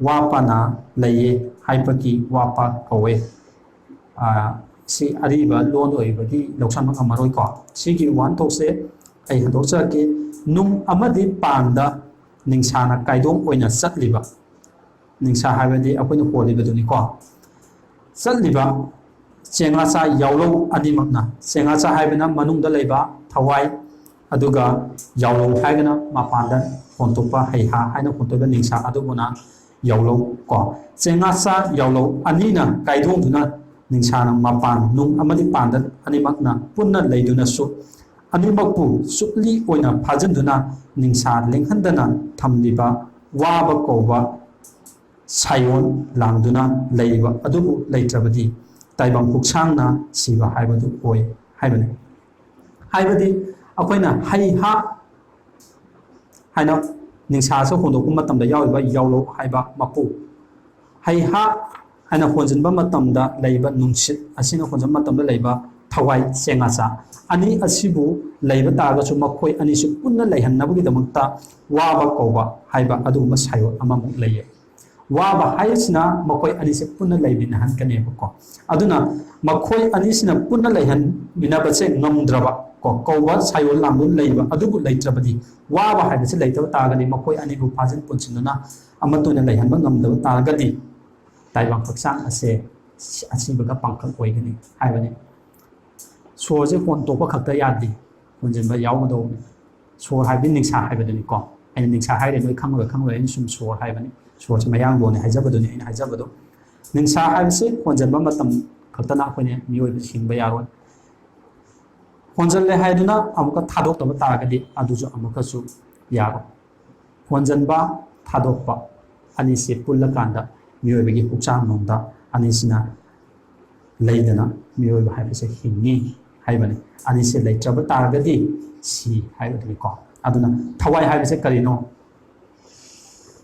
ꯋꯥꯄꯥꯅ ꯂꯩꯌꯦ ꯍꯥꯏꯕꯒꯤ ꯋꯥꯄꯥ ꯀꯧꯋꯦ꯫ ꯑ, ꯁꯤ ꯑꯔꯤꯕ ꯂꯣꯟ ꯑꯣꯏꯕꯒꯤ ꯂꯧꯁꯟꯕ ꯉꯝꯃꯔꯣꯏꯀꯣ꯫ ꯁꯤꯒꯤ ꯋꯥꯍꯟꯊꯣꯛꯁꯦ ꯑꯩ ꯍꯟꯗꯣꯛꯆꯔꯛꯀꯦ꯫ ꯅꯨꯡ ꯑꯃꯗꯤ ꯄꯥꯟꯗ ꯅꯤꯡꯁꯥꯅ ꯀꯥꯏꯗꯣꯡ ꯑꯣꯏꯅ ꯆꯠꯂꯤꯕ, ꯅꯤꯡꯁꯥ ꯍꯥꯏꯕꯗꯤ ꯑꯩꯈꯣꯏꯅ ꯍꯣꯜꯂꯤꯕꯗꯨꯅꯤꯀꯣ꯫ ꯆꯠꯂꯤꯕ ꯆꯦꯡꯉꯥꯆꯥ ꯌꯥꯎꯂꯧ ꯑꯅꯤꯃꯛꯅ, ꯆꯦꯡꯉꯥꯆꯥ ꯍꯥꯏꯕꯅ ꯃꯅꯨꯡꯗ ꯂꯩꯕ ꯊꯋꯥꯏ, ꯑꯗꯨꯒ ꯌꯥꯎꯂꯧ ꯍꯥꯏꯔꯒꯅ ꯃꯄꯥꯟꯗ ꯍꯣꯟꯗꯣꯛꯄ, ꯍꯩꯍꯥ ꯍꯥꯏꯅ ꯍꯣꯟꯗꯣꯛꯄ ꯅꯤꯡꯁꯥ ꯑꯗꯨꯕꯨꯅ ꯌꯥꯎꯂꯧ ꯀꯣ꯫ ꯆꯦꯡꯉꯥꯆꯥ ꯌꯥꯎꯂꯧ ꯑꯅꯤꯅ ꯀꯥꯏꯗꯣꯡꯗꯨꯅ ꯅꯤꯡꯁꯥꯅ ꯃꯄꯥꯟ, ꯅꯨꯡ ꯑꯃꯗꯤ ꯄꯥꯟꯗ ꯑꯅꯤꯃꯛꯅ ꯄꯨꯟꯅ ꯂꯩꯗꯨꯅꯁꯨ ꯑꯅꯤꯃꯛꯄꯨ ꯆꯨꯞꯂꯤ ꯑꯣꯏꯅ ꯐꯥꯖꯤꯟꯗꯨꯅ ꯅꯤꯡꯁꯥ ꯂꯦꯡꯍꯟꯗꯅ ꯊꯝꯂꯤꯕ ꯋꯥꯕ ꯀꯧꯕ ꯁꯥꯏꯑꯣꯟ ꯂꯥꯡꯗꯨꯅ ꯂꯩꯔꯤꯕ ꯑꯗꯨꯕꯨ ꯂꯩꯇ꯭ꯔꯕꯗꯤ ꯇꯥꯏꯕꯪ ꯄꯨꯛꯁꯥꯡꯅ ꯁꯤꯕ ꯍꯥꯏꯕꯗꯨ ꯑꯣꯏ ꯍꯥꯏꯕꯅꯤ꯫ ꯍꯥꯏꯕꯗꯤ ꯑꯩꯈꯣꯏꯅ ꯍꯩꯍꯥ ꯍꯥꯏꯅ ꯅꯤꯡꯁꯥꯁꯨ ꯍꯣꯟꯗꯣꯛꯄ ꯃꯇꯝꯗ ꯌꯥꯎꯔꯤꯕ ꯌꯥꯎꯂꯧ ꯍꯥꯏꯕ ꯃꯄꯨ, ꯍꯩꯍꯥ ꯑꯩꯅ ꯍꯣꯟꯖꯤꯟꯕ ꯃꯇꯝꯗ ꯂꯩꯕ ꯅꯨꯡꯁꯤꯠ ꯑꯁꯤꯅ ꯍꯣꯟꯖꯤꯟꯕ ꯃꯇꯝꯗ ꯂꯩꯕ ꯊꯋꯥꯏ ꯆꯦꯡꯉꯥꯆꯥ ꯑꯅꯤ ꯑꯁꯤꯕꯨ ꯂꯩꯕ ꯇꯥꯔꯒꯁꯨ ꯃꯈꯣꯏ ꯑꯅꯤꯁꯤ ꯄꯨꯟꯅ ꯂꯩꯍꯟꯅꯕꯒꯤꯗꯃꯛꯇ ꯋꯥꯕ ꯀꯧꯕ ꯍꯥꯏꯕ ꯑꯗꯨꯒꯨꯝꯕ ꯁꯥꯏꯑꯣꯟ ꯑꯃꯃꯨꯛ ꯂꯩꯌꯦ꯫ ꯋꯥꯕ ꯍꯥꯏꯁꯤꯅ ꯃꯈꯣꯏ ꯑꯅꯤꯁꯦ ꯄꯨꯟꯅ ꯂꯩꯃꯤꯟꯅꯍꯟꯒꯅꯦꯕꯀꯣ꯫ ꯑꯗꯨꯅ ꯃꯈꯣꯏ ꯑꯅꯤꯁꯤꯅ ꯄꯨꯟꯅ ꯂꯩꯍꯟꯃꯤꯟꯅꯕꯁꯦ ꯉꯝꯗ꯭ꯔꯕ ꯀꯣ, ꯀꯧꯕ ꯁꯥꯏꯑꯣꯟ ꯂꯥꯡꯂꯣꯟ ꯂꯩꯕ ꯑꯗꯨꯕꯨ ꯂꯩꯇ꯭ꯔꯕꯗꯤ, ꯋꯥꯕ ꯍꯥꯏꯕꯁꯤ ꯂꯩꯇꯕ ꯇꯥꯔꯒꯗꯤ ꯃꯈꯣꯏ ꯑꯅꯤꯕꯨ ꯐꯥꯖꯤꯟ ꯄꯨꯟꯁꯤꯟꯗꯨꯅ ꯑꯃꯠꯇ ꯑꯣꯏꯅ ꯂꯩꯍꯟꯕ ꯉꯝꯗꯕ ꯇꯥꯔꯒꯗꯤ ꯇꯥꯏꯕꯪ ꯍꯛꯆꯥꯡ ꯑꯁꯦ ꯑꯁꯤꯕꯒ ꯄꯥꯡꯈꯛ ꯑꯣꯏꯒꯅꯤ ꯍꯥꯏꯕꯅꯤ꯫ ꯁꯣꯔꯁꯦ ꯍꯣꯟꯇꯣꯛꯄ ꯈꯛꯇ ꯌꯥꯗꯦ, ꯍꯣꯟꯖꯤꯟꯕ ꯌꯥꯎꯒꯗꯧꯕꯅꯤ꯫ ꯁꯣꯔ ꯍꯥꯏꯕꯗꯤ ꯅꯤꯡꯁꯥ ꯍꯥꯏꯕꯗꯨꯅꯤꯀꯣ꯫ ꯑꯩꯅ ꯅꯤꯡꯁꯥ ꯍꯥꯏꯔꯦ ꯅꯣꯏ ꯈꯪꯉꯔꯣꯏ, ꯈꯪꯉꯔꯣꯏ, ꯑꯩꯅ ꯁꯨꯝ ꯁꯣꯔ ꯍꯥꯏꯕꯅꯤ꯫ ꯁꯣꯔꯁꯦ ꯃꯌꯥꯡꯂꯣꯟꯅꯦ ꯍꯥꯏꯖꯕꯗꯨꯅꯤ ꯑꯩꯅ ꯍꯥꯏꯖꯕꯗꯣ꯫ ꯅꯤꯡꯁꯥ ꯍꯥꯏꯕꯁꯤ ꯍꯣꯟꯖꯤꯟꯕ ꯃꯇꯝ ꯈꯛꯇꯅ ꯑꯩꯈꯣꯏꯅ ꯃꯤꯑꯣꯏꯕ ꯍꯤꯡꯕ ꯌꯥꯔꯣꯏ꯫ ꯍꯣꯟꯖꯜꯂꯦ ꯍꯥꯏꯗꯨꯅ ꯑꯃꯨꯛꯀ ꯊꯥꯗꯣꯛꯇꯕ ꯇꯥꯔꯒꯗꯤ ꯑꯗꯨꯁꯨ ꯑꯃꯨꯛꯀꯁꯨ ꯌꯥꯔꯣꯏ꯫ ꯍꯣꯟꯖꯟꯕ, ꯊꯥꯗꯣꯛꯄ ꯑꯅꯤꯁꯤ ꯄꯨꯜꯂꯀꯥꯟꯗ ꯃꯤꯑꯣꯏꯕꯒꯤ ꯍꯛꯆꯥꯡ ꯂꯣꯝꯗ ꯑꯅꯤꯁꯤꯅ ꯂꯩꯗꯅ ꯃꯤꯑꯣꯏꯕ ꯍꯥꯏꯕꯁꯦ ꯍꯤꯡꯉꯤ ꯍꯥꯏꯕꯅꯤ꯫ ꯑꯅꯤꯁꯦ ꯂꯩꯇ꯭ꯔꯕ ꯇꯥꯔꯒꯗꯤ ꯁꯤ ꯍꯥꯏꯕꯗꯨꯅꯤꯀꯣ꯫ ꯑꯗꯨꯅ ꯊꯋꯥꯏ ꯍꯥꯏꯕꯁꯦ ꯀꯔꯤꯅꯣ?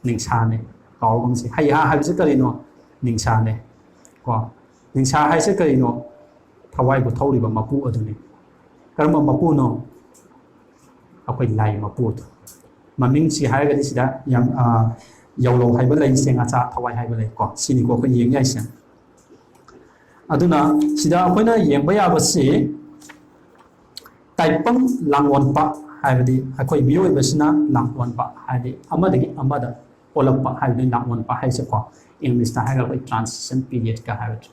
ꯅꯤꯡꯁꯥꯅꯦ꯫ ꯀꯥꯎꯒꯨꯝꯁꯦ, ꯍꯩꯍꯥ ꯍꯥꯏꯕꯁꯦ ꯀꯔꯤꯅꯣ? ꯅꯤꯡꯁꯥꯅꯦ꯫ ꯀꯣ, ꯅꯤꯡꯁꯥ ꯍꯥꯏꯁꯦ ꯀꯔꯤꯅꯣ? ꯊꯋꯥꯏꯕꯨ ꯊꯧꯔꯤꯕ ꯃꯄꯨ ꯑꯗꯨꯅꯤ꯫ ꯀꯔꯝꯕ ꯃꯄꯨꯅꯣ? ꯑꯩꯈꯣꯏ ꯂꯥꯏ ꯃꯄꯨ ꯑꯗꯨ꯫ ꯃꯃꯤꯡꯁꯤ ꯍꯥꯏꯔꯒꯗꯤ ꯁꯤꯗ ꯌꯥꯝ, ꯑ, ꯌꯥꯎꯂꯧ ꯍꯥꯏꯕ ꯂꯩ, ꯆꯦꯡꯉꯥꯆꯥ ꯊꯋꯥꯏ ꯍꯥꯏꯕ ꯂꯩ ꯀꯣ꯫ ꯁꯤꯅꯤꯀꯣ ꯑꯩꯈꯣꯏꯅ ꯌꯦꯡ ꯌꯥꯏꯁꯦ꯫ ꯑꯗꯨꯅ ꯁꯤꯗ ꯑꯩꯈꯣꯏꯅ ꯌꯦꯡꯕ ꯌꯥꯕꯁꯤ ꯇꯥꯏꯄꯪ ꯂꯥꯡꯑꯣꯟꯄ ꯍꯥꯏꯕꯗꯤ ꯑꯩꯈꯣꯏ ꯃꯤꯑꯣꯏꯕꯁꯤꯅ ꯂꯥꯡꯑꯣꯟꯄ ꯍꯥꯏꯗꯤ ꯑꯃꯗꯒꯤ ꯑꯃꯗ ꯑꯣꯜꯂꯛꯄ ꯍꯥꯏꯕꯗꯤ ꯂꯥꯡꯑꯣꯟꯄ ꯍꯥꯏꯁꯦꯀꯣ꯫ ꯏꯪꯂꯤꯁꯇ ꯍꯥꯏꯔꯒ ꯑꯩꯈꯣꯏ transition periodꯀ ꯍꯥꯏꯕꯗꯣ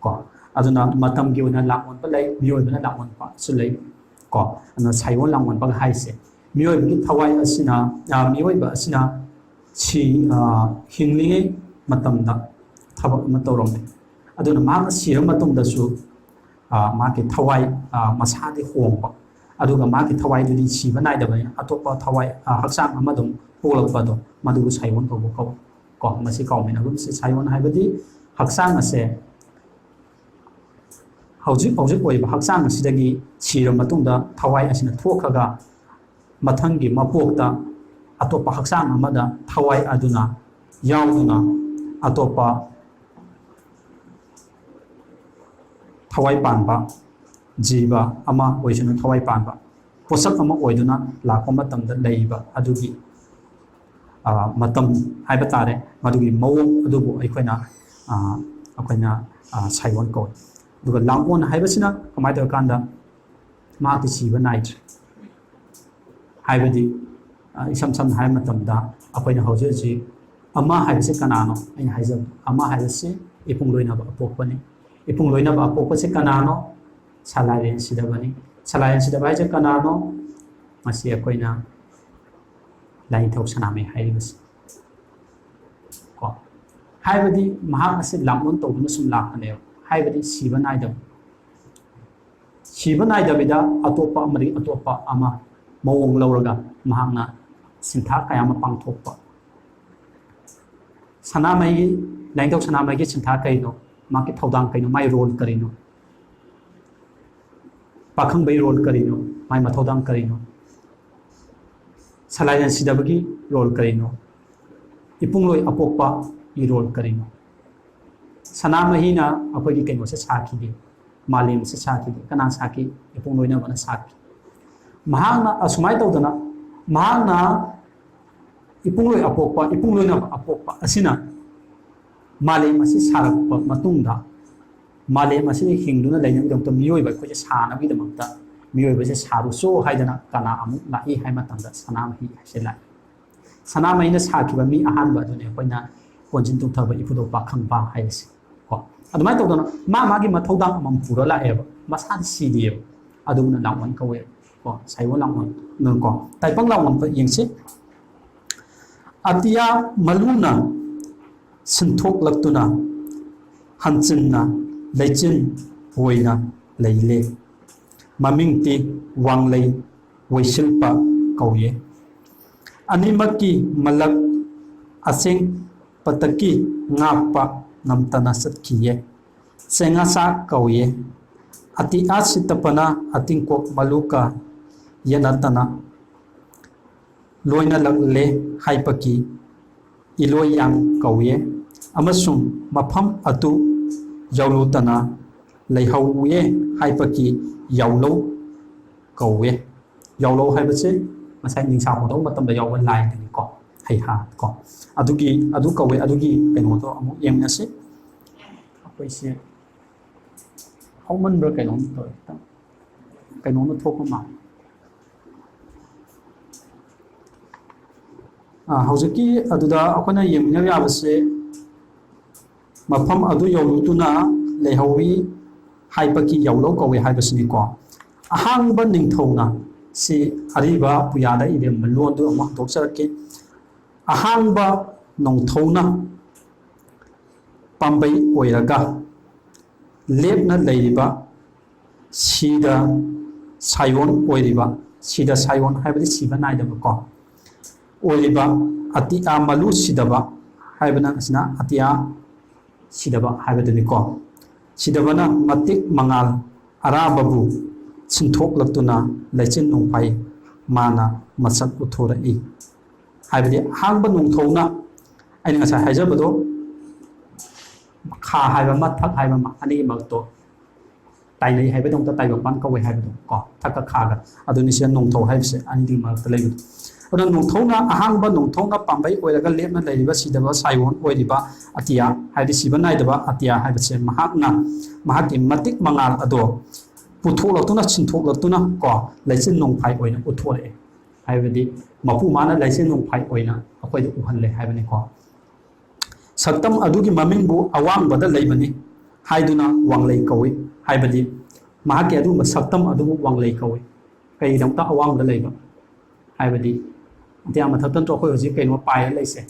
ꯀꯣ꯫ ꯑꯗꯨꯅ ꯃꯇꯝꯒꯤ ꯑꯣꯏꯅ ꯂꯥꯡꯑꯣꯟꯄ ꯂꯩ, ꯃꯤꯑꯣꯏꯕꯅ ꯂꯥꯡꯑꯣꯟꯄꯁꯨ ꯂꯩ ꯀꯣ꯫ ꯑꯗꯨꯅ ꯁꯥꯏꯑꯣꯟ ꯂꯥꯡꯑꯣꯟꯄꯒ ꯍꯥꯏꯁꯦ ꯃꯤꯑꯣꯏꯕꯒꯤ ꯊꯋꯥꯏ ꯑꯁꯤꯅ, ꯑ, ꯃꯤꯑꯣꯏꯕ ꯑꯁꯤꯅ ꯁꯤ, ꯑ, ꯍꯤꯡꯂꯤꯉꯩ ꯃꯇꯝꯗ ꯊꯕꯛ ꯑꯃ ꯇꯧꯔꯝꯃꯤ꯫ ꯑꯗꯨꯅ ꯃꯍꯥꯛꯅ ꯁꯤꯔꯕ ꯃꯇꯨꯡꯗꯁꯨ, ꯑ, ꯃꯍꯥꯛꯀꯤ ꯊꯋꯥꯏ, ꯑ, ꯃꯁꯥꯗꯤ ꯍꯣꯡꯕ, ꯑꯗꯨꯒ ꯃꯥꯒꯤ ꯊꯋꯥꯏꯗꯨꯗꯤ ꯁꯤꯕ ꯅꯥꯏꯗꯕꯅꯤꯅ ꯑꯇꯣꯞꯄ ꯊꯋꯥꯏ, ꯑ, ꯍꯛꯆꯥꯡ ꯑꯃ ꯑꯗꯨꯝ ꯄꯣꯛꯂꯛꯄꯗꯣ, ꯃꯗꯨꯕꯨ ꯁꯥꯏꯑꯣꯟ ꯀꯧꯕ ꯀꯧ-, ꯀꯣ꯫ ꯃꯁꯤ ꯀꯥꯎꯃꯤꯟꯅꯒꯨꯝꯁꯤ꯫ ꯁꯥꯏꯑꯣꯟ ꯍꯥꯏꯕꯗꯤ ꯍꯛꯆꯥꯡ ꯑꯁꯦ ꯍꯧꯖꯤꯛ ꯍꯧꯖꯤꯛ ꯑꯣꯏꯕ ꯍꯛꯆꯥꯡ ꯑꯁꯤꯗꯒꯤ ꯁꯤꯔꯕ ꯃꯇꯨꯡꯗ ꯊꯋꯥꯏ ꯑꯁꯤꯅ ꯊꯣꯛꯈ꯭ꯔꯒ ꯃꯊꯪꯒꯤ ꯃꯄꯣꯛꯇ ꯑꯇꯣꯞꯄ ꯍꯛꯆꯥꯡ ꯑꯃꯗ ꯊꯋꯥꯏ ꯑꯗꯨꯅ ꯌꯥꯎꯗꯨꯅ ꯑꯇꯣꯞꯄ ꯊꯋꯥꯏ ꯄꯥꯟꯕ ꯖꯤꯕ ꯑꯃ ꯑꯣꯏꯁꯅꯨ, ꯊꯋꯥꯏ ꯄꯥꯟꯕ ꯄꯣꯠꯁꯛ ꯑꯃ ꯑꯣꯏꯗꯨꯅ ꯂꯥꯛꯄ ꯃꯇꯝꯗ ꯂꯩꯕ ꯑꯗꯨꯒꯤ, ꯑ, ꯃꯇꯝ ꯍꯥꯏꯕ ꯇꯥꯔꯦ, ꯃꯗꯨꯒꯤ ꯃꯑꯣꯡ ꯑꯗꯨꯕꯨ ꯑꯩꯈꯣꯏꯅ, ꯑ, ꯑꯩꯈꯣꯏꯅ, ꯑ, ꯁꯥꯏꯑꯣꯟ ꯀꯧꯏ꯫ ꯑꯗꯨꯒ ꯂꯥꯡꯑꯣꯟ ꯍꯥꯏꯕꯁꯤꯅ ꯀꯃꯥꯏꯅ ꯇꯧꯔꯀꯥꯟꯗ ꯃꯍꯥꯛꯇꯤ ꯁꯤꯕ ꯅꯥꯏꯗ꯭ꯔꯦ꯫ ꯍꯥꯏꯕꯗꯤ, ꯑ, ꯏꯁꯝ ꯁꯝꯅ ꯍꯥꯏꯕ ꯃꯇꯝꯗ ꯑꯩꯈꯣꯏꯅ ꯍꯧꯖꯤꯛ ꯍꯧꯖꯤꯛ ꯑꯃ ꯍꯥꯏꯕꯁꯤ ꯀꯅꯥꯅꯣ? ꯑꯩꯅ ꯍꯥꯏꯖꯕ ꯑꯃ ꯍꯥꯏꯕꯁꯤ ꯏꯄꯨꯡ ꯂꯣꯏꯅꯕ ꯑꯄꯣꯛꯄꯅꯤ꯫ ꯏꯄꯨꯡ ꯂꯣꯏꯅꯕ ꯑꯄꯣꯛꯄꯁꯤ ꯀꯅꯥꯅꯣ? ꯁꯂꯥꯏꯔꯦꯟ ꯁꯤꯗꯕꯅꯤ꯫ ꯁꯂꯥꯏꯔꯦꯟ ꯁꯤꯗꯕ ꯍꯥꯏꯁꯦ ꯀꯅꯥꯅꯣ? ꯃꯁꯤ ꯑꯩꯈꯣꯏꯅ ꯂꯥꯏꯅꯤꯡꯊꯧ ꯁꯅꯥꯃꯍꯤ ꯍꯥꯏꯔꯤꯕꯁꯤ꯫ ꯀꯣ? ꯍꯥꯏꯕꯗꯤ ꯃꯍꯥꯛ ꯑꯁꯤ ꯂꯥꯡꯑꯣꯟ ꯇꯧꯗꯨꯅ ꯁꯨꯝ ꯂꯥꯛꯄꯅꯦꯕ꯫ ꯍꯥꯏꯕꯗꯤ ꯁꯤꯕ ꯅꯥꯏꯗꯕ꯫ ꯁꯤꯕ ꯅꯥꯏꯗꯕꯤꯗ ꯑꯇꯣꯞꯄ ꯑꯃꯗꯒꯤ ꯑꯇꯣꯞꯄ ꯑꯃ ꯃꯑꯣꯡ ꯂꯧꯔꯒ ꯃꯍꯥꯛꯅ ꯁꯤꯟꯊꯥ ꯀꯌꯥ ꯑꯃ ꯄꯥꯡꯊꯣꯛꯄ꯫ ꯁꯅꯥꯃꯍꯤꯒꯤ, ꯂꯥꯏꯅꯤꯡꯊꯧ ꯁꯅꯥꯃꯍꯤꯒꯤ ꯁꯤꯟꯊꯥ ꯀꯔꯤꯅꯣ? ꯃꯍꯥꯛꯀꯤ ꯊꯧꯗꯥꯡ ꯀꯔꯤꯅꯣ? ꯃꯥꯒꯤ ꯔꯣꯜ ꯀꯔꯤꯅꯣ? ꯄꯥꯈꯪꯕꯒꯤ ꯔꯣꯜ ꯀꯔꯤꯅꯣ? ꯃꯥꯒꯤ ꯃꯊꯧꯗꯥꯡ ꯀꯔꯤꯅꯣ? ꯁꯂꯥꯏꯔꯦꯟ ꯁꯤꯗꯕꯒꯤ ꯔꯣꯜ ꯀꯔꯤꯅꯣ? ꯏꯄꯨꯡꯂꯣꯏ ꯑꯄꯣꯛꯄꯒꯤ ꯔꯣꯜ ꯀꯔꯤꯅꯣ? ꯁꯅꯥꯃꯍꯤꯅ ꯑꯩꯈꯣꯏꯒꯤ ꯀꯩꯅꯣꯁꯦ ꯁꯥꯈꯤꯗꯦ, ꯃꯥꯂꯦꯝꯁꯦ ꯁꯥꯈꯤꯗꯦ꯫ ꯀꯅꯥ ꯁꯥꯈꯤ? ꯏꯄꯨꯡ ꯂꯣꯏꯅꯕꯅ ꯁꯥꯈꯤ꯫ ꯃꯍꯥꯛꯅ ꯑꯁꯨꯃꯥꯏꯅ ꯇꯧꯗꯅ, ꯃꯍꯥꯛꯅ ꯏꯄꯨꯡꯂꯣꯏ ꯑꯄꯣꯛꯄ, ꯏꯄꯨꯡ ꯂꯣꯏꯅꯕ ꯑꯄꯣꯛꯄ ꯑꯁꯤꯅ ꯃꯥꯂꯦꯝ ꯑꯁꯤ ꯁꯥꯔꯛꯄ ꯃꯇꯨꯡꯗ, ꯃꯥꯂꯦꯝ ꯑꯁꯤꯗ ꯍꯤꯡꯗꯨꯅ ꯂꯩꯅꯕꯒꯤꯗꯃꯛꯇ, ꯃꯤꯑꯣꯏꯕ ꯑꯩꯈꯣꯏꯁꯦ ꯁꯥꯅꯕꯒꯤꯗꯃꯛꯇ, ꯃꯤꯑꯣꯏꯕꯁꯦ ꯁꯥꯔꯨꯆꯣ ꯍꯥꯏꯗꯅ ꯀꯅꯥ ꯑꯃꯨꯛ ꯂꯥꯛꯏ ꯍꯥꯏꯕ ꯃꯇꯝꯗ, ꯁꯅꯥꯃꯍꯤ ꯍꯥꯏꯁꯦ ꯂꯥꯛꯏ꯫ ꯁꯅꯥꯃꯍꯤꯅ ꯁꯥꯈꯤꯕ ꯃꯤ ꯑꯍꯥꯟꯕ ꯑꯗꯨꯅꯤ ꯑꯩꯈꯣꯏꯅ ꯀꯣꯟꯖꯤꯟ ꯇꯨꯝꯊꯕ ꯏꯄꯨꯗꯧ ꯄꯥꯈꯪꯕ ꯍꯥꯏꯔꯤꯁꯦ꯫ ꯀꯣ, ꯑꯗꯨꯃꯥꯏꯅ ꯇꯧꯗꯅ ꯃꯥ ꯃꯥꯒꯤ ꯃꯊꯧꯗꯥꯡ ꯑꯃꯃꯝ ꯄꯨꯔ ꯂꯥꯛꯑꯦꯕ, ꯃꯁꯥꯗꯤ ꯁꯤꯗꯦꯕ꯫ ꯑꯗꯨꯒꯨꯝꯅ ꯂꯥꯡꯑꯣꯟ ꯀꯧꯋꯦꯕ꯫ ꯀꯣ, ꯁꯥꯏꯑꯣꯟ ꯂꯥꯡꯑꯣꯟ ꯅꯪ ꯀꯣ, ꯇꯥꯏꯄꯪ ꯂꯥꯡꯑꯣꯟ ꯌꯦꯡꯁꯤ꯫ ꯑꯇꯤꯌꯥ ꯃꯂꯨꯅ ꯁꯤꯟꯊꯣꯛꯂꯛꯇꯨꯅ ꯍꯟꯆꯤꯟꯅ ꯂꯩꯆꯤꯟ ꯑꯣꯏꯅ ꯂꯩꯂꯦ꯫ ꯃꯃꯤꯡꯗꯤ ꯋꯥꯡꯂꯩ ꯋꯩꯁꯤꯜꯄ ꯀꯧꯏ꯫ ꯑꯅꯤꯃꯛꯀꯤ ꯃꯂꯛ ꯑꯁꯦꯡ ꯄꯇꯀꯤ ꯉꯥꯛꯄ ꯉꯝꯇꯅ ꯆꯠꯈꯤꯌꯦ꯫ ꯆꯦꯡꯉꯥꯆꯥ ꯀꯧꯏꯌꯦ꯫ ꯑꯇꯤ ꯑꯥ ꯁꯤꯇꯄꯅ ꯑꯇꯤꯡꯀꯣꯛ ꯃꯂꯨꯀ ꯌꯦꯠꯅꯇꯅ ꯂꯣꯏꯅ ꯂꯛꯂꯦ ꯍꯥꯏꯕꯒꯤ ꯏꯂꯣꯏꯌꯥꯡ ꯀꯧꯏꯌꯦ꯫ ꯑꯃꯁꯨꯡ ꯃꯐꯝ ꯑꯗꯨ ꯌꯧꯔꯨꯗꯅ ꯂꯩꯍꯧꯋꯦ ꯍꯥꯏꯕꯒꯤ ꯌꯥꯎꯂꯧ ꯀꯧꯋꯦ꯫ ꯌꯥꯎꯂꯧ ꯍꯥꯏꯕꯁꯦ ꯉꯁꯥꯏ ꯅꯤꯡꯁꯥ ꯍꯣꯟꯗꯧꯕ ꯃꯇꯝꯗ ꯌꯥꯎꯕ ꯂꯥꯏꯗꯨꯅꯤꯀꯣ, ꯍꯩꯍꯥ ꯀꯣ꯫ ꯑꯗꯨꯒꯤ, ꯑꯗꯨ ꯀꯧꯋꯦ꯫ ꯑꯗꯨꯒꯤ ꯀꯩꯅꯣꯗꯣ ꯑꯃꯨꯛ ꯌꯦꯡꯃꯤꯟꯅꯁꯤ꯫ ꯑꯩꯈꯣꯏꯁꯦ ꯍꯧꯃꯟꯕ꯭ꯔꯥ ꯀꯩꯅꯣꯝ ꯇꯧꯋꯦ, ꯈꯤꯇꯪ ꯀꯩꯅꯣꯝꯃ ꯊꯣꯛꯄ ꯃꯥꯜꯂꯦ꯫ ꯑꯥ, ꯍꯧꯖꯤꯛꯀꯤ ꯑꯗꯨꯗ ꯑꯩꯈꯣꯏꯅ ꯌꯦꯡꯃꯤꯟꯅꯕ ꯌꯥꯕꯁꯦ, ꯃꯐꯝ ꯑꯗꯨ ꯌꯧꯔꯨꯗꯨꯅ ꯂꯩꯍꯧꯋꯤ ꯍꯥꯏꯕꯒꯤ ꯌꯥꯎꯂꯧ ꯀꯧꯏ ꯍꯥꯏꯕꯁꯤꯅꯤꯀꯣ꯫ ꯑꯍꯥꯡꯕ ꯅꯤꯡꯊꯧꯅ, ꯁꯤ ꯑꯔꯤꯕ ꯄꯨꯌꯥꯗ ꯏꯔꯝꯕ ꯂꯣꯟꯗꯨ ꯑꯃꯨꯛ ꯍꯟꯗꯣꯛꯆꯔꯛꯀꯦ꯫ ꯑꯍꯥꯡꯕ ꯅꯣꯡꯊꯧꯅ ꯄꯥꯝꯕꯩ ꯑꯣꯏꯔꯒ ꯂꯦꯞꯅ ꯂꯩꯔꯤꯕ ꯁꯤꯗ ꯁꯥꯏꯑꯣꯟ ꯑꯣꯏꯔꯤꯕ, ꯁꯤꯗ ꯁꯥꯏꯑꯣꯟ ꯍꯥꯏꯕꯗꯤ ꯁꯤꯕ ꯅꯥꯏꯗꯕꯀꯣ, ꯑꯣꯏꯔꯤꯕ ꯑꯇꯤꯌꯥ ꯃꯂꯨ ꯁꯤꯗꯕ ꯍꯥꯏꯕꯅ ꯑꯁꯤꯅ ꯑꯇꯤꯌꯥ ꯁꯤꯗꯕ ꯍꯥꯏꯕꯗꯨꯅꯤꯀꯣ꯫ ꯁꯤꯗꯕꯅ ꯃꯇꯤꯛ ꯃꯉꯥꯜ ꯑꯔꯥꯕꯕꯨ ꯁꯤꯟꯊꯣꯛꯂꯛꯇꯨꯅ ꯂꯩꯆꯤꯟ ꯅꯣꯡꯐꯥꯏ ꯃꯥꯅ ꯃꯁꯛ ꯎꯠꯊꯣꯔꯛꯏ꯫ ꯍꯥꯏꯕꯗꯤ ꯑꯍꯥꯡꯕ ꯅꯣꯡꯊꯧꯅ, ꯑꯩꯅ ꯉꯁꯥꯏ ꯍꯥꯏꯖꯕꯗꯣ, ꯈꯥ ꯍꯥꯏꯕ ꯑꯃ, ꯊꯛ ꯍꯥꯏꯕ ꯑꯃ, ꯑꯅꯤꯒꯤ ꯃꯔꯛꯇꯣ ꯇꯥꯏꯅꯩ ꯍꯥꯏꯕꯗꯧꯅ ꯇꯥꯏꯕꯪꯄꯥꯟ ꯀꯧꯋꯦ ꯍꯥꯏꯕꯗꯣ ꯀꯣ, ꯊꯛꯀ ꯈꯥꯒ꯫ ꯑꯗꯨꯅꯤ ꯁꯤꯗ ꯅꯣꯡꯊꯧ ꯍꯥꯏꯕꯁꯦ ꯑꯅꯤꯗꯨꯒꯤ ꯃꯔꯛꯇ ꯂꯩꯕꯗꯣ꯫ ꯑꯗꯨꯅ ꯅꯣꯡꯊꯧꯅ, ꯑꯍꯥꯡꯕ ꯅꯣꯡꯊꯧꯅ ꯄꯥꯝꯕꯩ ꯑꯣꯏꯔꯒ ꯂꯦꯞꯅ ꯂꯩꯔꯤꯕ ꯁꯤꯗꯕ ꯁꯥꯏꯑꯣꯟ ꯑꯣꯏꯔꯤꯕ ꯑꯇꯤꯌꯥ, ꯍꯥꯏꯗꯤ ꯁꯤꯕ ꯅꯥꯏꯗꯕ ꯑꯇꯤꯌꯥ ꯍꯥꯏꯕꯁꯦ ꯃꯍꯥꯛꯅ ꯃꯍꯥꯛꯀꯤ ꯃꯇꯤꯛ ꯃꯉꯥꯜ ꯑꯗꯣ ꯄꯨꯊꯣꯛꯂꯛꯇꯨꯅ, ꯁꯤꯟꯊꯣꯛꯂꯛꯇꯨꯅ ꯀꯣ, ꯂꯩꯆꯤꯟ ꯅꯣꯡꯐꯥꯏ ꯑꯣꯏꯅ ꯎꯠꯊꯣꯔꯛꯑꯦ꯫ ꯍꯥꯏꯕꯗꯤ ꯃꯄꯨ ꯃꯥꯅ ꯂꯩꯆꯤꯟ ꯅꯣꯡꯐꯥꯏ ꯑꯣꯏꯅ ꯑꯩꯈꯣꯏꯗ ꯎꯍꯜꯂꯦ ꯍꯥꯏꯕꯅꯤꯀꯣ꯫ ꯁꯛꯇꯝ ꯑꯗꯨꯒꯤ ꯃꯃꯤꯡꯕꯨ ꯑꯋꯥꯡꯕꯗ ꯂꯩꯕꯅꯤ ꯍꯥꯏꯗꯨꯅ ꯋꯥꯡꯂꯩ ꯀꯧꯏ꯫ ꯍꯥꯏꯕꯗꯤ ꯃꯍꯥꯛꯀꯤ ꯑꯗꯨꯒꯨꯝꯕ ꯁꯛꯇꯝ ꯑꯗꯨꯕꯨ ꯋꯥꯡꯂꯩ ꯀꯧꯏ꯫ ꯀꯩꯒꯤꯗꯃꯛꯇ ꯑꯋꯥꯡꯕꯗ ꯂꯩꯕ? ꯍꯥꯏꯕꯗꯤ ꯑꯇꯤꯌꯥ ꯃꯊꯛꯇ ꯅꯠꯇ꯭ꯔꯣ ꯑꯩꯈꯣꯏ ꯍꯧꯖꯤꯛ ꯀꯩꯅꯣ ꯄꯥꯏꯔ ꯂꯩꯁꯦ?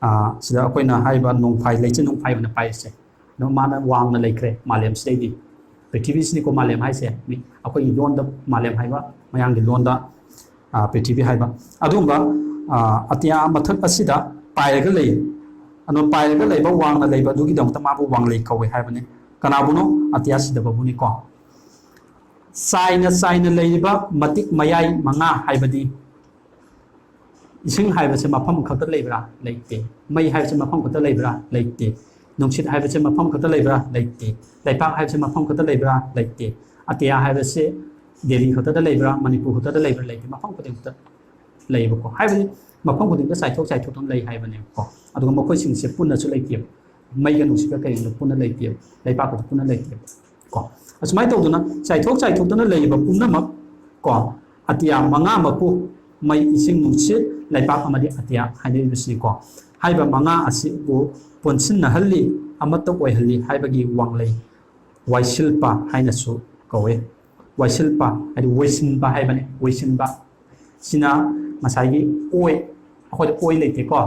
ꯑꯥ, ꯁꯤꯗ ꯑꯩꯈꯣꯏꯅ ꯍꯥꯏꯔꯤꯕ ꯅꯣꯡꯐꯥꯏ, ꯂꯩꯆꯤꯟ ꯅꯣꯡꯐꯥꯏ ꯑꯣꯏꯅ ꯄꯥꯏꯔꯤꯁꯦ꯫ ꯑꯗꯣ ꯃꯥꯅ ꯋꯥꯡꯅ ꯂꯩꯈ꯭ꯔꯦ ꯃꯥꯂꯦꯝꯁꯤꯗꯩꯗꯤ꯫ ꯄ꯭ꯔꯤꯊꯤꯕꯤꯁꯤꯅꯤꯀꯣ ꯃꯥꯂꯦꯝ ꯍꯥꯏꯁꯦ꯫ ꯃꯤ, ꯑꯩꯈꯣꯏꯒꯤ ꯂꯣꯟꯗ ꯃꯥꯂꯦꯝ ꯍꯥꯏꯕ, ꯃꯌꯥꯝꯒꯤ ꯂꯣꯟꯗ, ꯑꯥ, ꯄ꯭ꯔꯤꯊꯤꯕꯤ ꯍꯥꯏꯕ꯫ ꯑꯗꯨꯒꯨꯝꯕ, ꯑꯥ, ꯑꯇꯤꯌꯥ ꯃꯊꯛ ꯑꯁꯤꯗ ꯄꯥꯏꯔꯒ ꯂꯩ꯫ ꯑꯗꯣ ꯄꯥꯏꯔꯒ ꯂꯩꯕ, ꯋꯥꯡꯅ ꯂꯩꯕ ꯑꯗꯨꯒꯤꯗꯃꯛꯇ ꯃꯥꯕꯨ ꯋꯥꯡꯂꯩ ꯀꯧꯋꯦ ꯍꯥꯏꯕꯅꯤ꯫ ꯀꯅꯥꯕꯨꯅꯣ? ꯑꯇꯤꯌꯥ ꯁꯤꯗꯕꯕꯨꯅꯤꯀꯣ꯫ ꯆꯥꯏꯅ ꯆꯥꯏꯅ ꯂꯩꯔꯤꯕ ꯃꯇꯤꯛ ꯃꯌꯥꯏ ꯃꯉꯥ ꯍꯥꯏꯕꯗꯤ ꯏꯁꯤꯡ ꯍꯥꯏꯕꯁꯦ ꯃꯐꯝ ꯈꯛꯇ ꯂꯩꯕ꯭ꯔꯥ? ꯂꯩꯇꯦ꯫ ꯃꯩ ꯍꯥꯏꯕꯁꯦ ꯃꯐꯝ ꯈꯛꯇ ꯂꯩꯕ꯭ꯔꯥ? ꯂꯩꯇꯦ꯫ ꯅꯨꯡꯁꯤꯠ ꯍꯥꯏꯕꯁꯦ ꯃꯐꯝ ꯈꯛꯇ ꯂꯩꯕ꯭ꯔꯥ? ꯂꯩꯇꯦ꯫ ꯂꯩꯄꯥꯛ ꯍꯥꯏꯕꯁꯦ ꯃꯐꯝ ꯈꯛꯇ ꯂꯩꯕ꯭ꯔꯥ? ꯂꯩꯇꯦ꯫ ꯑꯇꯤꯌꯥ ꯍꯥꯏꯕꯁꯦ ꯗꯦꯜꯂꯤ ꯈꯛꯇꯗ ꯂꯩꯕ꯭ꯔꯥ? ꯃꯅꯤꯄꯨꯔ ꯈꯛꯇꯗ ꯂꯩꯕ꯭ꯔꯥ? ꯂꯩꯇꯦ꯫ ꯃꯐꯝ ꯈꯨꯗꯤꯡꯃꯛꯇ ꯂꯩꯌꯦꯕꯀꯣ꯫ ꯍꯥꯏꯕꯗꯤ ꯃꯐꯝ ꯈꯨꯗꯤꯡꯗ ꯆꯥꯏꯊꯣꯛ ꯆꯥꯏꯊꯣꯛꯇꯨꯅ ꯂꯩ ꯍꯥꯏꯕꯅꯦꯕꯀꯣ꯫ ꯑꯗꯨꯒ ꯃꯈꯣꯏꯁꯤꯡꯁꯦ ꯄꯨꯟꯅꯁꯨ ꯂꯩꯇꯦꯕ꯫ ꯃꯩꯒ ꯅꯨꯡꯁꯤꯠꯀ ꯀꯔꯤꯒ ꯄꯨꯟꯅ ꯂꯩꯇꯦꯕ꯫ ꯂꯩꯄꯥꯛꯀꯁꯨ ꯄꯨꯟꯅ ꯂꯩꯇꯦꯕ꯫ ꯀꯣ, ꯑꯁꯨꯃꯥꯏꯅ ꯇꯧꯗꯅ ꯆꯥꯏꯊꯣꯛ ꯆꯥꯏꯊꯣꯛꯇꯅ ꯂꯩꯔꯤꯕ ꯄꯨꯝꯅꯃꯛ ꯀꯣ, ꯑꯇꯤꯌꯥ ꯃꯉꯥꯃꯛꯄꯨ ꯃꯩ, ꯏꯁꯤꯡ, ꯅꯨꯡꯁꯤꯠ, ꯂꯩꯄꯥꯛ ꯑꯃꯗꯤ ꯑꯇꯤꯌꯥ ꯍꯥꯏꯅꯔꯤꯕꯁꯤꯅꯤꯀꯣ꯫ ꯍꯥꯏꯔꯤꯕ ꯃꯉꯥ ꯑꯁꯤꯕꯨ ꯄꯨꯟꯁꯤꯟꯅꯍꯜꯂꯤ, ꯑꯃꯠꯇ ꯑꯣꯏꯍꯜꯂꯤ ꯍꯥꯏꯕꯒꯤ ꯋꯥꯡꯂꯩ ꯋꯥꯏꯁꯤꯜꯄ ꯍꯥꯏꯅꯁꯨ ꯀꯧꯏ꯫ ꯋꯥꯏꯁꯤꯜꯄ ꯍꯥꯏꯗꯤ ꯋꯥꯏꯁꯤꯟꯕ ꯍꯥꯏꯕꯅꯤ, ꯋꯥꯏꯁꯤꯟꯕ꯫ ꯁꯤꯅ ꯉꯁꯥꯏꯒꯤ ꯑꯣꯏ, ꯑꯩꯈꯣꯏꯗ ꯑꯣꯏ ꯂꯩꯇꯦꯀꯣ꯫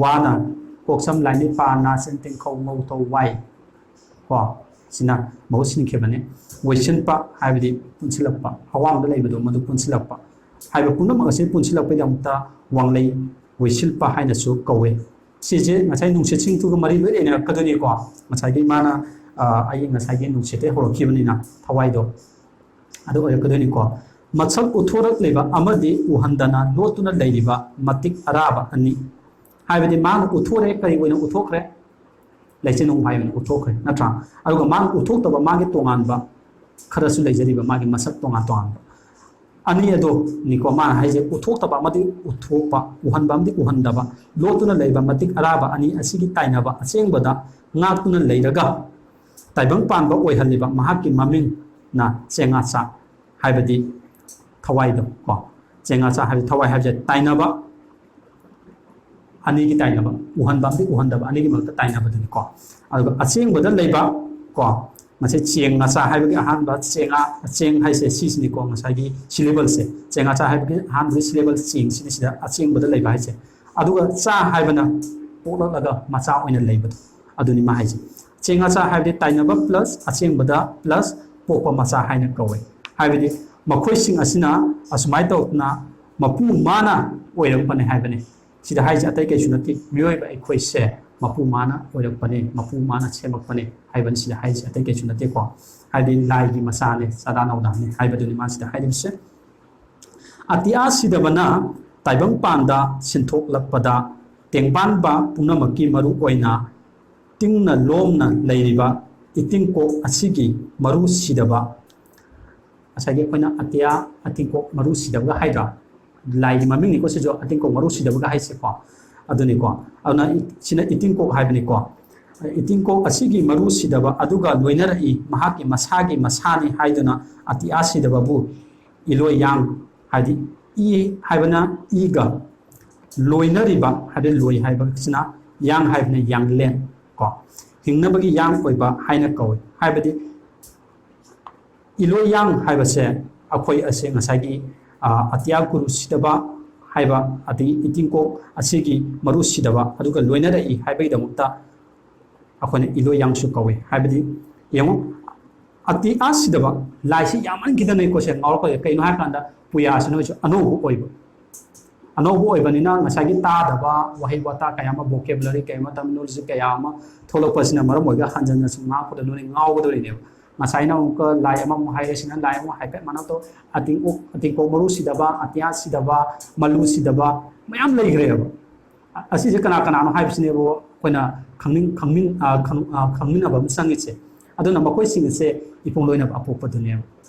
ꯋꯥꯅ ꯀꯣꯛ ꯁꯝ ꯂꯥꯏ ꯃꯤꯠ ꯄꯥ ꯅꯥ ꯁꯤꯟ ꯇꯤꯟ ꯈꯧ ꯉꯧ ꯇꯧ ꯋꯥꯏ꯫ ꯀꯣ, ꯁꯤꯅ ꯃꯍꯨꯠ ꯁꯤꯟꯈꯤꯕꯅꯤ꯫ ꯋꯥꯏꯁꯤꯜꯄ ꯍꯥꯏꯕꯗꯤ ꯄꯨꯟꯁꯤꯜꯂꯛꯄ, ꯑꯋꯥꯡꯕꯗ ꯂꯩꯕꯗꯣ ꯃꯗꯨ ꯄꯨꯟꯁꯤꯜꯂꯛꯄ꯫ ꯍꯥꯏꯕ ꯄꯨꯝꯅꯃꯛ ꯑꯁꯤ ꯄꯨꯟꯁꯤꯜꯂꯛꯄꯒꯤꯗꯃꯛꯇ ꯋꯥꯡꯂꯩ ꯋꯥꯏꯁꯤꯜꯄ ꯍꯥꯏꯅꯁꯨ ꯀꯧꯏ꯫ ꯁꯤꯁꯦ ꯉꯁꯥꯏ ꯅꯨꯡꯁꯤꯠꯁꯤꯡꯗꯨꯒ ꯃꯔꯤ ꯂꯣꯏ ꯂꯩꯅꯔꯛꯀꯗꯣꯏꯅꯤꯀꯣ꯫ ꯉꯁꯥꯏꯒꯤ ꯃꯥꯅ, ꯑ, ꯑꯩ ꯉꯁꯥꯏꯒꯤ ꯅꯨꯡꯁꯤꯠꯇꯩ ꯍꯧꯔꯛꯈꯤꯕꯅꯤꯅ ꯊꯋꯥꯏꯗꯣ꯫ ꯑꯗꯨ ꯑꯣꯏꯔꯛꯀꯗꯣꯏꯅꯤꯀꯣ꯫ ꯃꯁꯛ ꯎꯠꯊꯣꯔꯛꯂꯤꯕ ꯑꯃꯗꯤ ꯎꯍꯟꯗꯅ ꯂꯣꯠꯇꯨꯅ ꯂꯩꯔꯤꯕ ꯃꯇꯤꯛ ꯑꯔꯥꯕ ꯑꯅꯤ꯫ ꯍꯥꯏꯕꯗꯤ ꯃꯥꯅ ꯎꯠꯊꯣꯔꯛꯑꯦ, ꯀꯔꯤ ꯑꯣꯏꯅ ꯎꯠꯊꯣꯛꯈ꯭ꯔꯦ? ꯂꯩꯆꯤꯟ ꯎ ꯍꯥꯏ ꯑꯣꯏꯅ ꯎꯠꯊꯣꯛꯈ꯭ꯔꯦ, ꯅꯠꯇ꯭ꯔꯥ? ꯑꯗꯨꯒ ꯃꯥꯅ ꯎꯠꯊꯣꯛꯇꯕ ꯃꯥꯒꯤ ꯇꯣꯉꯥꯟꯕ ꯈꯔꯁꯨ ꯂꯩꯖꯔꯤꯕ, ꯃꯥꯒꯤ ꯃꯁꯛ ꯇꯣꯉꯥꯟ ꯇꯣꯉꯥꯟꯕ ꯑꯅꯤ ꯑꯗꯨꯅꯤꯀꯣ ꯃꯥꯅ ꯍꯥꯏꯁꯦ, ꯎꯠꯊꯣꯛꯇꯕ ꯑꯃꯗꯤ ꯎꯠꯊꯣꯛꯄ, ꯎꯍꯟꯕ ꯑꯃꯗꯤ ꯎꯍꯟꯗꯕ, ꯂꯣꯠꯇꯨꯅ ꯂꯩꯕ ꯃꯇꯤꯛ ꯑꯔꯥꯕ ꯑꯅꯤ ꯑꯁꯤꯒꯤ ꯇꯥꯏꯅꯕ ꯑꯁꯦꯡꯕꯗ ꯉꯥꯛꯇꯨꯅ ꯂꯩꯔꯒ ꯇꯥꯏꯕꯪ ꯄꯥꯟꯕ ꯑꯣꯏꯍꯜꯂꯤꯕ ꯃꯍꯥꯛꯀꯤ ꯃꯃꯤꯡꯅ ꯆꯦꯡꯉꯥꯆꯥ, ꯍꯥꯏꯕꯗꯤ ꯊꯋꯥꯏꯗꯣ ꯀꯣ꯫ ꯆꯦꯡꯉꯥꯆꯥ ꯍꯥꯏꯕꯗꯤ ꯊꯋꯥꯏ ꯍꯥꯏꯕꯁꯦ ꯇꯥꯏꯅꯕ, ꯑꯅꯤꯒꯤ ꯇꯥꯏꯅꯕ, ꯎꯍꯟꯕ ꯑꯃꯗꯤ ꯎꯍꯟꯗꯕ ꯑꯅꯤꯒꯤ ꯃꯔꯛꯇ ꯇꯥꯏꯅꯕꯗꯨꯅꯤꯀꯣ꯫ ꯑꯗꯨꯒ ꯑꯆꯦꯡꯕꯗ ꯂꯩꯕ ꯀꯣ, ꯃꯁꯤ ꯆꯦꯡꯉꯥꯆꯥ ꯍꯥꯏꯕꯒꯤ ꯑꯍꯥꯟꯕ ꯆꯦꯡꯉꯥ, ꯆꯦꯡ ꯍꯥꯏꯁꯦ ꯁꯤꯁꯤꯅꯤꯀꯣ, ꯉꯁꯥꯏꯒꯤ ꯁꯤꯂꯦꯕꯜꯁꯦ꯫ ꯆꯦꯡꯉꯥꯆꯥ ꯍꯥꯏꯕꯒꯤ ꯑꯍꯥꯟꯕꯒꯤ ꯁꯤꯂꯦꯕꯜ ꯆꯦꯡꯁꯤꯅꯤ ꯁꯤꯗ ꯑꯆꯦꯡꯕꯗ ꯂꯩꯕ ꯍꯥꯏꯁꯦ꯫ ꯑꯗꯨꯒ ꯆꯥ ꯍꯥꯏꯕꯅ ꯄꯣꯛꯂꯛꯂꯒ ꯃꯆꯥ ꯑꯣꯏꯅ ꯂꯩꯕꯗꯣ, ꯑꯗꯨꯅꯤ ꯃꯥ ꯍꯥꯏꯁꯦ꯫ ꯆꯦꯡꯉꯥꯆꯥ ꯍꯥꯏꯕꯗꯤ ꯇꯥꯏꯅꯕ plus ꯑꯆꯦꯡꯕꯗ plus ꯄꯣꯛꯄ ꯃꯆꯥ ꯍꯥꯏꯅ ꯀꯧꯋꯦ꯫ ꯍꯥꯏꯕꯗꯤ ꯃꯈꯣꯏꯁꯤꯡ ꯑꯁꯤꯅ ꯑꯁꯨꯃꯥꯏꯅ ꯇꯧꯗꯅ ꯃꯄꯨ ꯃꯥꯅ ꯑꯣꯏꯔꯛꯄꯅꯦ ꯍꯥꯏꯕꯅꯤ꯫ ꯁꯤꯗ ꯍꯥꯏꯁꯦ ꯑꯇꯩ ꯀꯩꯁꯨ ꯅꯠꯇꯦ, ꯃꯤꯑꯣꯏꯕ ꯑꯩꯈꯣꯏꯁꯦ ꯃꯄꯨ ꯃꯥꯅ ꯑꯣꯏꯔꯛꯄꯅꯦ, ꯃꯄꯨ ꯃꯥꯅ ꯁꯦꯝꯃꯛꯄꯅꯦ ꯍꯥꯏꯕꯅꯤ ꯁꯤꯗ ꯍꯥꯏꯁꯦ, ꯑꯇꯩ ꯀꯩꯁꯨ ꯅꯠꯇꯦꯀꯣ꯫ ꯍꯥꯏꯗꯤ ꯂꯥꯏꯒꯤ ꯃꯆꯥꯅꯦ, ꯆꯥꯗꯥ ꯅꯧꯗꯥꯅꯦ ꯍꯥꯏꯕꯗꯨꯅꯤ ꯃꯥ ꯁꯤꯗ ꯍꯥꯏꯔꯤꯕꯁꯦ꯫ ꯑꯇꯤꯌꯥ ꯁꯤꯗꯕꯅ ꯇꯥꯏꯕꯪꯄꯥꯟꯗ ꯁꯤꯟꯊꯣꯛꯂꯛꯄꯗ ꯇꯦꯡꯕꯥꯟꯕ ꯄꯨꯝꯅꯃꯛꯀꯤ ꯃꯔꯨ ꯑꯣꯏꯅ ꯇꯤꯡꯅ ꯂꯣꯝꯅ ꯂꯩꯔꯤꯕ ꯏꯇꯤꯡꯀꯣꯛ ꯑꯁꯤꯒꯤ ꯃꯔꯨ ꯁꯤꯗꯕ, ꯉꯁꯥꯏꯒꯤ ꯑꯩꯈꯣꯏꯅ ꯑꯇꯤꯌꯥ ꯑꯇꯤꯡꯀꯣꯛ ꯃꯔꯨ ꯁꯤꯗꯕꯒ ꯍꯥꯏꯗ꯭ꯔꯥ? ꯂꯥꯏꯒꯤ ꯃꯃꯤꯡꯅꯤꯀꯣ ꯁꯤꯁꯨ, ꯑꯇꯤꯡꯀꯣꯛ ꯃꯔꯨ ꯁꯤꯗꯕꯒ ꯍꯥꯏꯁꯦꯀꯣ꯫ ꯑꯗꯨꯅꯤꯀꯣ, ꯑꯗꯨꯅ ꯏ-, ꯁꯤꯅ ꯏꯇꯤꯡꯀꯣꯛ ꯍꯥꯏꯕꯅꯤꯀꯣ꯫ ꯏꯇꯤꯡꯀꯣꯛ ꯑꯁꯤꯒꯤ ꯃꯔꯨ ꯁꯤꯗꯕ ꯑꯗꯨꯒ ꯂꯣꯏꯅꯔꯛꯏ, ꯃꯍꯥꯛꯀꯤ ꯃꯁꯥꯒꯤ ꯃꯁꯥꯅꯤ ꯍꯥꯏꯗꯨꯅ ꯑꯇꯤꯌꯥ ꯁꯤꯗꯕꯕꯨ ꯏꯂꯣꯏ ꯌꯥꯡ, ꯍꯥꯏꯗꯤ ꯏ ꯍꯥꯏꯕꯅ ꯏꯒ ꯂꯣꯏꯅꯔꯤꯕ, ꯍꯥꯏꯕꯗꯤ ꯂꯣꯏ ꯍꯥꯏꯕꯁꯤꯅ, ꯌꯥꯡ ꯍꯥꯏꯕꯅ ꯌꯥꯡꯂꯦꯟ ꯀꯣ, ꯍꯤꯡꯅꯕꯒꯤ ꯌꯥꯡ ꯑꯣꯏꯕ ꯍꯥꯏꯅ ꯀꯧꯏ꯫ ꯍꯥꯏꯕꯗꯤ ꯏꯂꯣꯏ ꯌꯥꯡ ꯍꯥꯏꯕꯁꯦ ꯑꯩꯈꯣꯏ ꯑꯁꯦ ꯉꯁꯥꯏꯒꯤ, ꯑ, ꯑꯇꯤꯌꯥ ꯒꯨꯔꯨ ꯁꯤꯗꯕ ꯍꯥꯏꯕ, ꯑꯗꯒꯤ ꯏꯇꯤꯡꯀꯣꯛ ꯑꯁꯤꯒꯤ ꯃꯔꯨ ꯁꯤꯗꯕ ꯑꯗꯨꯒ ꯂꯣꯏꯅꯔꯛꯏ ꯍꯥꯏꯕꯒꯤꯗꯃꯛꯇ ꯑꯩꯈꯣꯏꯅ ꯏꯂꯣꯏ ꯌꯥꯡꯁꯨ ꯀꯧꯏ꯫ ꯍꯥꯏꯕꯗꯤ ꯌꯦꯡꯉꯨ, ꯑꯇꯤꯌꯥ ꯁꯤꯗꯕ ꯂꯥꯏꯁꯤ ꯌꯥꯝꯃꯟꯈꯤꯗꯅ ꯑꯩꯈꯣꯏꯁꯦ ꯉꯥꯎꯔꯛꯄꯁꯦ꯫ ꯀꯩꯅꯣ ꯍꯥꯏꯔꯀꯥꯟꯗ ꯄꯨꯌꯥꯁꯤ ꯅꯣꯏꯁꯨ ꯑꯅꯧꯕ ꯑꯣꯏꯕ, ꯑꯅꯧꯕ ꯑꯣꯏꯕꯅꯤꯅ ꯉꯁꯥꯏꯒꯤ ꯇꯥꯗꯕ ꯋꯥꯍꯩ ꯋꯥꯇꯥ ꯀꯌꯥ ꯑꯃ, vocabulary ꯀꯌꯥ ꯑꯃ, terminology ꯀꯌꯥ ꯑꯃ ꯊꯣꯛꯂꯛꯄꯁꯤꯅ ꯃꯔꯝ ꯑꯣꯏꯔꯒ ꯍꯟꯖꯟꯅ ꯁꯨꯝ ꯉꯥꯡꯉꯛꯄꯗ ꯅꯣꯏ ꯉꯥꯎꯒꯗꯧꯔꯤꯅꯦꯕ꯫ ꯉꯁꯥꯏꯅ ꯑꯃꯨꯛꯀ ꯂꯥꯏ ꯑꯃꯃꯨꯛ ꯍꯥꯏꯔꯦ, ꯁꯤꯅ ꯂꯥꯏ ꯑꯃꯨꯛ ꯍꯥꯏꯐꯦꯠ ꯃꯥꯟꯅ ꯇꯧ, ꯑꯇꯤꯡꯀꯣꯛ, ꯑꯇꯤꯡꯀꯣꯛ ꯃꯔꯨ ꯁꯤꯗꯕ, ꯑꯇꯤꯌꯥ ꯁꯤꯗꯕ, ꯃꯂꯨ ꯁꯤꯗꯕ ꯃꯌꯥꯝ ꯂꯩꯈ꯭ꯔꯦꯕ꯫ ꯑ-, ꯑꯁꯤꯁꯦ ꯀꯅꯥ ꯀꯅꯥꯅꯣ ꯍꯥꯏꯕꯁꯤꯅꯦꯕ ꯑꯩꯈꯣꯏꯅ ꯈꯪꯅꯤꯡ-, ꯈꯪꯃꯤꯟ-, ꯑ, ꯈꯪ-, ꯑ, ꯈꯪꯃꯤꯟꯅꯕ ꯑꯃ ꯆꯪꯉꯤꯁꯦ꯫ ꯑꯗꯨꯅ ꯃꯈꯣꯏꯁꯤꯡ ꯑꯁꯦ ꯏꯄꯨꯡ ꯂꯣꯏꯅꯕ ꯑꯄꯣꯛꯄꯗꯨꯅꯦꯕ꯫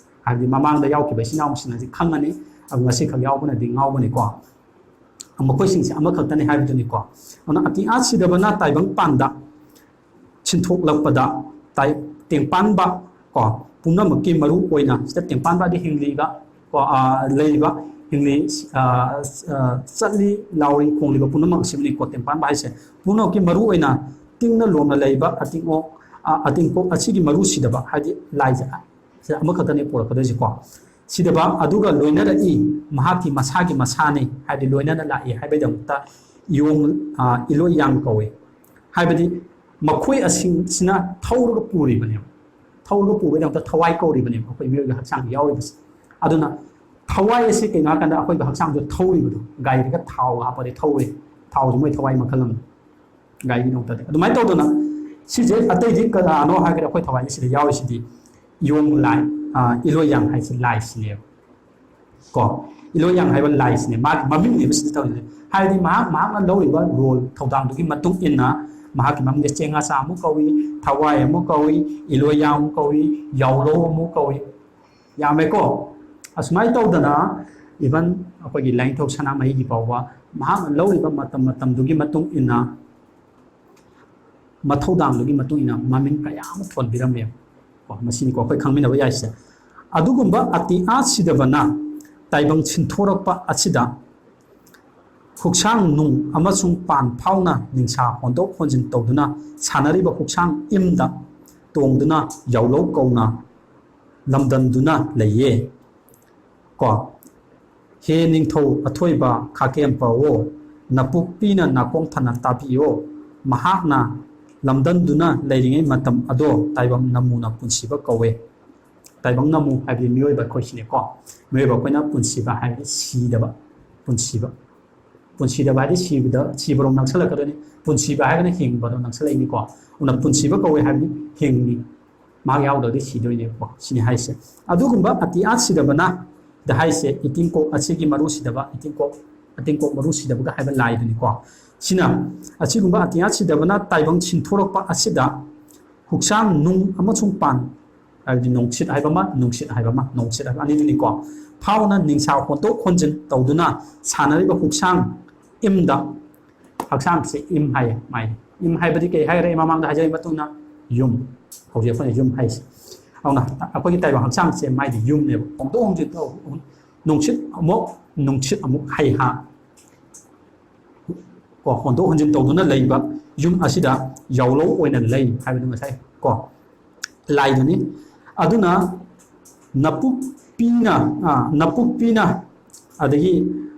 ꯍꯥꯏꯕꯗꯤ ꯃꯃꯥꯡꯗ ꯌꯥꯎꯈꯤꯕ ꯏꯆꯤꯟ ꯏꯅꯥꯎꯁꯤꯡ ꯑꯁꯤ ꯈꯪꯉꯅꯤ, ꯑꯗꯨ ꯉꯁꯤꯈꯛ ꯌꯥꯎꯕꯅꯗꯤ ꯉꯥꯎꯒꯅꯤꯀꯣ꯫ ꯃꯈꯣꯏꯁꯤꯡꯁꯦ ꯑꯃꯈꯛꯇꯅꯤ ꯍꯥꯏꯕꯗꯨꯅꯤꯀꯣ꯫ ꯑꯗꯨꯅ ꯑꯇꯤꯌꯥ ꯁꯤꯗꯕꯅ ꯇꯥꯏꯕꯪ ꯄꯥꯟꯗ ꯁꯤꯟꯊꯣꯛꯂꯛꯄꯗ ꯇꯥꯏ-, ꯇꯦꯡꯄꯥꯟꯕ ꯀꯣ, ꯄꯨꯝꯅꯃꯛꯀꯤ ꯃꯔꯨ ꯑꯣꯏꯅ ꯁꯤꯗ ꯇꯦꯡꯄꯥꯟꯕ ꯍꯥꯏꯗꯤ ꯍꯤꯡꯂꯤꯕ ꯀꯣ, ꯑ, ꯂꯩꯔꯤꯕ ꯍꯤꯡꯂꯤ, ꯑ, ꯑ, ꯆꯠꯂꯤ, ꯂꯥꯎꯔꯤ, ꯈꯣꯡꯂꯤꯕ ꯄꯨꯝꯅꯃꯛ ꯑꯁꯤꯕꯨꯅꯤꯀꯣ ꯇꯦꯡꯄꯥꯟꯕ ꯍꯥꯏꯁꯦ꯫ ꯄꯨꯝꯅꯃꯛꯀꯤ ꯃꯔꯨ ꯑꯣꯏꯅ ꯇꯤꯡꯅ ꯂꯣꯝꯅ ꯂꯩꯕ ꯑꯇꯤꯡꯑꯣꯛ, ꯑ, ꯑꯇꯤꯡꯀꯣꯛ ꯑꯁꯤꯒꯤ ꯃꯔꯨ ꯁꯤꯗꯕ ꯍꯥꯏꯗꯤ ꯂꯥꯏꯁꯦ ꯁꯤꯗ ꯑꯃꯈꯛꯇꯅꯤ ꯄꯨꯔꯛꯀꯗꯣꯏꯁꯦꯀꯣ꯫ ꯁꯤꯗꯕ ꯑꯗꯨꯒ ꯂꯣꯏꯅꯔꯛꯏ, ꯃꯍꯥꯛꯀꯤ ꯃꯁꯥꯒꯤ ꯃꯁꯥꯅꯤ ꯍꯥꯏꯗꯤ ꯂꯣꯏꯅꯅ ꯂꯥꯛꯏ ꯍꯥꯏꯕꯒꯤꯗꯃꯛꯇ ꯌꯣꯡ-, ꯑ, ꯏꯂꯣꯏ ꯌꯥꯡ ꯀꯧꯏ꯫ ꯍꯥꯏꯕꯗꯤ ꯃꯈꯣꯏ ꯑꯁꯤꯡꯁꯤꯅ ꯊꯧꯔꯒ ꯄꯨꯔꯤꯕꯅꯦꯕ꯫ ꯊꯧꯔꯒ ꯄꯨꯕꯒꯤꯗꯃꯛꯇ ꯊꯋꯥꯏ ꯀꯧꯔꯤꯕꯅꯦꯕ ꯑꯩꯈꯣꯏ ꯃꯤꯑꯣꯏꯕ ꯍꯛꯆꯥꯡꯗ ꯌꯥꯎꯔꯤꯕꯁꯦ꯫ ꯑꯗꯨꯅ ꯊꯋꯥꯏ ꯑꯁꯤ ꯀꯩꯅꯣ ꯍꯥꯏꯔꯀꯥꯟꯗ ꯑꯩꯈꯣꯏꯒꯤ ꯍꯛꯆꯥꯡꯗ ꯊꯧꯔꯤꯕꯗꯣ, ꯒꯥꯔꯤꯗꯒ ꯊꯥꯎ ꯍꯥꯞꯄꯗꯤ ꯊꯧꯔꯦ, ꯊꯥꯎꯁꯤ ꯃꯣꯏ ꯊꯋꯥꯏ ꯃꯈꯜ ꯑꯃꯅꯤ꯫ ꯒꯥꯔꯤꯒꯤꯗꯃꯛꯇꯗꯤ꯫ ꯑꯗꯨꯃꯥꯏꯅ ꯇꯧꯗꯅ ꯁꯤꯁꯦ ꯑꯇꯩꯗꯤ ꯀꯅꯥꯅꯣ ꯍꯥꯏꯔꯒꯗꯤ ꯑꯩꯈꯣꯏ ꯊꯋꯥꯏꯁꯦ ꯁꯤꯗ ꯌꯥꯎꯔꯤꯁꯤꯗꯤ ꯌꯣꯡ ꯂꯥꯏ, ꯑ, ꯏꯂꯣꯏ ꯌꯥꯡ ꯍꯥꯏꯁꯦ ꯂꯥꯏꯁꯤꯅꯦꯕ꯫ ꯀꯣ, ꯏꯂꯣꯏ ꯌꯥꯡ ꯍꯥꯏꯕ ꯂꯥꯏꯁꯤꯅꯦ, ꯃꯥꯒꯤ ꯃꯃꯤꯡꯅꯦꯕ ꯁꯤꯗ ꯇꯧꯔꯤꯁꯦ꯫ ꯍꯥꯏꯗꯤ ꯃꯍꯥꯛ, ꯃꯍꯥꯛꯅ ꯂꯧꯔꯤꯕ role, ꯊꯧꯗꯥꯡꯗꯨꯒꯤ ꯃꯇꯨꯡ ꯏꯟꯅ ꯃꯍꯥꯛꯀꯤ ꯃꯃꯤꯡꯁꯦ ꯆꯦꯡꯉꯥꯆꯥ ꯑꯃꯨꯛ ꯀꯧꯏ, ꯊꯋꯥꯏ ꯑꯃꯨꯛ ꯀꯧꯏ, ꯏꯂꯣꯌꯥ ꯑꯃꯨꯛ ꯀꯧꯏ, ꯌꯥꯎꯂꯧ ꯑꯃꯨꯛ ꯀꯧꯏ꯫ ꯌꯥꯝꯃꯦꯀꯣ꯫ ꯑꯁꯨꯃꯥꯏꯅ ꯇꯧꯗꯅ even ꯑꯩꯈꯣꯏꯒꯤ ꯂꯥꯏꯅꯤꯡꯊꯧ ꯁꯅꯥꯃꯍꯤꯒꯤ ꯐꯥꯎꯕ ꯃꯍꯥꯛꯅ ꯂꯧꯔꯤꯕ ꯃꯇꯝ ꯃꯇꯝꯗꯨꯒꯤ ꯃꯇꯨꯡ ꯏꯟꯅ, ꯃꯊꯧꯗꯥꯡꯗꯨꯒꯤ ꯃꯇꯨꯡ ꯏꯟꯅ ꯃꯃꯤꯡ ꯀꯌꯥ ꯑꯃ ꯊꯣꯟꯕꯤꯔꯝꯃꯦꯕ꯫ ꯀꯣ, ꯃꯁꯤꯅꯤꯀꯣ ꯑꯩꯈꯣꯏ ꯈꯪꯃꯤꯟꯅꯕ ꯌꯥꯏꯁꯦ꯫ ꯑꯗꯨꯒꯨꯝꯕ ꯑꯇꯤꯌꯥ ꯁꯤꯗꯕꯅ ꯇꯥꯏꯕꯪ ꯁꯤꯟꯊꯣꯔꯛꯄ ꯑꯁꯤꯗ ꯍꯨꯛꯁꯥꯡ ꯅꯨꯡ ꯑꯃꯁꯨꯡ ꯄꯥꯟ ꯐꯥꯎꯅ ꯅꯤꯡꯁꯥ ꯍꯣꯟꯗꯣꯛ ꯍꯣꯟꯖꯤꯟ ꯇꯧꯗꯨꯅ ꯁꯥꯟꯅꯔꯤꯕ ꯍꯨꯛꯁꯥꯡ ꯏꯝꯗ ꯇꯣꯡꯗꯨꯅ ꯌꯥꯎꯂꯧ ꯀꯧꯅ ꯂꯝꯗꯝꯗꯨꯅ ꯂꯩꯌꯦ꯫ ꯀꯣ, ꯍꯦ ꯅꯤꯡꯊꯧ ꯑꯊꯣꯏꯕ ꯈꯥꯀꯦꯝꯄꯋꯣ, ꯅꯄꯨꯛꯄꯤꯅ ꯅꯥꯀꯣꯡ ꯊꯟꯅ ꯇꯥꯕꯤꯌꯣ, ꯃꯍꯥꯛꯅ ꯂꯝꯗꯝꯗꯨꯅ ꯂꯩꯔꯤꯉꯩ ꯃꯇꯝ ꯑꯗꯣ ꯇꯥꯏꯕꯪ ꯅꯃꯨꯅ ꯄꯨꯟꯁꯤꯕ ꯀꯧꯋꯦ꯫ ꯇꯥꯏꯕꯪ ꯅꯃꯨ ꯍꯥꯏꯕꯗꯤ ꯃꯤꯑꯣꯏꯕ ꯑꯩꯈꯣꯏꯁꯤꯅꯦꯀꯣ꯫ ꯃꯤꯑꯣꯏꯕ ꯑꯩꯈꯣꯏꯅ ꯄꯨꯟꯁꯤꯕ ꯍꯥꯏꯕꯗꯤ ꯁꯤꯗꯕ, ꯄꯨꯟꯁꯤꯕ꯫ ꯄꯨꯟꯁꯤꯗꯕ ꯍꯥꯏꯗꯤ ꯁꯤꯕꯗ, ꯁꯤꯕꯔꯣꯝ ꯅꯛꯁꯜꯂꯛꯀꯗꯣꯏꯅꯤ꯫ ꯄꯨꯟꯁꯤꯕ ꯍꯥꯏꯔꯒꯅ ꯍꯤꯡꯕꯗꯣ ꯅꯛꯁꯜꯂꯛꯏꯅꯤꯀꯣ꯫ ꯑꯗꯨꯅ ꯄꯨꯟꯁꯤꯕ ꯀꯧꯋꯦ ꯍꯥꯏꯕꯗꯤ ꯍꯤꯡꯉꯤ꯫ ꯃꯍꯥꯛ ꯌꯥꯎꯗ꯭ꯔꯗꯤ ꯁꯤꯗꯣꯏꯅꯦꯕꯀꯣ꯫ ꯁꯤꯅꯤ ꯍꯥꯏꯁꯦ꯫ ꯑꯗꯨꯒꯨꯝꯕ ꯑꯇꯤꯌꯥ ꯁꯤꯗꯕꯅ ꯗ ꯍꯥꯏꯁꯦ ꯏꯇꯤꯡꯀꯣꯛ ꯑꯁꯤꯒꯤ ꯃꯔꯨ ꯁꯤꯗꯕ, ꯏꯇꯤꯡꯀꯣꯛ, ꯏꯇꯤꯡꯀꯣꯛ ꯃꯔꯨ ꯁꯤꯗꯕꯒ ꯍꯥꯏꯕ ꯂꯥꯏꯗꯨꯅꯤꯀꯣ꯫ ꯁꯤꯅ ꯑꯁꯤꯒꯨꯝꯕ ꯑꯇꯤꯌꯥ ꯁꯤꯗꯕꯅ ꯇꯥꯏꯕꯪ ꯁꯤꯟꯊꯣꯔꯛꯄ ꯑꯁꯤꯗ ꯍꯨꯛꯁꯥꯡ ꯅꯨꯡ ꯑꯃꯁꯨꯡ ꯄꯥꯟ, ꯍꯥꯏꯕꯗꯤ ꯅꯨꯡꯁꯤꯠ ꯍꯥꯏꯕ ꯑꯃ, ꯅꯨꯡꯁꯤꯠ ꯍꯥꯏꯕ ꯑꯃ, ꯅꯨꯡꯁꯤꯠ ꯍꯥꯏꯕ ꯑꯅꯤꯗꯨꯅꯤꯀꯣ꯫ ꯐꯥꯎꯅ ꯅꯤꯡꯁꯥ ꯍꯣꯟꯗꯣꯛ ꯍꯣꯟꯖꯤꯟ ꯇꯧꯗꯨꯅ ꯁꯥꯟꯅꯔꯤꯕ ꯍꯨꯛꯁꯥꯡ ꯏꯝꯗ, ꯍꯛꯆꯥꯡꯁꯦ ꯏꯝ ꯍꯥꯏꯌꯦ ꯃꯥꯏꯗꯤ꯫ ꯏꯝ ꯍꯥꯏꯕꯗꯤ ꯀꯩ ꯍꯥꯏꯈ꯭ꯔꯦ? ꯃꯃꯥꯡꯗ ꯍꯥꯏꯖꯔꯤ ꯃꯇꯨꯡꯗ ꯌꯨꯝ꯫ ꯍꯧꯖꯤꯛ ꯑꯩꯈꯣꯏꯅ ꯌꯨꯝ ꯍꯥꯏꯁꯦ꯫ ꯑꯗꯨꯅ ꯑꯩꯈꯣꯏꯒꯤ ꯇꯥꯏꯕꯪ ꯍꯛꯆꯥꯡꯁꯦ ꯃꯥꯏꯗꯤ ꯌꯨꯝꯅꯦꯕ꯫ ꯍꯣꯡꯗꯣꯛ ꯍꯣꯡꯖꯤꯟ ꯇꯧ-, ꯅꯨꯡꯁꯤꯠ ꯑꯃꯨꯛ, ꯅꯨꯡꯁꯤꯠ ꯑꯃꯨꯛ ꯍꯩꯍꯥ꯫ ꯀꯣ, ꯍꯣꯟꯗꯣꯛ ꯍꯣꯟꯖꯤꯟ ꯇꯧꯗꯨꯅ ꯂꯩꯕ ꯌꯨꯝ ꯑꯁꯤꯗ ꯌꯥꯎꯂꯧ ꯑꯣꯏꯅ ꯂꯩ ꯍꯥꯏꯕꯗꯨ ꯉꯁꯥꯏ ꯀꯣ ꯂꯥꯏꯗꯨꯅꯤ꯫ ꯑꯗꯨꯅ ꯅꯄꯨꯛꯄꯤꯅ, ꯑ, ꯅꯄꯨꯛꯄꯤꯅ ꯑꯗꯒꯤ,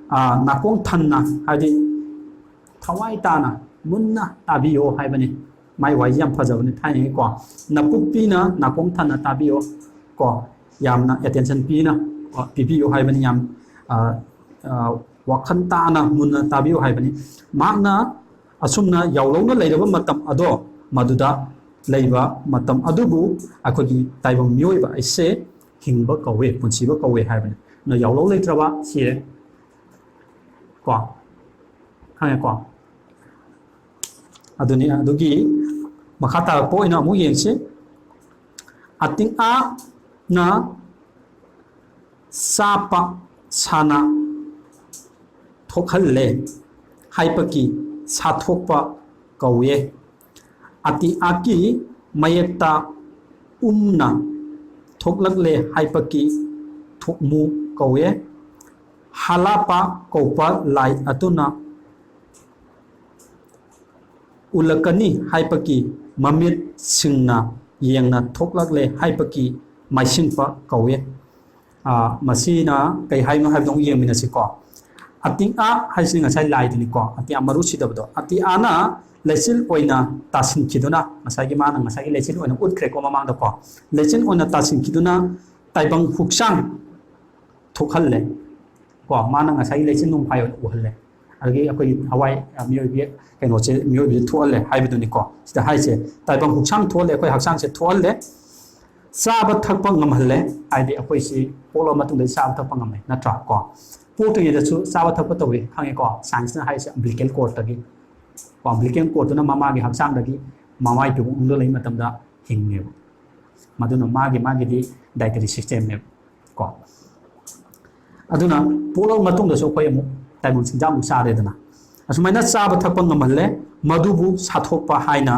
ꯑ, ꯅꯥꯀꯣꯡ ꯊꯟꯅ ꯍꯥꯏꯗꯤ ꯊꯋꯥꯏ ꯇꯥꯅ ꯃꯨꯟꯅ ꯇꯥꯕꯤꯌꯣ ꯍꯥꯏꯕꯅꯤ꯫ ꯃꯥꯏ ꯋꯥꯔꯤꯁꯤ ꯌꯥꯝ ꯐꯖꯕꯅꯤ ꯊꯥꯏꯅꯒꯤ ꯀꯣ꯫ ꯅꯄꯨꯛꯄꯤꯅ ꯅꯥꯀꯣꯡ ꯊꯟꯅ ꯇꯥꯕꯤꯌꯣ ꯀꯣ꯫ ꯌꯥꯝꯅ attention ꯄꯤꯅ, ꯑ, ꯄꯤꯕꯤꯌꯣ ꯍꯥꯏꯕꯅꯤ꯫ ꯌꯥꯝ, ꯑ, ꯑ, ꯋꯥꯈꯜ ꯇꯥꯅ ꯃꯨꯟꯅ ꯇꯥꯕꯤꯌꯨ ꯍꯥꯏꯕꯅꯤ꯫ ꯃꯍꯥꯛꯅ ꯑꯁꯨꯝꯅ ꯌꯥꯎꯂꯧꯅ ꯂꯩꯔꯕ ꯃꯇꯝ ꯑꯗꯣ, ꯃꯗꯨꯗ ꯂꯩꯕ ꯃꯇꯝ ꯑꯗꯨꯕꯨ ꯑꯩꯈꯣꯏꯒꯤ ꯇꯥꯏꯕꯪ ꯃꯤꯑꯣꯏꯕ ꯑꯩꯁꯦ ꯍꯤꯡꯕ ꯀꯧꯋꯦ, ꯄꯨꯟꯁꯤꯕ ꯀꯧꯋꯦ ꯍꯥꯏꯕꯅꯤ꯫ ꯑꯗꯨꯅ ꯌꯥꯎꯂꯧ ꯂꯩꯇ꯭ꯔꯕ ꯁꯤꯔꯦ꯫ ꯀꯣ? ꯈꯪꯉꯦꯀꯣ? ꯑꯗꯨꯅꯤ꯫ ꯑꯗꯨꯒꯤ ꯃꯈꯥ ꯇꯥꯔꯛꯄ ꯑꯣꯏꯅ ꯑꯃꯨꯛ ꯌꯦꯡꯁꯤ꯫ ꯑꯇꯤꯡ ꯑꯥꯅ ꯆꯥꯄ ꯁꯥꯅ ꯊꯣꯛꯍꯜꯂꯦ ꯍꯥꯏꯕꯒꯤ ꯁꯥꯊꯣꯛꯄ ꯀꯧꯏ꯫ ꯑꯇꯤ ꯑꯥꯀꯤ ꯃꯌꯦꯛꯇ ꯎꯝꯅ ꯊꯣꯛꯂꯛꯂꯦ ꯍꯥꯏꯕꯒꯤ ꯊꯣꯛꯃꯨ ꯀꯧꯏ꯫ ꯍꯥꯂꯥꯄ ꯀꯧꯕ ꯂꯥꯏ ꯑꯗꯨꯅ ꯎꯠꯂꯛꯀꯅꯤ ꯍꯥꯏꯕꯒꯤ ꯃꯃꯤꯠꯁꯤꯡꯅ ꯌꯦꯡꯅ ꯊꯣꯛꯂꯛꯂꯦ ꯍꯥꯏꯕꯒꯤ ꯃꯥꯏꯁꯤꯡꯄ ꯀꯧꯏ꯫ ꯑꯥ, ꯃꯁꯤꯅ ꯀꯩ ꯍꯥꯏꯅꯣ ꯍꯥꯏꯕꯗꯣ ꯑꯃꯨꯛ ꯌꯦꯡꯃꯤꯟꯅꯁꯤꯀꯣ꯫ ꯑꯇꯤꯌꯥ ꯍꯥꯏꯁꯤ ꯉꯁꯥꯏ ꯂꯥꯏꯗꯨꯅꯤꯀꯣ, ꯑꯇꯤꯌꯥ ꯃꯔꯨ ꯁꯤꯗꯕꯗꯣ꯫ ꯑꯇꯤꯌꯥꯅ ꯂꯩꯆꯤꯜ ꯑꯣꯏꯅ ꯇꯥꯁꯤꯟꯈꯤꯗꯨꯅ, ꯉꯁꯥꯏꯒꯤ ꯃꯥꯅ ꯉꯁꯥꯏꯒꯤ ꯂꯩꯆꯤꯜ ꯑꯣꯏꯅ ꯎꯠꯈ꯭ꯔꯦꯀꯣ ꯃꯃꯥꯡꯗꯀꯣ꯫ ꯂꯩꯆꯤꯜ ꯑꯣꯏꯅ ꯇꯥꯁꯤꯟꯈꯤꯗꯨꯅ ꯇꯥꯏꯕꯪ ꯍꯛꯆꯥꯡ ꯊꯣꯛꯍꯜꯂꯦ ꯀꯣ꯫ ꯃꯥꯅ ꯉꯁꯥꯏꯒꯤ ꯂꯩꯆꯤꯜ ꯅꯣꯡꯐꯥꯏ ꯑꯣꯏꯅ ꯎꯍꯜꯂꯦ꯫ ꯑꯗꯒꯤ ꯑꯩꯈꯣꯏꯒꯤ ꯍꯋꯥꯏ, ꯑ, ꯃꯤꯑꯣꯏꯕꯒꯤ ꯀꯩꯅꯣꯁꯦ, ꯃꯤꯑꯣꯏꯕꯁꯦ ꯊꯣꯛꯍꯜꯂꯦ ꯍꯥꯏꯕꯗꯨꯅꯤꯀꯣ꯫ ꯁꯤꯗ ꯍꯥꯏꯁꯦ ꯇꯥꯏꯕꯪ ꯍꯛꯆꯥꯡ ꯊꯣꯛꯍꯜꯂꯦ, ꯑꯩꯈꯣꯏ ꯍꯛꯆꯥꯡꯁꯦ ꯊꯣꯛꯍꯜꯂꯦ꯫ ꯆꯥꯕ ꯊꯛꯄ ꯉꯝꯍꯜꯂꯦ, ꯍꯥꯏꯗꯤ ꯑꯩꯈꯣꯏꯁꯤ ꯄꯣꯛꯂꯕ ꯃꯇꯨꯡꯗ ꯆꯥꯕ ꯊꯛꯄ ꯉꯝꯃꯦ, ꯅꯠꯇ꯭ꯔꯥ ꯀꯣ? ꯄꯣꯛꯇ꯭ꯔꯤꯉꯩꯗꯁꯨ ꯆꯥꯕ ꯊꯛꯄ ꯇꯧꯏ, ꯈꯪꯉꯦꯀꯣ? ꯁꯥꯏꯟꯁꯅ ꯍꯥꯏꯔꯤꯁꯦ ꯑꯝꯕ꯭ꯂꯤꯀꯦꯜ ꯀꯣꯔꯠꯇꯒꯤ ꯀꯣ꯫ ꯑꯝꯕ꯭ꯂꯤꯀꯦꯜ ꯀꯣꯔꯠꯇꯨꯅ ꯃꯃꯥꯒꯤ ꯍꯛꯆꯥꯡꯗꯒꯤ ꯃꯃꯥꯏ ꯄꯤꯕꯨꯡꯗ ꯂꯩ ꯃꯇꯝꯗ ꯍꯤꯡꯉꯦꯕ꯫ ꯃꯗꯨꯅ ꯃꯥꯒꯤ, ꯃꯥꯒꯤꯗꯤ ꯗꯥꯏꯇꯔꯤ ꯁꯤꯁꯇꯦꯝꯅꯦꯕ ꯀꯣ꯫ ꯑꯗꯨꯅ ꯄꯣꯛꯂꯕ ꯃꯇꯨꯡꯗꯁꯨ ꯑꯩꯈꯣꯏ ꯑꯃꯨꯛ ꯇꯥꯏꯕꯪ ꯆꯤꯟꯖꯥꯛ ꯑꯃꯨꯛ ꯆꯥꯔꯦꯗꯅ꯫ ꯑꯁꯨꯃꯥꯏꯅ ꯆꯥꯕ ꯊꯛꯄ ꯉꯝꯍꯜꯂꯦ, ꯃꯗꯨꯕꯨ ꯁꯥꯊꯣꯛꯄ ꯍꯥꯏꯅ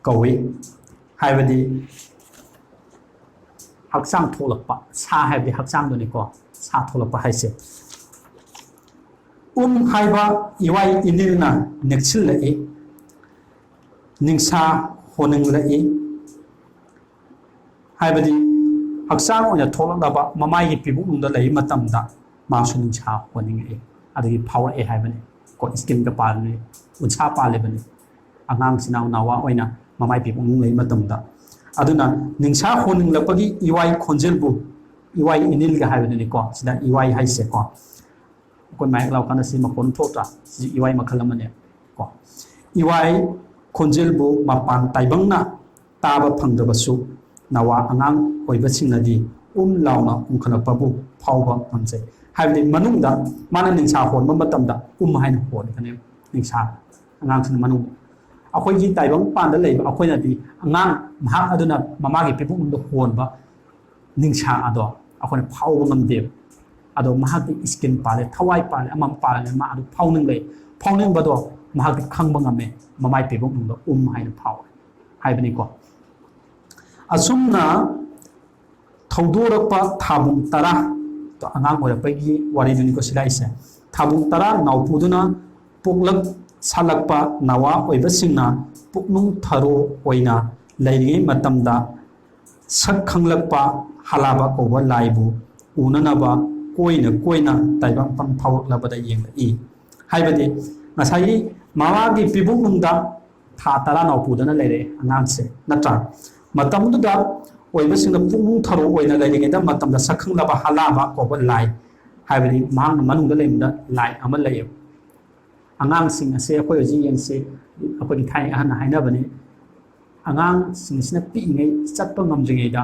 ꯀꯧꯏ꯫ ꯍꯥꯏꯕꯗꯤ ꯍꯛꯆꯥꯡ ꯊꯣꯛꯂꯛꯄ, ꯁꯥ ꯍꯥꯏꯕꯗꯤ ꯍꯛꯆꯥꯡꯗꯨꯅꯤꯀꯣ, ꯁꯥ ꯊꯣꯛꯂꯛꯄ ꯍꯥꯏꯁꯦ꯫ ꯎꯝ ꯍꯥꯏꯕ ꯏꯋꯥꯏ ꯏꯅꯤꯜꯅ ꯅꯦꯛꯁꯤꯜꯂꯛꯏ, ꯅꯤꯡꯁꯥ ꯍꯣꯟꯅꯤꯡꯂꯛꯏ꯫ ꯍꯥꯏꯕꯗꯤ ꯍꯛꯆꯥꯡ ꯑꯣꯏꯅ ꯊꯣꯛꯂꯛꯂꯕ ꯃꯃꯥꯏꯒꯤ ꯄꯤꯕꯨꯛꯅꯨꯡꯗ ꯂꯩꯕ ꯃꯇꯝꯗ ꯃꯥꯁꯨ ꯅꯤꯡꯁꯥ ꯍꯣꯟꯅꯤꯡꯉꯛꯏ, ꯑꯗꯒꯤ ꯐꯥꯎꯔꯛꯑꯦ ꯍꯥꯏꯕꯅꯤ ꯀꯣ꯫ ꯁ꯭ꯀꯤꯟꯒ ꯄꯥꯜꯂꯤ, ꯎꯟꯁꯥ ꯄꯥꯜꯂꯤꯕꯅꯤ ꯑꯉꯥꯡꯁꯤꯅ ꯅꯥꯋꯥ ꯑꯣꯏꯅ ꯃꯃꯥꯏ ꯄꯤꯕꯨꯛꯅꯨꯡ ꯂꯩꯕ ꯃꯇꯝꯗ꯫ ꯑꯗꯨꯅ ꯅꯤꯡꯁꯥ ꯍꯣꯟꯅꯤꯡꯂꯛꯄꯒꯤ ꯏꯋꯥꯏ ꯈꯣꯟꯖꯦꯜꯕꯨ ꯏꯋꯥꯏ ꯏꯅꯤꯜꯒ ꯍꯥꯏꯕꯗꯨꯅꯤꯀꯣ꯫ ꯁꯤꯗ ꯏꯋꯥꯏ ꯍꯥꯏꯁꯦꯀꯣ, ꯑꯩꯈꯣꯏ ꯃꯥꯏꯛ ꯂꯥꯎꯀꯥꯟꯗ ꯁꯤ ꯃꯈꯣꯟ ꯊꯣꯛꯇ꯭ꯔꯥ? ꯁꯤ ꯏꯋꯥꯏ ꯃꯈꯜ ꯑꯃꯅꯦ ꯀꯣ꯫ ꯏꯋꯥꯏ ꯈꯣꯟꯖꯦꯜꯕꯨ ꯃꯄꯥꯟ ꯇꯥꯏꯕꯪꯅ ꯇꯥꯕ ꯐꯪꯗ꯭ꯔꯕꯁꯨ ꯅꯋꯥ ꯑꯉꯥꯡ ꯑꯣꯏꯕꯁꯤꯡꯅꯗꯤ ꯎꯝ ꯂꯥꯎꯅ ꯎꯝꯈꯠꯂꯛꯄꯕꯨ ꯐꯥꯎꯕ ꯉꯝꯖꯩ꯫ ꯍꯥꯏꯕꯗꯤ ꯃꯅꯨꯡꯗ ꯃꯥꯅ ꯅꯤꯡꯁꯥ ꯍꯣꯟꯕ ꯃꯇꯝꯗ ꯎꯝ ꯍꯥꯏꯅ ꯍꯣꯟꯒꯅꯦꯕ ꯅꯤꯡꯁꯥ ꯑꯉꯥꯡꯁꯤꯅ ꯃꯅꯨꯡꯗ꯫ ꯑꯩꯈꯣꯏꯒꯤ ꯇꯥꯏꯕꯪꯄꯥꯟꯗ ꯂꯩꯕ ꯑꯩꯈꯣꯏꯅꯗꯤ ꯑꯉꯥꯡ ꯃꯍꯥꯛ ꯑꯗꯨꯅ ꯃꯃꯥꯒꯤ ꯄꯤꯕꯨꯛꯅꯨꯡꯗ ꯍꯣꯟꯕ ꯅꯤꯡꯁꯥ ꯑꯗꯣ ꯑꯩꯈꯣꯏꯅ ꯐꯥꯎꯕ ꯉꯝꯗꯦꯕ꯫ ꯑꯗꯣ ꯃꯍꯥꯛꯇꯤ ꯏꯁꯀꯤꯟ ꯄꯥꯜꯂꯦ, ꯊꯋꯥꯏ ꯄꯥꯜꯂꯦ, ꯑꯃ ꯄꯥꯜꯂꯦ, ꯃꯥ ꯑꯗꯨ ꯐꯥꯎꯅꯤꯡ ꯂꯩ꯫ ꯐꯥꯎꯅꯤꯡꯕꯗꯣ ꯃꯍꯥꯛꯇꯤ ꯈꯪꯕ ꯉꯝꯃꯦ, ꯃꯃꯥꯏ ꯄꯤꯕꯨꯛꯅꯨꯡꯗ ꯎꯝ ꯍꯥꯏꯅ ꯐꯥꯎꯋꯦ ꯍꯥꯏꯕꯅꯤꯀꯣ꯫ ꯑꯁꯨꯝꯅ ꯊꯧꯗꯣꯔꯛꯄ ꯊꯥꯕꯨꯡ ꯇꯔꯥ, ꯑꯉꯥꯡ ꯑꯣꯏꯔꯛꯄꯒꯤ ꯋꯥꯔꯤꯗꯨꯅꯤꯀꯣ ꯁꯤ ꯂꯥꯛꯏꯁꯦ꯫ ꯊꯥꯕꯨꯡ ꯇꯔꯥ ꯅꯥꯎꯄꯨꯗꯨꯅ ꯄꯣꯛꯂꯛ ꯁꯥꯠꯂꯛꯄ ꯅꯋꯥ ꯑꯣꯏꯕꯁꯤꯡꯅ ꯄꯨꯛꯅꯨꯡ ꯊꯔꯣ ꯑꯣꯏꯅ ꯂꯩꯔꯤꯉꯩ ꯃꯇꯝꯗ ꯁꯛ ꯈꯪꯂꯛꯄ ꯍꯂꯥꯕ ꯀꯧꯕ ꯂꯥꯏꯕꯨ ꯎꯅꯅꯕ ꯀꯣꯏꯅ ꯀꯣꯏꯅ ꯇꯥꯏꯕꯪꯄꯥꯟ ꯐꯥꯎꯔꯛꯂꯕꯗ ꯌꯦꯡꯂꯛꯏ꯫ ꯍꯥꯏꯕꯗꯤ ꯉꯁꯥꯏꯒꯤ ꯃꯃꯥꯒꯤ ꯄꯤꯕꯨꯛꯅꯨꯡꯗ ꯊꯥ ꯇꯔꯥ ꯅꯥꯎꯄꯨꯗꯅ ꯂꯩꯔꯛꯑꯦ ꯑꯉꯥꯡꯁꯦ, ꯅꯠꯇ꯭ꯔꯥ? ꯃꯇꯝꯗꯨꯗ ꯑꯣꯏꯕꯁꯤꯡꯅ ꯄꯨꯛꯅꯤꯡ ꯊꯧꯔꯣ ꯑꯣꯏꯅ ꯂꯩꯔꯤꯉꯩꯗ ꯃꯇꯝꯗ ꯁꯛꯈꯪꯂꯕ ꯍꯂꯥꯕ ꯀꯧꯕ ꯂꯥꯏ, ꯍꯥꯏꯕꯗꯤ ꯃꯍꯥꯛꯅ ꯃꯅꯨꯡꯗ ꯂꯩꯕꯗ ꯂꯥꯏ ꯑꯃ ꯂꯩꯌꯦꯕ꯫ ꯑꯉꯥꯡꯁꯤꯡ ꯑꯁꯦ ꯑꯩꯈꯣꯏ ꯍꯧꯖꯤꯛ ꯌꯦꯡꯁꯤ, ꯑꯩꯈꯣꯏꯒꯤ ꯊꯥꯏꯅ ꯑꯍꯟꯅ ꯍꯥꯏꯅꯕꯅꯤ, ꯑꯉꯥꯡꯁꯤꯡ ꯑꯁꯤꯅ ꯄꯤꯛꯏꯉꯩ ꯆꯠꯄ ꯉꯝꯗ꯭ꯔꯤꯉꯩꯗ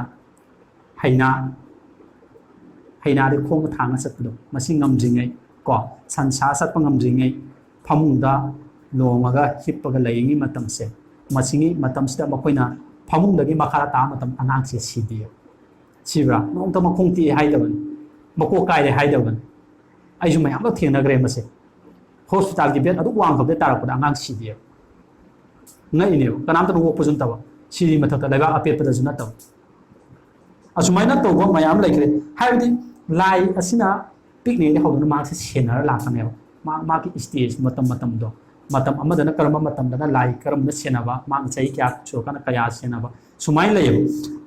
ꯍꯩꯅꯥ, ꯍꯩꯅꯥꯗꯤ ꯈꯣꯡꯅ ꯊꯥꯡꯉ ꯆꯠꯄꯗꯣ, ꯃꯁꯤ ꯉꯝꯗ꯭ꯔꯤꯉꯩ ꯀꯣ, ꯁꯟꯁꯥ ꯆꯠꯄ ꯉꯝꯗ꯭ꯔꯤꯉꯩ ꯐꯃꯨꯡꯗ ꯂꯣꯡꯉꯒ ꯍꯤꯞꯄꯒ ꯂꯩꯔꯤꯉꯩ ꯃꯇꯝꯁꯦ, ꯃꯁꯤꯒꯤ ꯃꯇꯝꯁꯤꯗ ꯃꯈꯣꯏꯅ ꯐꯃꯨꯡꯗꯒꯤ ꯃꯈꯥꯗ ꯇꯥꯕ ꯃꯇꯝ ꯑꯉꯥꯡꯁꯦ ꯁꯤꯗꯦꯕ꯫ ꯁꯤꯕ꯭ꯔꯥ? ꯅꯣꯡꯃꯇ ꯃꯈꯣꯡ ꯇꯦꯛꯑꯦ ꯍꯥꯏꯗꯕꯅꯤ, ꯃꯀꯣꯛ ꯀꯥꯏꯔꯦ ꯍꯥꯏꯗꯕꯅꯤ꯫ ꯑꯩꯁꯨ ꯃꯌꯥꯝ ꯑꯃ ꯊꯦꯡꯅꯈ꯭ꯔꯦ ꯃꯁꯦ꯫ ꯍꯣꯁꯄꯤꯇꯥꯜꯒꯤ ꯕꯦꯗ ꯑꯗꯨꯛ ꯋꯥꯡꯈꯕꯗ ꯇꯥꯔꯛꯄꯗ ꯑꯉꯥꯡ ꯁꯤꯗꯦꯕ꯫ ꯉꯛꯏꯅꯦꯕ, ꯀꯅꯥꯝꯇꯅ ꯑꯣꯛꯄꯁꯨ ꯅꯠꯇꯕ, ꯁꯤꯔꯤ ꯃꯊꯛꯇ ꯂꯩꯕꯥꯛ ꯑꯄꯦꯠꯄꯗꯁꯨ ꯅꯠꯇꯕ꯫ ꯑꯁꯨꯃꯥꯏꯅ ꯇꯧꯕ ꯃꯌꯥꯝ ꯂꯩꯈ꯭ꯔꯦ꯫ ꯍꯥꯏꯕꯗꯤ ꯂꯥꯏ ꯑꯁꯤꯅ ꯄꯤꯛꯂꯤꯉꯩꯗ ꯍꯧꯗꯨꯅ ꯃꯍꯥꯛꯁꯦ ꯁꯦꯟꯅꯔ ꯂꯥꯛꯀꯅꯦꯕ꯫ ꯃꯥ-, ꯃꯥꯒꯤ ꯁ꯭ꯇꯦꯖ, ꯃꯇꯝ ꯃꯇꯝꯗꯣ, ꯃꯇꯝ ꯑꯃꯗꯅ ꯀꯔꯝꯕ ꯃꯇꯝꯗꯅ ꯂꯥꯏ ꯀꯔꯝꯕꯅ ꯁꯦꯟꯅꯕ, ꯃꯥꯅ ꯆꯍꯤ ꯀꯌꯥ ꯁꯨꯔꯀꯥꯟꯗ ꯀꯌꯥ ꯁꯦꯟꯅꯕ, ꯁꯨꯃꯥꯏꯅ ꯂꯩꯌꯦꯕ꯫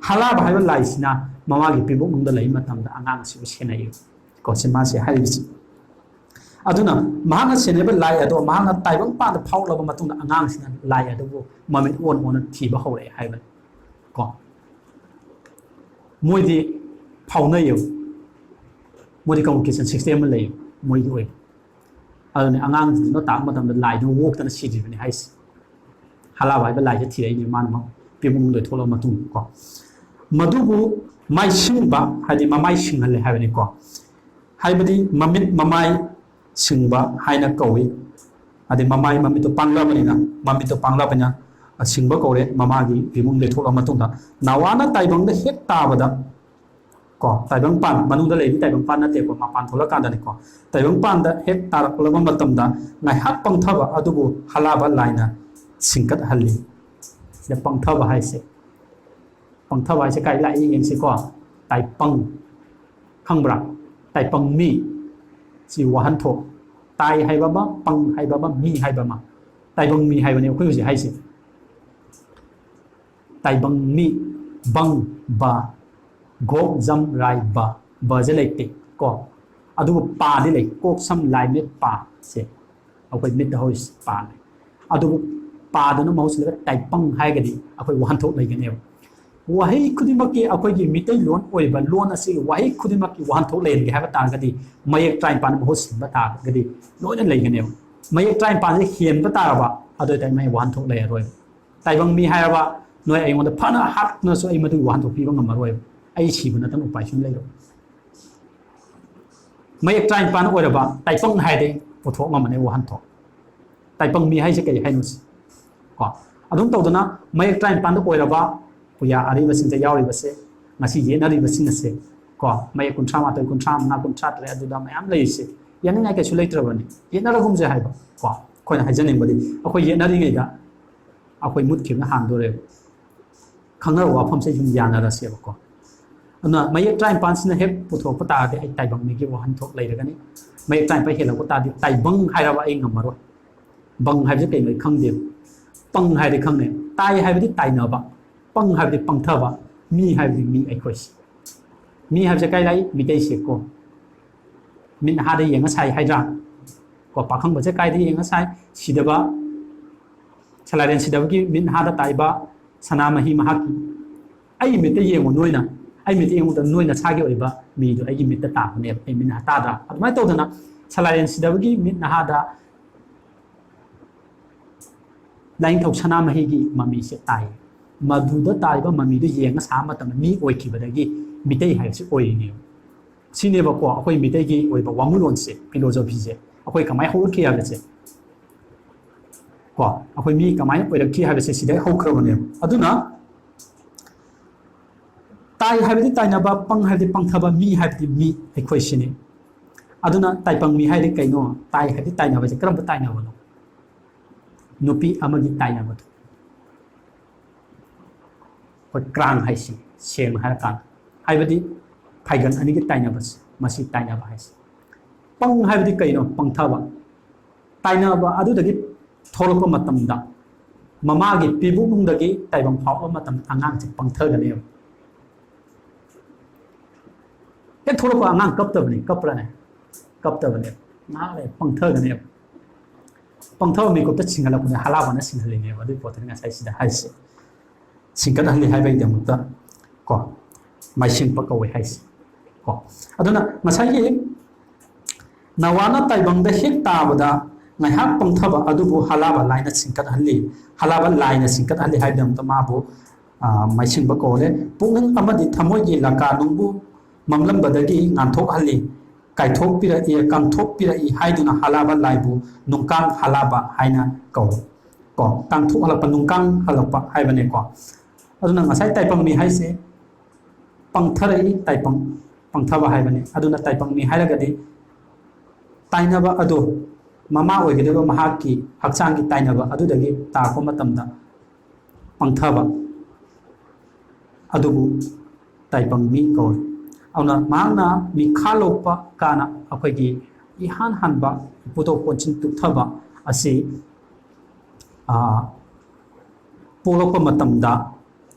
ꯍꯂꯥꯕ ꯍꯥꯏꯕ ꯂꯥꯏꯁꯤꯅ ꯃꯃꯥꯒꯤ ꯄꯤꯕꯨꯛꯅꯨꯡꯗ ꯂꯩꯕ ꯃꯇꯝꯗ ꯑꯉꯥꯡ ꯑꯁꯤꯕꯨ ꯁꯦꯟꯅꯩꯌꯦꯕ꯫ ꯀꯣ, ꯁꯤ ꯃꯥꯁꯦ ꯍꯥꯏꯔꯤꯕꯁꯤ꯫ ꯑꯗꯨꯅ ꯃꯍꯥꯛꯅ ꯁꯦꯟꯅꯔꯤꯕ ꯂꯥꯏ ꯑꯗꯣ ꯃꯍꯥꯛꯅ ꯇꯥꯏꯕꯪꯄꯥꯟꯗ ꯐꯥꯎꯔꯛꯂꯕ ꯃꯇꯨꯡꯗ ꯑꯉꯥꯡꯁꯤꯅ ꯂꯥꯏ ꯑꯗꯨꯕꯨ ꯃꯃꯤꯠ ꯑꯣꯟ ꯑꯣꯟꯅ ꯊꯤꯕ ꯍꯧꯔꯛꯑꯦ ꯍꯥꯏꯕꯅꯤ꯫ ꯀꯣ, ꯃꯣꯏꯗꯤ ꯐꯥꯎꯅꯩꯌꯦꯕ, ꯃꯣꯏꯗꯤ ꯀꯝꯃꯨꯅꯤꯀꯦꯁꯟ ꯁꯤꯁꯇꯦꯝ ꯑꯃ ꯂꯩꯌꯦꯕ ꯃꯣꯏꯒꯤ ꯑꯣꯏꯕ꯫ ꯑꯗꯨꯅꯤ ꯑꯉꯥꯡꯁꯤꯡꯗꯨꯅ ꯇꯥꯛꯄ ꯃꯇꯝꯗ ꯂꯥꯏꯗꯨ ꯑꯣꯛꯇꯅ ꯁꯤꯗ꯭ꯔꯤꯕꯅꯤ ꯍꯥꯏꯁꯦ꯫ ꯍꯂꯥꯕ ꯍꯥꯏꯕ ꯂꯥꯏꯁꯦ ꯊꯤꯔꯛꯏꯅꯦ ꯃꯥꯅ ꯃꯥ ꯄꯤꯕꯨꯡꯗ ꯊꯣꯛꯂꯛꯑ ꯃꯇꯨꯡꯗ ꯀꯣ꯫ ꯃꯗꯨꯕꯨ ꯃꯥꯏꯁꯤꯡꯕ ꯍꯥꯏꯗꯤ ꯃꯃꯥꯏ ꯁꯤꯡꯍꯜꯂꯦ ꯍꯥꯏꯕꯅꯤꯀꯣ꯫ ꯍꯥꯏꯕꯗꯤ ꯃꯃꯤꯠ ꯃꯃꯥꯏ ꯁꯤꯡꯕ ꯍꯥꯏꯅ ꯀꯧꯏ꯫ ꯑꯗꯩ ꯃꯃꯥꯏ ꯃꯃꯤꯠꯇꯣ ꯄꯥꯡꯂꯕꯅꯤꯅ, ꯃꯃꯤꯠꯇꯣ ꯄꯥꯡꯂꯕꯅꯤꯅ ꯁꯤꯡꯕ ꯀꯧꯔꯦ꯫ ꯃꯃꯥꯒꯤ ꯏꯃꯨꯡꯗꯒꯤ ꯊꯣꯛꯂꯛꯑ ꯃꯇꯨꯡꯗ ꯅꯥꯋꯥꯅ ꯇꯥꯏꯕꯪꯗ ꯍꯦꯛ ꯇꯥꯕꯗ, ꯀꯣ, ꯇꯥꯏꯕꯪ ꯄꯥꯟ, ꯃꯅꯨꯡꯗ ꯂꯩꯔꯤ ꯇꯥꯏꯕꯪ ꯄꯥꯟ ꯅꯠꯇꯦꯀꯣ, ꯃꯄꯥꯟ ꯊꯣꯛꯂꯛꯀꯥꯟꯗꯅꯤꯀꯣ꯫ ꯇꯥꯏꯕꯪ ꯄꯥꯟꯗ ꯍꯦꯛ ꯇꯥꯔꯛꯂꯕ ꯃꯇꯝꯗ ꯉꯥꯏꯍꯥꯛ ꯄꯪꯊꯕ ꯑꯗꯨꯕꯨ ꯍꯂꯥꯕ ꯂꯥꯏꯅ ꯁꯤꯡꯀꯠꯍꯜꯂꯤ꯫ ꯁꯤꯗ ꯄꯪꯊꯕ ꯍꯥꯏꯁꯦ, ꯄꯪꯊꯕ ꯍꯥꯏꯁꯦ ꯀꯥꯏ ꯂꯥꯛꯏ ꯌꯦꯡꯁꯤꯀꯣ꯫ ꯇꯥꯏꯄꯪ, ꯈꯪꯕ꯭ꯔꯥ? ꯇꯥꯏꯄꯪ ꯃꯤ꯫ ꯁꯤ ꯋꯥꯍꯟꯊꯣꯛ꯫ ꯇꯥꯏ ꯍꯥꯏꯕ ꯑꯃ, ꯄꯪ ꯍꯥꯏꯕ ꯑꯃ, ꯃꯤ ꯍꯥꯏꯕ ꯑꯃ꯫ ꯇꯥꯏꯕꯪ ꯃꯤ ꯍꯥꯏꯕꯅꯦ ꯑꯩꯈꯣꯏ ꯍꯧꯖꯤꯛ ꯍꯥꯏꯁꯦ꯫ ꯇꯥꯏꯕꯪ ꯃꯤ, ꯕꯪ, ꯕ, ꯒꯣꯛ, ꯖꯝ, ꯔꯥꯏ, ꯕ꯫ ꯕꯁꯦ ꯂꯩꯇꯦ ꯀꯣ꯫ ꯑꯗꯨꯕꯨ ꯄꯥꯗꯤ ꯂꯩ꯫ ꯀꯣꯛ, ꯁꯝ, ꯂꯥꯏ, ꯃꯤꯠ, ꯄꯥ꯫ ꯁꯦ ꯑꯩꯈꯣꯏ ꯃꯤꯠꯇ ꯍꯧꯔꯤꯁꯦ ꯄꯥ ꯂꯩ꯫ ꯑꯗꯨꯕꯨ ꯄꯥꯗꯨꯅ ꯃꯍꯨꯠ ꯁꯤꯜꯂꯒ ꯇꯥꯏꯄꯪ ꯍꯥꯏꯔꯒꯗꯤ ꯑꯩꯈꯣꯏ ꯋꯥꯍꯟꯊꯣꯛ ꯂꯩꯒꯅꯦꯕ꯫ ꯋꯥꯍꯩ ꯈꯨꯗꯤꯡꯃꯛꯀꯤ, ꯑꯩꯈꯣꯏꯒꯤ ꯃꯤꯇꯩꯂꯣꯟ ꯑꯣꯏꯕ ꯂꯣꯟ ꯑꯁꯤꯒꯤ ꯋꯥꯍꯩ ꯈꯨꯗꯤꯡꯃꯛꯀꯤ ꯋꯥꯍꯟꯊꯣꯛ ꯂꯩꯍꯟꯒꯦ ꯍꯥꯏꯕ ꯇꯥꯔꯒꯗꯤ, ꯃꯌꯦꯛ ꯇꯔꯥꯅꯤꯄꯥꯟ ꯃꯍꯨꯠ ꯁꯤꯟꯕ ꯇꯥꯔꯒꯗꯤ ꯂꯣꯏꯅ ꯂꯩꯒꯅꯦꯕ꯫ ꯃꯌꯦꯛ ꯇꯔꯥꯅꯤꯄꯥꯟꯁꯦ ꯍꯦꯟꯕ ꯇꯥꯔꯕ, ꯑꯗꯨ ꯑꯣꯏꯇꯥꯔꯗꯤ ꯃꯥꯒꯤ ꯋꯥꯍꯟꯊꯣꯛ ꯂꯩꯔꯔꯣꯏꯕ꯫ ꯇꯥꯏꯕꯪ ꯃꯤ ꯍꯥꯏꯔꯕ, ꯅꯣꯏ ꯑꯩꯉꯣꯟꯗ ꯐꯅ ꯍꯥꯠꯅꯁꯨ ꯑꯩ ꯃꯗꯨꯒꯤ ꯋꯥꯍꯟꯊꯣꯛ ꯄꯤꯕ ꯉꯝꯃꯔꯣꯏꯕ꯫ ꯑꯩ ꯁꯤꯕ ꯅꯠꯇꯅ ꯎꯄꯥꯏ ꯁꯨꯡꯂꯩ ꯂꯩꯔꯣꯏ꯫ ꯃꯌꯦꯛ ꯇꯔꯥꯅꯤꯄꯥꯟ ꯑꯣꯏꯔꯕ ꯇꯥꯏꯄꯪ ꯍꯥꯏꯔꯗꯤ ꯄꯨꯊꯣꯛ ꯉꯝꯃꯅꯤ ꯋꯥꯍꯟꯊꯣꯛ꯫ ꯇꯥꯏꯄꯪ ꯃꯤ ꯍꯥꯏꯁꯦ ꯀꯩ ꯍꯥꯏꯅꯣ ꯁꯤ? ꯀꯣ, ꯑꯗꯨꯝ ꯇꯧꯗꯅ ꯃꯌꯦꯛ ꯇꯔꯥꯅꯤꯄꯥꯟꯗ ꯑꯣꯏꯔꯕ ꯄꯨꯌꯥ ꯑꯔꯤꯕꯁꯤꯡꯗ ꯌꯥꯎꯔꯤꯕꯁꯦ, ꯉꯁꯤ ꯌꯦꯠꯅꯔꯤꯕꯁꯤꯡ ꯑꯁꯦ, ꯀꯣ, ꯃꯌꯦꯛ ꯀꯨꯟꯊ꯭ꯔꯥ ꯃꯥꯊꯣꯏ, ꯀꯨꯟꯊ꯭ꯔꯥ ꯃꯉꯥ, ꯀꯨꯟꯊ꯭ꯔꯥ ꯇꯔꯦꯠ ꯑꯗꯨꯗ ꯃꯌꯥꯝ ꯂꯩꯔꯤꯁꯦ, ꯌꯦꯠꯅꯤꯡꯉꯥꯏ ꯀꯩꯁꯨ ꯂꯩꯇ꯭ꯔꯕꯅꯤ꯫ ꯌꯦꯠꯅꯔꯒꯨꯝꯁꯦ ꯍꯥꯏꯕ, ꯀꯣ, ꯑꯩꯈꯣꯏꯅ ꯍꯥꯏꯖꯅꯤꯡꯕꯗꯤ ꯑꯩꯈꯣꯏ ꯌꯦꯠꯅꯔꯤꯉꯩꯗ ꯑꯩꯈꯣꯏ ꯃꯨꯠꯈꯤꯕꯅ ꯍꯥꯟꯗꯣꯔꯦꯕ꯫ ꯈꯪꯅꯕ ꯋꯥꯐꯝꯁꯦ ꯁꯨꯝ ꯌꯥꯅꯔꯁꯦꯕꯀꯣ꯫ ꯑꯗꯨꯅ ꯃꯌꯦꯛ ꯇꯔꯥꯅꯤꯄꯥꯟꯁꯤꯅ ꯍꯦꯛ ꯄꯨꯊꯣꯛꯄ ꯇꯥꯔꯗꯤ ꯑꯩ ꯇꯥꯏꯕꯪ ꯃꯤꯒꯤ ꯋꯥꯍꯟꯊꯣꯛ ꯂꯩꯔꯒꯅꯤ꯫ ꯃꯌꯦꯛ ꯇꯔꯥꯅꯤꯄꯥꯟ ꯍꯦꯜꯂꯛꯄ ꯇꯥꯔꯗꯤ ꯇꯥꯏꯕꯪ ꯍꯥꯏꯔꯕ ꯑꯩ ꯉꯝꯃꯔꯣꯏ꯫ ꯕꯪ ꯍꯥꯏꯕꯁꯦ ꯀꯩꯅꯣ ꯑꯩ ꯈꯪꯗꯦꯕ꯫ ꯄꯪ ꯍꯥꯏꯔꯗꯤ ꯈꯪꯅꯦ꯫ ꯇꯥꯏ ꯍꯥꯏꯕꯗꯤ ꯇꯥꯏꯅꯕ꯫ ꯄꯪ ꯍꯥꯏꯕꯗꯤ ꯄꯪꯊꯕ꯫ ꯃꯤ ꯍꯥꯏꯕꯗꯤ ꯃꯤ ꯑꯩꯈꯣꯏꯁꯦ꯫ ꯃꯤ ꯍꯥꯏꯕꯁꯦ ꯀꯥꯏ ꯂꯥꯛꯏ? ꯃꯤꯇꯩꯁꯦꯀꯣ꯫ ꯃꯤꯠ ꯅꯍꯥꯗ ꯌꯦꯡꯉ ꯁꯥꯏ ꯍꯥꯏꯗ꯭ꯔꯥ? ꯀꯣ, ꯄꯥꯈꯪꯕꯁꯦ ꯀꯥꯏꯗ ꯌꯦꯡꯉ ꯁꯥꯏ? ꯁꯤꯗꯕ, ꯁꯂꯥꯏꯔꯦꯟ ꯁꯤꯗꯕꯒꯤ ꯃꯤꯠ ꯅꯍꯥꯗ ꯇꯥꯏꯕ ꯁꯅꯥꯃꯍꯤ ꯃꯍꯥꯛꯀꯤ꯫ ꯑꯩꯒꯤ ꯃꯤꯠꯇ ꯌꯦꯡꯉꯨ ꯅꯣꯏꯅ, ꯑꯩ ꯃꯤꯠꯇ ꯌꯦꯡꯉꯨꯗ ꯅꯣꯏ ꯅꯁꯥꯒꯤ ꯑꯣꯏꯕ ꯃꯤꯗꯣ ꯑꯩꯒꯤ ꯃꯤꯠꯇ ꯇꯥꯕꯅꯦꯕ, ꯑꯩ ꯃꯤꯠ ꯅꯍꯥ ꯇꯥꯗ꯭ꯔꯥ? ꯑꯗꯨꯃꯥꯏꯅ ꯇꯧꯗꯅ ꯁꯂꯥꯏꯔꯦꯟ ꯁꯤꯗꯕꯒꯤ ꯃꯤꯠ ꯅꯍꯥꯗ ꯂꯥꯏꯅꯤꯡꯊꯧ ꯁꯅꯥꯃꯍꯤꯒꯤ ꯃꯃꯤꯁꯦ ꯇꯥꯏ꯫ ꯃꯗꯨꯗ ꯇꯥꯔꯤꯕ ꯃꯃꯤꯗꯨ ꯌꯦꯡꯉ ꯁꯥꯕ ꯃꯇꯝꯗ ꯃꯤ ꯑꯣꯏꯈꯤꯕꯗꯒꯤ ꯃꯤꯇꯩ ꯍꯥꯏꯕꯁꯤ ꯑꯣꯏꯔꯤꯅꯦꯕ꯫ ꯁꯤꯅꯦꯕꯀꯣ ꯑꯩꯈꯣꯏ ꯃꯤꯇꯩꯒꯤ ꯑꯣꯏꯕ ꯋꯥꯉꯨꯂꯣꯟꯁꯦ, ꯐꯤꯂꯣꯖꯣꯐꯤꯁꯦ꯫ ꯑꯩꯈꯣꯏ ꯀꯃꯥꯏꯅ ꯍꯧꯔꯛꯈꯤ ꯍꯥꯏꯕꯁꯦ, ꯀꯣ, ꯑꯩꯈꯣꯏ ꯃꯤ ꯀꯃꯥꯏꯅ ꯑꯣꯏꯔꯛꯈꯤ ꯍꯥꯏꯕꯁꯦ ꯁꯤꯗꯩ ꯍꯧꯈ꯭ꯔꯕꯅꯦꯕ꯫ ꯑꯗꯨꯅ ꯇꯥꯏ ꯍꯥꯏꯕꯗꯤ ꯇꯥꯏꯅꯕ, ꯄꯪ ꯍꯥꯏꯕꯗꯤ ꯄꯪꯊꯕ, ꯃꯤ ꯍꯥꯏꯕꯗꯤ ꯃꯤ, ꯑꯩꯈꯣꯏꯁꯤꯅꯤ꯫ ꯑꯗꯨꯅ ꯇꯥꯏꯄꯪ ꯃꯤ ꯍꯥꯏꯗꯤ ꯀꯩꯅꯣ? ꯇꯥꯏ ꯍꯥꯏꯕꯗꯤ ꯇꯥꯏꯅꯕꯁꯦ ꯀꯔꯝꯕ ꯇꯥꯏꯅꯕꯅꯣ? ꯅꯨꯄꯤ ꯑꯃꯒꯤ ꯇꯥꯏꯅꯕꯗꯣ꯫ ꯑꯩꯈꯣꯏ ꯀ꯭ꯔꯥꯡ ꯍꯥꯏꯁꯤ, ꯁꯦꯡꯅ ꯍꯥꯏꯔꯀꯥꯟꯗ, ꯍꯥꯏꯕꯗꯤ ꯐꯥꯏꯒꯟ ꯑꯅꯤꯒꯤ ꯇꯥꯏꯅꯕꯁꯦ, ꯃꯁꯤ ꯇꯥꯏꯅꯕ ꯍꯥꯏꯁꯦ꯫ ꯄꯪ ꯍꯥꯏꯕꯗꯤ ꯀꯩꯅꯣ? ꯄꯪꯊꯕ꯫ ꯇꯥꯏꯅꯕ ꯑꯗꯨꯗꯒꯤ ꯊꯣꯛꯂꯛꯄ ꯃꯇꯝꯗ, ꯃꯃꯥꯒꯤ ꯄꯤꯕꯨꯡꯗꯒꯤ ꯇꯥꯏꯕꯪ ꯐꯥꯎꯕ ꯃꯇꯝꯗ ꯑꯉꯥꯡꯁꯦ ꯄꯪꯊꯒꯅꯦꯕ꯫ ꯍꯦꯛ ꯊꯣꯛꯂꯛꯄ ꯑꯉꯥꯡ ꯀꯞꯇꯕꯅꯤ, ꯀꯞꯄ꯭ꯔꯅꯦ? ꯀꯞꯇꯕꯅꯦꯕ꯫ ꯉꯥꯏꯍꯥꯛ ꯂꯩ ꯄꯪꯊꯒꯅꯦꯕ꯫ ꯄꯪꯊꯕ ꯃꯤꯀꯨꯞꯇ ꯁꯤꯡꯍꯜꯂꯛꯄꯅꯦ, ꯍꯂꯥꯕꯅ ꯁꯤꯡꯍꯜꯂꯤꯅꯦꯕ꯫ ꯑꯗꯨꯒꯤ ꯄꯣꯠꯇꯨꯅꯤ ꯉꯁꯥꯏ ꯁꯤꯗ ꯍꯥꯏꯁꯦ, ꯁꯤꯡꯀꯠꯍꯜꯂꯤ ꯍꯥꯏꯕꯒꯤꯗꯃꯛꯇ ꯀꯣ, ꯃꯥꯏꯁꯤꯡꯄ ꯀꯧꯋꯦ ꯍꯥꯏꯁꯦ ꯀꯣ꯫ ꯑꯗꯨꯅ ꯉꯁꯥꯏꯒꯤ ꯅꯋꯥꯅ ꯇꯥꯏꯕꯪꯗ ꯍꯦꯛ ꯇꯥꯕꯗ ꯉꯥꯏꯍꯥꯛ ꯄꯪꯊꯕ ꯑꯗꯨꯕꯨ ꯍꯂꯥꯕ ꯂꯥꯏꯅ ꯁꯤꯡꯀꯠꯍꯜꯂꯤ, ꯍꯂꯥꯕ ꯂꯥꯏꯅ ꯁꯤꯡꯀꯠꯍꯜꯂꯤ ꯍꯥꯏꯕꯒꯤꯗꯃꯛꯇ ꯃꯥꯕꯨ, ꯑ, ꯃꯥꯏꯁꯤꯡꯕ ꯀꯧꯔꯦ꯫ ꯄꯨꯛꯅꯤꯡ ꯑꯃꯗꯤ ꯊꯃꯣꯏꯒꯤ ꯂꯀꯥ ꯅꯨꯡꯕꯨ ꯃꯝꯂꯝꯕꯗꯒꯤ ꯉꯥꯟꯊꯣꯛꯍꯜꯂꯤ, ꯀꯥꯏꯊꯣꯛꯄꯤꯔꯛꯏ, ꯀꯥꯡꯊꯣꯛꯄꯤꯔꯛꯏ ꯍꯥꯏꯗꯨꯅ ꯍꯂꯥꯕ ꯂꯥꯏꯕꯨ ꯅꯨꯡꯀꯥꯡ ꯍꯂꯥꯕ ꯍꯥꯏꯅ ꯀꯧꯏ꯫ ꯀꯣ, ꯀꯥꯡꯊꯣꯛꯍꯜꯂꯛꯄ, ꯅꯨꯡꯀꯥꯡ ꯍꯜꯂꯛꯄ ꯍꯥꯏꯕꯅꯦꯀꯣ꯫ ꯑꯗꯨꯅ ꯉꯁꯥꯏ ꯇꯥꯏꯄꯪꯃꯤ ꯍꯥꯏꯁꯦ ꯄꯪꯊꯔꯛꯏ, ꯇꯥꯏꯄꯪ, ꯄꯪꯊꯕ ꯍꯥꯏꯕꯅꯤ꯫ ꯑꯗꯨꯅ ꯇꯥꯏꯄꯪꯃꯤ ꯍꯥꯏꯔꯒꯗꯤ ꯇꯥꯏꯅꯕ ꯑꯗꯨ, ꯃꯃꯥ ꯑꯣꯏꯒꯗꯕ ꯃꯍꯥꯛꯀꯤ ꯍꯛꯆꯥꯡꯒꯤ ꯇꯥꯏꯅꯕ ꯑꯗꯨꯗꯒꯤ ꯇꯥꯔꯛꯄ ꯃꯇꯝꯗ ꯄꯪꯊꯕ ꯑꯗꯨꯕꯨ ꯇꯥꯏꯄꯪꯃꯤ ꯀꯧꯏ꯫ ꯑꯗꯨꯅ ꯃꯍꯥꯛꯅ ꯃꯤꯈꯥ ꯂꯣꯛꯄ ꯀꯥꯅ ꯑꯩꯈꯣꯏꯒꯤ ꯏꯍꯥꯟ ꯍꯥꯟꯕ ꯏꯄꯨꯗꯧ ꯀꯣꯟꯆꯤꯟ ꯇꯨꯞꯊꯕ ꯑꯁꯤ, ꯑ, ꯄꯣꯛꯂꯛꯄ ꯃꯇꯝꯗ,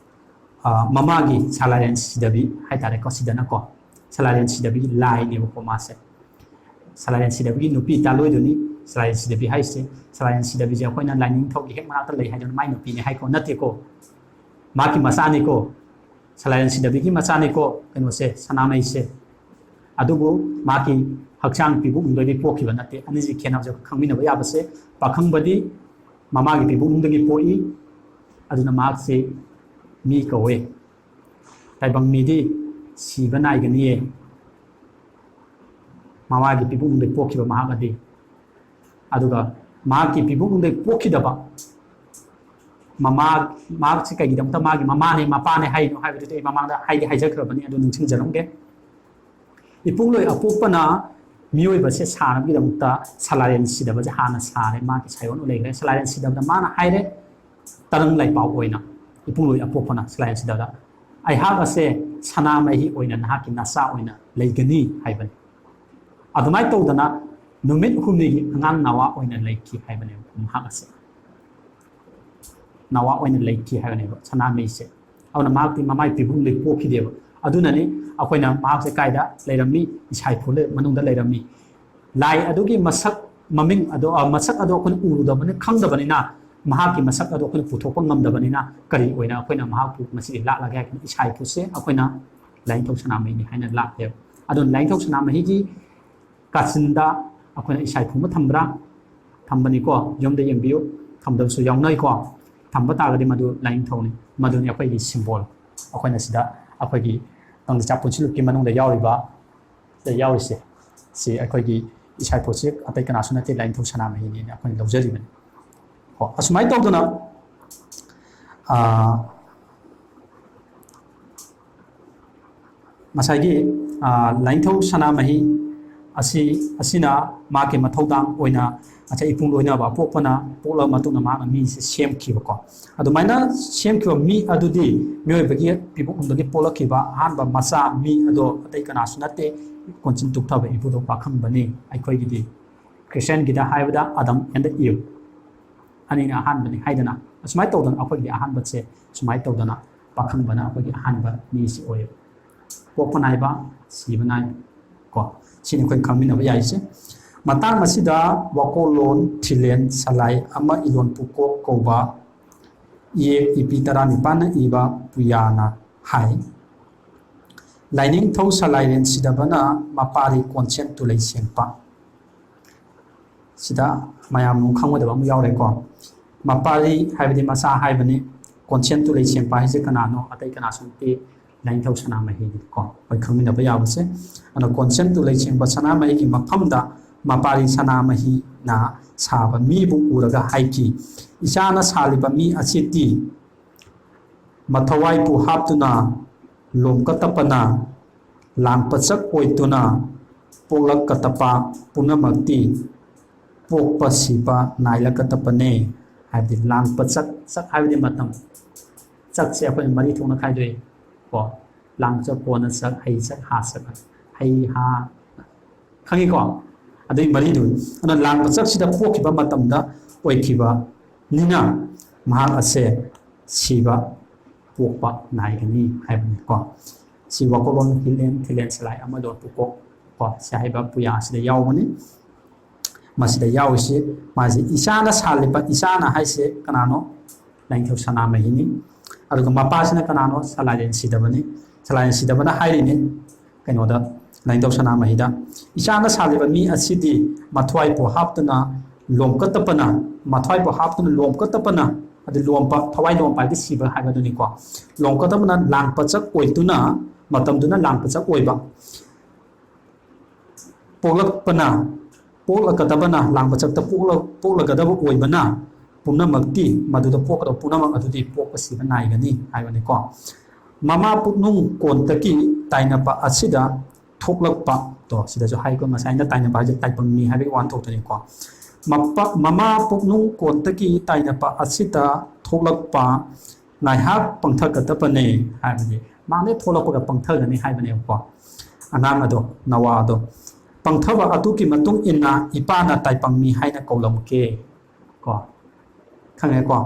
ꯑ, ꯃꯃꯥꯒꯤ ꯁꯂꯥꯔꯦꯟ ꯁꯤꯗꯕꯤ ꯍꯥꯏꯇꯥꯔꯦꯀꯣ, ꯁꯤꯗꯅꯀꯣ, ꯁꯂꯥꯔꯦꯟ ꯁꯤꯗꯕꯤꯒꯤ ꯂꯥꯏꯅꯦꯕꯀꯣ ꯃꯥꯁꯦ꯫ ꯁꯂꯥꯔꯦꯟ ꯁꯤꯗꯕꯤꯒꯤ ꯅꯨꯄꯤ ꯇꯥꯂꯣꯏꯗꯨꯅꯤ ꯁꯂꯥꯔꯦꯟ ꯁꯤꯗꯕꯤ ꯍꯥꯏꯁꯦ꯫ ꯁꯂꯥꯔꯦꯟ ꯁꯤꯗꯕꯤꯁꯦ ꯑꯩꯈꯣꯏꯅ ꯂꯥꯏꯅꯤꯡꯊꯧꯒꯤ ꯍꯦꯛ ꯃꯅꯥꯛꯇ ꯂꯩ ꯍꯥꯏꯗꯨꯅ ꯃꯥꯏ ꯅꯨꯄꯤꯅꯦ ꯍꯥꯏꯀꯣ? ꯅꯠꯇꯦꯀꯣ, ꯃꯍꯥꯛꯀꯤ ꯃꯆꯥꯅꯤꯀꯣ꯫ ꯁꯂꯥꯔꯦꯟ ꯁꯤꯗꯕꯤꯒꯤ ꯃꯆꯥꯅꯤꯀꯣ ꯀꯩꯅꯣꯁꯦ, ꯁꯅꯥꯃꯍꯤꯁꯦ꯫ ꯑꯗꯨꯕꯨ ꯃꯍꯥꯛꯀꯤ ꯍꯛꯆꯥꯡ ꯄꯤꯕꯨꯡꯗꯒꯤ ꯄꯣꯛꯈꯤꯕ ꯅꯠꯇꯦ꯫ ꯑꯅꯤꯁꯤ ꯈꯦꯠꯅꯕꯁꯦ ꯈꯪꯃꯤꯟꯅꯕ ꯌꯥꯕꯁꯦ, ꯄꯥꯈꯪꯕꯗꯤ ꯃꯃꯥꯒꯤ ꯄꯤꯕꯨꯡꯗꯒꯤ ꯄꯣꯛꯏ, ꯑꯗꯨꯅ ꯃꯍꯥꯛꯁꯤ ꯃꯤ ꯀꯧꯋꯦ꯫ ꯇꯥꯏꯕꯪ ꯃꯤꯗꯤ ꯁꯤꯕ ꯅꯥꯏꯒꯅꯤꯌꯦ, ꯃꯃꯥꯒꯤ ꯄꯤꯕꯨꯡꯗꯒꯤ ꯄꯣꯛꯈꯤꯕ ꯃꯍꯥꯛ ꯑꯗꯤ꯫ ꯑꯗꯨꯒ ꯃꯍꯥꯛꯀꯤ ꯄꯤꯕꯨꯡꯗꯒꯤ ꯄꯣꯛꯈꯤꯗꯕ ꯃꯃꯥ, ꯃꯍꯥꯛꯁꯤ ꯀꯩꯒꯤꯗꯃꯛꯇ ꯃꯥꯒꯤ ꯃꯃꯥꯅꯦ ꯃꯄꯥꯅꯦ ꯍꯥꯏꯔꯤꯅꯣ ꯍꯥꯏꯕꯗꯨꯗꯤ ꯑꯩ ꯃꯃꯥꯡꯗ ꯍꯥꯏꯗꯤ ꯍꯥꯏꯖꯈ꯭ꯔꯕꯅꯤ, ꯑꯗꯨ ꯅꯤꯡꯁꯤꯡꯖꯔꯝꯒꯦ꯫ ꯏꯄꯨꯡꯂꯣꯏ ꯑꯄꯣꯛꯄꯅ ꯃꯤꯑꯣꯏꯕꯁꯦ ꯁꯥꯅꯕꯒꯤꯗꯃꯛꯇ ꯁꯂꯥꯏꯔꯦꯟ ꯁꯤꯗꯕꯁꯦ ꯍꯥꯟꯅ ꯁꯥꯔꯦ, ꯃꯥꯒꯤ ꯁꯥꯏꯑꯣꯟ ꯂꯩꯈ꯭ꯔꯦ꯫ ꯁꯂꯥꯏꯔꯦꯟ ꯁꯤꯗꯕꯗ ꯃꯥꯅ ꯍꯥꯏꯔꯦ, ꯇꯔꯪ ꯂꯩꯄꯥꯎ ꯑꯣꯏꯅ ꯏꯄꯨꯡꯂꯣꯏ ꯑꯄꯣꯛꯄꯅ ꯁꯂꯥꯏꯔꯦꯟ ꯁꯤꯗꯕꯗ, "ꯑꯩꯍꯥꯛ ꯑꯁꯦ ꯁꯅꯥꯃꯍꯤ ꯑꯣꯏꯅ ꯅꯍꯥꯛꯀꯤ ꯅꯆꯥ ꯑꯣꯏꯅ ꯂꯩꯒꯅꯤ" ꯍꯥꯏꯕꯅꯤ꯫ ꯑꯗꯨꯃꯥꯏꯅ ꯇꯧꯗꯅ ꯅꯨꯃꯤꯠ ꯍꯨꯝꯅꯤꯒꯤ ꯑꯉꯥꯡ ꯅꯋꯥ ꯑꯣꯏꯅ ꯂꯩꯈꯤ ꯍꯥꯏꯕꯅꯦꯕ ꯃꯍꯥꯛ ꯑꯁꯦ꯫ ꯅꯋꯥ ꯑꯣꯏꯅ ꯂꯩꯈꯤ ꯍꯥꯏꯕꯅꯦꯕ ꯁꯅꯥꯃꯍꯤꯁꯦ꯫ ꯑꯗꯨꯅ ꯃꯍꯥꯛꯇꯤ ꯃꯃꯥꯏ ꯄꯤꯕꯨꯡꯗꯒꯤ ꯄꯣꯛꯈꯤꯗꯦꯕ꯫ ꯑꯗꯨꯅꯅꯤ ꯑꯩꯈꯣꯏꯅ ꯃꯍꯥꯛꯁꯦ ꯀꯥꯏꯗ ꯂꯩꯔꯝꯃꯤ? ꯏꯁꯥꯏꯐꯨ ꯂꯩ-, ꯃꯅꯨꯡꯗ ꯂꯩꯔꯝꯃꯤ꯫ ꯂꯥꯏ ꯑꯗꯨꯒꯤ ꯃꯁꯛ ꯃꯃꯤꯡ ꯑꯗꯣ, ꯑ, ꯃꯁꯛ ꯑꯗꯣ ꯑꯩꯈꯣꯏꯅ ꯎꯔꯨꯗꯕꯅꯤꯅ, ꯈꯪꯗꯕꯅꯤꯅ, ꯃꯍꯥꯛꯀꯤ ꯃꯁꯛ ꯑꯗꯣ ꯑꯩꯈꯣꯏꯅ ꯄꯨꯊꯣꯛꯄ ꯉꯝꯗꯕꯅꯤꯅ, ꯀꯔꯤ ꯑꯣꯏꯅ ꯑꯩꯈꯣꯏꯅ ꯃꯍꯥꯛꯄꯨ ꯉꯁꯤꯗꯤ ꯂꯥꯠꯂꯒꯦ ꯍꯥꯏ ꯀꯥꯟꯗ, ꯏꯁꯥꯏꯐꯨꯁꯦ ꯑꯩꯈꯣꯏꯅ ꯂꯥꯏꯅꯤꯡꯊꯧ ꯁꯅꯥꯃꯍꯤꯅꯤ ꯍꯥꯏꯅ ꯂꯥꯠꯂꯦꯕ꯫ ꯑꯗꯨꯅ ꯂꯥꯏꯅꯤꯡꯊꯧ ꯁꯅꯥꯃꯍꯤꯒꯤ ꯀꯥꯆꯤꯟꯗ ꯑꯩꯈꯣꯏꯅ ꯏꯁꯥꯏꯐꯨ ꯑꯃ ꯊꯝꯕ꯭ꯔꯥ? ꯊꯝꯕꯅꯤꯀꯣ, ꯌꯨꯝꯗ ꯌꯦꯡꯕꯤꯌꯨ, ꯊꯝꯗꯕꯁꯨ ꯌꯥꯎꯅꯩꯀꯣ꯫ ꯊꯝꯕ ꯇꯥꯔꯒꯗꯤ ꯃꯗꯨ ꯂꯥꯏꯅꯤꯡꯊꯧꯅꯤ, ꯃꯗꯨꯅꯤ ꯑꯩꯈꯣꯏꯒꯤ symbol꯫ ꯑꯩꯈꯣꯏꯅ ꯁꯤꯗ ꯑꯩꯈꯣꯏꯒꯤ ꯀꯪꯂꯩꯆꯥꯛ ꯄꯨꯟꯁꯤꯂꯣꯛꯀꯤ ꯃꯅꯨꯡꯗ ꯌꯥꯎꯔꯤꯕ, ꯁꯤꯗ ꯌꯥꯎꯔꯤꯁꯦ, ꯁꯤ ꯑꯩꯈꯣꯏꯒꯤ ꯏꯁꯥꯏꯐꯨꯁꯦ ꯑꯇꯩ ꯀꯅꯥꯁꯨ ꯅꯠꯇꯦ, ꯂꯥꯏꯅꯤꯡꯊꯧ ꯁꯅꯥꯃꯍꯤꯅꯦꯅ ꯑꯩꯈꯣꯏꯅ ꯂꯧꯖꯔꯤꯕꯅꯤ꯫ ꯀꯣ, ꯑꯁꯨꯃꯥꯏꯅ ꯇꯧꯗꯅ, ꯑꯥ, ꯉꯁꯥꯏꯒꯤ, ꯑꯥ, ꯂꯥꯏꯅꯤꯡꯊꯧ ꯁꯅꯥꯃꯍꯤ ꯑꯁꯤ, ꯑꯁꯤꯅ ꯃꯥꯒꯤ ꯃꯊꯧꯗꯥꯡ ꯑꯣꯏꯅ ꯉꯁꯥꯏ ꯏꯄꯨꯡ ꯂꯣꯏꯅꯕ ꯑꯄꯣꯛꯄꯅ ꯄꯣꯛꯂꯕ ꯃꯇꯨꯡꯗ ꯃꯥꯅ ꯃꯤꯁꯦ ꯁꯦꯝꯈꯤꯕꯀꯣ꯫ ꯑꯗꯨꯃꯥꯏꯅ ꯁꯦꯝꯈꯤꯕ ꯃꯤ ꯑꯗꯨꯗꯤ ꯃꯤꯑꯣꯏꯕꯒꯤ ꯄꯤꯕꯨꯡꯗꯒꯤ ꯄꯣꯛꯂꯛꯈꯤꯕ ꯑꯍꯥꯟꯕ ꯃꯆꯥ ꯃꯤ ꯑꯗꯣ ꯑꯇꯩ ꯀꯅꯥꯁꯨ ꯅꯠꯇꯦ, ꯀꯣꯟꯆꯤꯟ ꯇꯨꯞꯊꯕ ꯏꯕꯨꯙꯧ ꯄꯥꯈꯪꯕꯅꯤ꯫ ꯑꯩꯈꯣꯏꯒꯤꯗꯤ Christianꯒꯤꯗ ꯍꯥꯏꯕꯗ Adam and Eve ꯑꯅꯤꯅ ꯑꯍꯥꯟꯕꯅꯤ ꯍꯥꯏꯗꯅ, ꯑꯁꯨꯃꯥꯏꯅ ꯇꯧꯗꯅ ꯑꯩꯈꯣꯏꯒꯤ ꯑꯍꯥꯟꯕꯁꯦ ꯁꯨꯃꯥꯏꯅ ꯇꯧꯗꯅ ꯄꯥꯈꯪꯕꯅ ꯑꯩꯈꯣꯏꯒꯤ ꯑꯍꯥꯟꯕ ꯃꯤꯁꯤ ꯑꯣꯏꯌꯦꯕ꯫ ꯄꯣꯛꯄ ꯅꯥꯏꯕ, ꯁꯤꯕ ꯅꯥꯏꯕ꯫ ꯀꯣ, ꯁꯤꯅꯤ ꯑꯩꯈꯣꯏꯅ ꯈꯪꯃꯤꯟꯅꯕ ꯌꯥꯏꯁꯦ꯫ ꯃꯇꯥꯡ ꯑꯁꯤꯗ ꯋꯥꯀꯣꯜꯂꯣꯟ ꯊꯤꯂꯦꯟ ꯁꯂꯥꯏ ꯑꯃ ꯏꯂꯣꯟ ꯄꯨꯀꯣꯛ ꯀꯧꯕ ꯏꯌꯦꯛ ꯏꯄꯤ ꯇꯔꯥꯅꯤꯄꯥꯟꯅ ꯏꯕ ꯄꯨꯌꯥꯅ ꯍꯥꯏ, ꯂꯥꯏꯅꯤꯡꯊꯧ ꯁꯂꯥꯏꯔꯦꯟ ꯁꯤꯗꯕꯅ ꯃꯄꯥꯔꯤ ꯀꯣꯟꯁꯦꯟ ꯇꯨꯂꯩ ꯁꯦꯝꯄ꯫ ꯁꯤꯗ ꯃꯌꯥꯝ ꯑꯃ ꯈꯪꯒꯗꯕ ꯑꯃ ꯌꯥꯎꯔꯦꯀꯣ꯫ ꯃꯄꯥꯔꯤ ꯍꯥꯏꯕꯗꯤ ꯃꯆꯥ ꯍꯥꯏꯕꯅꯤ꯫ ꯀꯣꯟꯁꯦꯟ ꯇꯨꯂꯩ ꯁꯦꯝꯄ ꯍꯥꯏꯁꯦ ꯀꯅꯥꯅꯣ? ꯑꯇꯩ ꯀꯅꯥꯁꯨ ꯅꯠꯇꯦ, ꯂꯥꯏꯅꯤꯡꯊꯧ ꯁꯅꯥꯃꯍꯤꯅꯤꯀꯣ꯫ ꯑꯩꯈꯣꯏ ꯈꯪꯃꯤꯟꯅꯕ ꯌꯥꯕꯁꯦ꯫ ꯑꯗꯨꯅ ꯀꯣꯟꯁꯦꯟ ꯇꯨꯂꯩ ꯁꯦꯝꯄ ꯁꯅꯥꯃꯍꯤꯒꯤ ꯃꯐꯝꯗ ꯃꯄꯥꯔꯤ ꯁꯅꯥꯃꯍꯤ ꯁꯥꯕ ꯃꯤꯕꯨ ꯎꯔꯒ ꯍꯥꯏꯈꯤ, "ꯏꯆꯥꯅ ꯁꯥꯜꯂꯤꯕ ꯃꯤ ꯑꯁꯤꯗꯤ ꯃꯊꯋꯥꯏꯕꯨ ꯍꯥꯞꯇꯨꯅ ꯂꯣꯝꯀꯇꯞꯄꯅ ꯂꯥꯡꯄꯆꯛ ꯑꯣꯏꯗꯨꯅ ꯄꯣꯛꯂꯛꯀꯗꯕ ꯄꯨꯝꯅꯃꯛꯇꯤ ꯄꯣꯛꯄ ꯁꯤꯕ ꯅꯥꯏꯂꯛꯀꯗꯕꯅꯦ"꯫ ꯍꯥꯏꯕꯗꯤ ꯂꯥꯡꯄꯆꯛ, ꯆꯛ ꯍꯥꯏꯕꯗꯤ ꯃꯇꯝ, ꯆꯛꯁꯦ ꯑꯩꯈꯣꯏꯅ ꯃꯔꯤ ꯊꯣꯛꯅ ꯈꯥꯏꯗꯣꯛꯏ ꯀꯣ꯫ ꯂꯥꯡꯆꯛ, ꯀꯣꯟꯅ ꯆꯛ, ꯍꯩ ꯆꯛ, ꯍꯥ ꯆꯛ, ꯍꯩ ꯍꯥ, ꯈꯪꯉꯤꯀꯣ? ꯑꯗꯨꯒꯤ ꯃꯔꯤꯗꯨ꯫ ꯑꯗꯨꯅ ꯂꯥꯡꯄꯆꯛꯁꯤꯗ ꯄꯣꯛꯈꯤꯕ ꯃꯇꯝꯗ ꯑꯣꯏꯈꯤꯕꯅꯤꯅ ꯃꯍꯥꯛ ꯑꯁꯦ ꯁꯤꯕ ꯄꯣꯛꯄ ꯅꯥꯏꯒꯅꯤ ꯍꯥꯏꯕꯅꯤꯀꯣ꯫ ꯁꯤ ꯋꯥꯀꯣꯛꯂꯣꯟ ꯍꯤꯂꯦꯟ ꯊꯤꯂꯦꯟ ꯁꯂꯥꯏ ꯑꯃ ꯂꯣꯟ ꯄꯨꯀꯣꯛ ꯀꯣ, ꯁꯤ ꯍꯥꯏꯕ ꯄꯨꯌꯥ ꯑꯁꯤꯗ ꯌꯥꯎꯕꯅꯤ꯫ ꯃꯁꯤꯗ ꯌꯥꯎꯔꯤꯁꯤ ꯃꯥꯁꯦ ꯏꯆꯥꯅ ꯁꯥꯜꯂꯤꯕ, ꯏꯆꯥꯅ ꯍꯥꯏꯁꯦ ꯀꯅꯥꯅꯣ? ꯂꯥꯏꯅꯤꯡꯊꯧ ꯁꯅꯥꯃꯍꯤꯅꯤ꯫ ꯑꯗꯨꯒ ꯃꯄꯥꯁꯤꯅ ꯀꯅꯥꯅꯣ? ꯁꯂꯥꯏꯔꯦꯟ ꯁꯤꯗꯕꯅꯤ꯫ ꯁꯂꯥꯏꯔꯦꯟ ꯁꯤꯗꯕꯅ ꯍꯥꯏꯔꯤꯅꯤ ꯀꯩꯅꯣꯗ, ꯂꯥꯏꯅꯤꯡꯊꯧ ꯁꯅꯥꯃꯍꯤꯗ, "ꯏꯆꯥꯅ ꯁꯥꯜꯂꯤꯕ ꯃꯤ ꯑꯁꯤꯗꯤ ꯃꯊ꯭ꯋꯥꯏꯕꯨ ꯍꯥꯞꯇꯨꯅ ꯂꯣꯝꯀꯠꯇꯄꯅ", ꯃꯊ꯭ꯋꯥꯏꯕꯨ ꯍꯥꯞꯇꯨꯅ ꯂꯣꯝꯀꯠꯇꯄꯅ, ꯑꯗꯨ ꯂꯣꯝꯄ, ꯊꯋꯥꯏ ꯂꯣꯝꯄ ꯍꯥꯏꯗꯤ ꯁꯤꯕ ꯍꯥꯏꯕꯗꯨꯅꯤꯀꯣ꯫ "ꯂꯣꯝꯀꯠꯇꯄꯅ ꯂꯥꯡꯄꯆꯛ ꯑꯣꯏꯗꯨꯅ", ꯃꯇꯝꯗꯨꯅ ꯂꯥꯡꯄꯆꯛ ꯑꯣꯏꯕ, ꯄꯣꯛꯂꯛꯄꯅ, ꯄꯣꯛꯂꯛꯀꯗꯕꯅ, ꯂꯥꯡꯕꯆꯛꯇ ꯄꯣꯛꯂ-, ꯄꯣꯛꯂꯒꯗꯕ ꯑꯣꯏꯕꯅ, ꯄꯨꯝꯅꯃꯛꯇꯤ, ꯃꯗꯨꯗ ꯄꯣꯛꯀꯗꯕ ꯄꯨꯝꯅꯃꯛ ꯑꯗꯨꯗꯤ ꯄꯣꯛꯄ ꯁꯤꯕ ꯅꯥꯏꯒꯅꯤ ꯍꯥꯏꯕꯅꯤꯀꯣ꯫ ꯃꯃꯥ ꯄꯨꯛꯅꯨꯡ ꯀꯣꯟꯇꯀꯤ ꯇꯥꯏꯅꯕ ꯑꯁꯤꯗ ꯊꯣꯛꯂꯛꯄ, ꯇꯣ, ꯁꯤꯗꯁꯨ ꯍꯥꯏꯀꯣ, ꯉꯁꯥꯏꯅ ꯇꯥꯏꯅꯕ ꯍꯥꯏꯁꯦ ꯇꯥꯏꯄꯪꯅꯤ ꯍꯥꯏꯕꯒꯤ ꯋꯥꯍꯟꯊꯣꯛꯇꯨꯅꯤꯀꯣ꯫ ꯃꯄ-, ꯃꯃꯥ ꯄꯨꯛꯅꯨꯡ ꯀꯣꯟꯇꯀꯤ ꯇꯥꯏꯅꯕ ꯑꯁꯤꯗ ꯊꯣꯛꯂꯛꯄ ꯉꯥꯏꯍꯥꯛ ꯄꯪꯊꯒꯗꯕꯅꯦ ꯍꯥꯏꯕꯗꯤ ꯃꯥꯅ ꯊꯣꯛꯂꯛꯄꯒ ꯄꯪꯊꯒꯅꯤ ꯍꯥꯏꯕꯅꯦꯕꯀꯣ꯫ ꯑꯉꯥꯡ ꯑꯗꯣ, ꯅꯋꯥ ꯑꯗꯣ, ꯄꯪꯊꯕ ꯑꯗꯨꯒꯤ ꯃꯇꯨꯡ ꯏꯟꯅ ꯏꯄꯥꯅ ꯇꯥꯏꯄꯪꯃꯤ ꯍꯥꯏꯅ ꯀꯧꯂꯝꯒꯦ ꯀꯣ꯫ ꯈꯪꯉꯦꯀꯣ?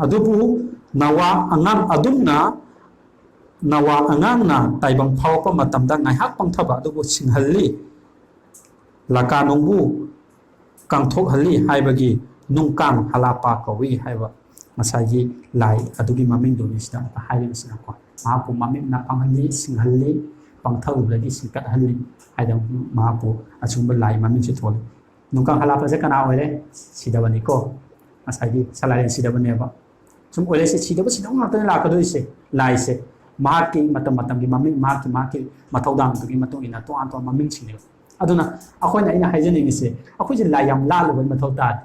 ꯑꯗꯨꯕꯨ ꯅꯋꯥ ꯑꯉꯥꯡ ꯑꯗꯨꯝꯅ, ꯅꯋꯥ ꯑꯉꯥꯡꯅ ꯇꯥꯏꯕꯪ ꯐꯥꯎꯔꯛꯄ ꯃꯇꯝꯗ ꯉꯥꯏꯍꯥꯛ ꯄꯪꯊꯕ ꯑꯗꯨꯕꯨ ꯁꯤꯡꯍꯜꯂꯤ꯫ ꯂꯀꯥ ꯅꯨꯡꯕꯨ ꯀꯥꯡꯊꯣꯛꯍꯜꯂꯤ ꯍꯥꯏꯕꯒꯤ ꯅꯨꯡꯀꯥꯡ ꯍꯂꯥꯄꯥ ꯀꯧꯏ ꯍꯥꯏꯕ ꯉꯁꯥꯏꯒꯤ ꯂꯥꯏ ꯑꯗꯨꯒꯤ ꯃꯃꯤꯡꯗꯨꯅꯤ ꯁꯤꯗ ꯍꯥꯏꯔꯤꯕꯁꯤꯅꯀꯣ꯫ ꯃꯍꯥꯛꯄꯨ ꯃꯃꯤꯠꯅ ꯄꯥꯡꯍꯜꯂꯤ, ꯁꯤꯡꯍꯜꯂꯤ, ꯄꯪꯊꯔꯨꯕꯗꯒꯤ ꯁꯤꯡꯀꯠꯍꯜꯂꯤ ꯍꯥꯏꯗꯅ ꯃꯍꯥꯛꯄꯨ ꯑꯁꯤꯒꯨꯝꯕ ꯂꯥꯏ ꯃꯃꯤꯡꯁꯨ ꯊꯣꯜꯂꯤ꯫ ꯅꯨꯡꯀꯥꯡ ꯍꯂꯥꯄꯥꯁꯦ ꯀꯅꯥ ꯑꯣꯏꯔꯦ? ꯁꯤꯗꯕꯅꯤꯀꯣ꯫ ꯉꯁꯥꯏꯒꯤ ꯁꯂꯥꯏꯔꯦꯟ ꯁꯤꯗꯕꯅꯦꯕ꯫ ꯁꯨꯝ ꯑꯣꯏꯔꯦ, ꯁꯤ ꯁꯤꯗꯕ, ꯁꯤꯗꯕ ꯉꯥꯛꯇꯅꯤ ꯂꯥꯛꯀꯗꯣꯏꯁꯦ꯫ ꯂꯥꯏꯁꯦ ꯃꯍꯥꯛꯀꯤ ꯃꯇꯝ ꯃꯇꯝꯒꯤ ꯃꯃꯤꯡ, ꯃꯍꯥꯛꯀꯤ, ꯃꯍꯥꯛꯀꯤ ꯃꯊꯧꯗꯥꯡꯗꯨꯒꯤ ꯃꯇꯨꯡ ꯏꯟꯅ ꯇꯣꯉꯥꯟ ꯇꯣꯉꯥꯟꯕ ꯃꯃꯤꯡꯁꯤꯡꯅꯦꯕ꯫ ꯑꯗꯨꯅ ꯑꯩꯈꯣꯏꯅ, ꯑꯩꯅ ꯍꯥꯏꯖꯅꯤꯡꯉꯤꯁꯦ, ꯑꯩꯈꯣꯏꯁꯦ ꯂꯥꯏ ꯌꯥꯝ ꯂꯥꯜꯂꯨꯕꯒꯤ ꯃꯊꯧ ꯇꯥꯗꯦ꯫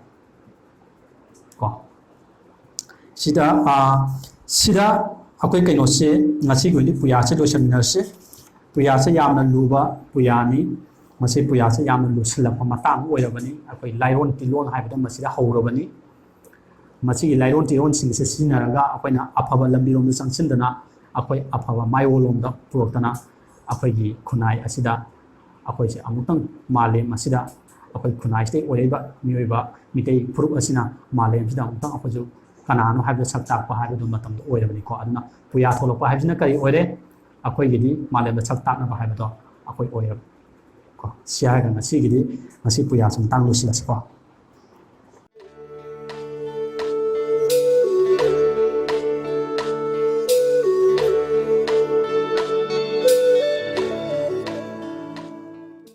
ꯀꯣ, ꯁꯤꯗ, ꯑ, ꯁꯤꯗ ꯑꯩꯈꯣꯏ ꯀꯩꯅꯣꯁꯦ, ꯉꯁꯤꯒꯤ ꯑꯣꯏꯅꯗꯤ ꯄꯨꯌꯥꯁꯦ ꯂꯣꯏꯁꯤꯟꯃꯤꯟꯅꯔꯁꯤ꯫ ꯄꯨꯌꯥꯁꯦ ꯌꯥꯝꯅ ꯂꯨꯕ ꯄꯨꯌꯥꯅꯤ꯫ ꯃꯁꯤ ꯄꯨꯌꯥꯁꯦ ꯌꯥꯝꯅ ꯂꯨꯁꯤꯜꯂꯛꯄ ꯃꯇꯥꯡ ꯑꯣꯏꯔꯕꯅꯤ꯫ ꯑꯩꯈꯣꯏ ꯂꯥꯏꯔꯣꯟ ꯇꯤꯜꯂꯣꯟ ꯍꯥꯏꯕꯗꯣ ꯃꯁꯤꯗ ꯍꯧꯔꯕꯅꯤ꯫ ꯃꯁꯤꯒꯤ ꯂꯥꯏꯔꯣꯟ ꯇꯤꯔꯣꯟꯁꯤꯡꯁꯦ ꯁꯤꯖꯤꯟꯅꯔꯒ ꯑꯩꯈꯣꯏꯅ ꯑꯐꯕ ꯂꯝꯕꯤꯔꯣꯝꯗ ꯆꯪꯁꯤꯟꯗꯅ, ꯑꯩꯈꯣꯏ ꯑꯐꯕ ꯃꯥꯏꯑꯣꯟꯂꯣꯝꯗ ꯄꯨꯔꯛꯇꯅ, ꯑꯩꯈꯣꯏꯒꯤ ꯈꯨꯟꯅꯥꯏ ꯑꯁꯤꯗ ꯑꯩꯈꯣꯏꯁꯦ ꯑꯃꯨꯛꯇꯪ ꯃꯥꯂꯦꯝ ꯑꯁꯤꯗ, ꯑꯩꯈꯣꯏ ꯈꯨꯟꯅꯥꯏꯁꯤꯗꯒꯤ ꯑꯣꯏꯔꯛꯏꯕ ꯃꯤꯑꯣꯏꯕ ꯃꯤꯇꯩ ꯐꯨꯔꯨꯞ ꯑꯁꯤꯅ ꯃꯥꯂꯦꯝꯁꯤꯗ ꯑꯃꯨꯛꯇꯪ ꯑꯩꯈꯣꯏꯁꯨ ꯀꯅꯥꯅꯣ ꯍꯥꯏꯕꯗꯨ ꯁꯛ ꯇꯥꯛꯄ ꯍꯥꯏꯕꯗꯨ ꯃꯇꯝꯗ ꯑꯣꯏꯔꯕꯅꯤꯀꯣ꯫ ꯑꯗꯨꯅ ꯄꯨꯌꯥ ꯊꯣꯛꯂꯛꯄ ꯍꯥꯏꯕꯁꯤꯅ ꯀꯔꯤ ꯑꯣꯏꯔꯦ? ꯑꯩꯈꯣꯏꯒꯤꯗꯤ ꯃꯥꯂꯦꯝꯗ ꯁꯛ ꯇꯥꯛꯅꯕ ꯍꯥꯏꯕꯗꯣ ꯑꯩꯈꯣꯏ ꯑꯣꯏꯔꯕꯅꯤ꯫ ꯀꯣ, ꯁꯤ ꯍꯥꯏꯔꯒ ꯉꯁꯤꯒꯤꯗꯤ, ꯉꯁꯤ ꯄꯨꯌꯥꯁꯤ ꯃꯇꯥꯡ ꯂꯣꯏꯁꯤꯜꯂꯁꯤꯀꯣ꯫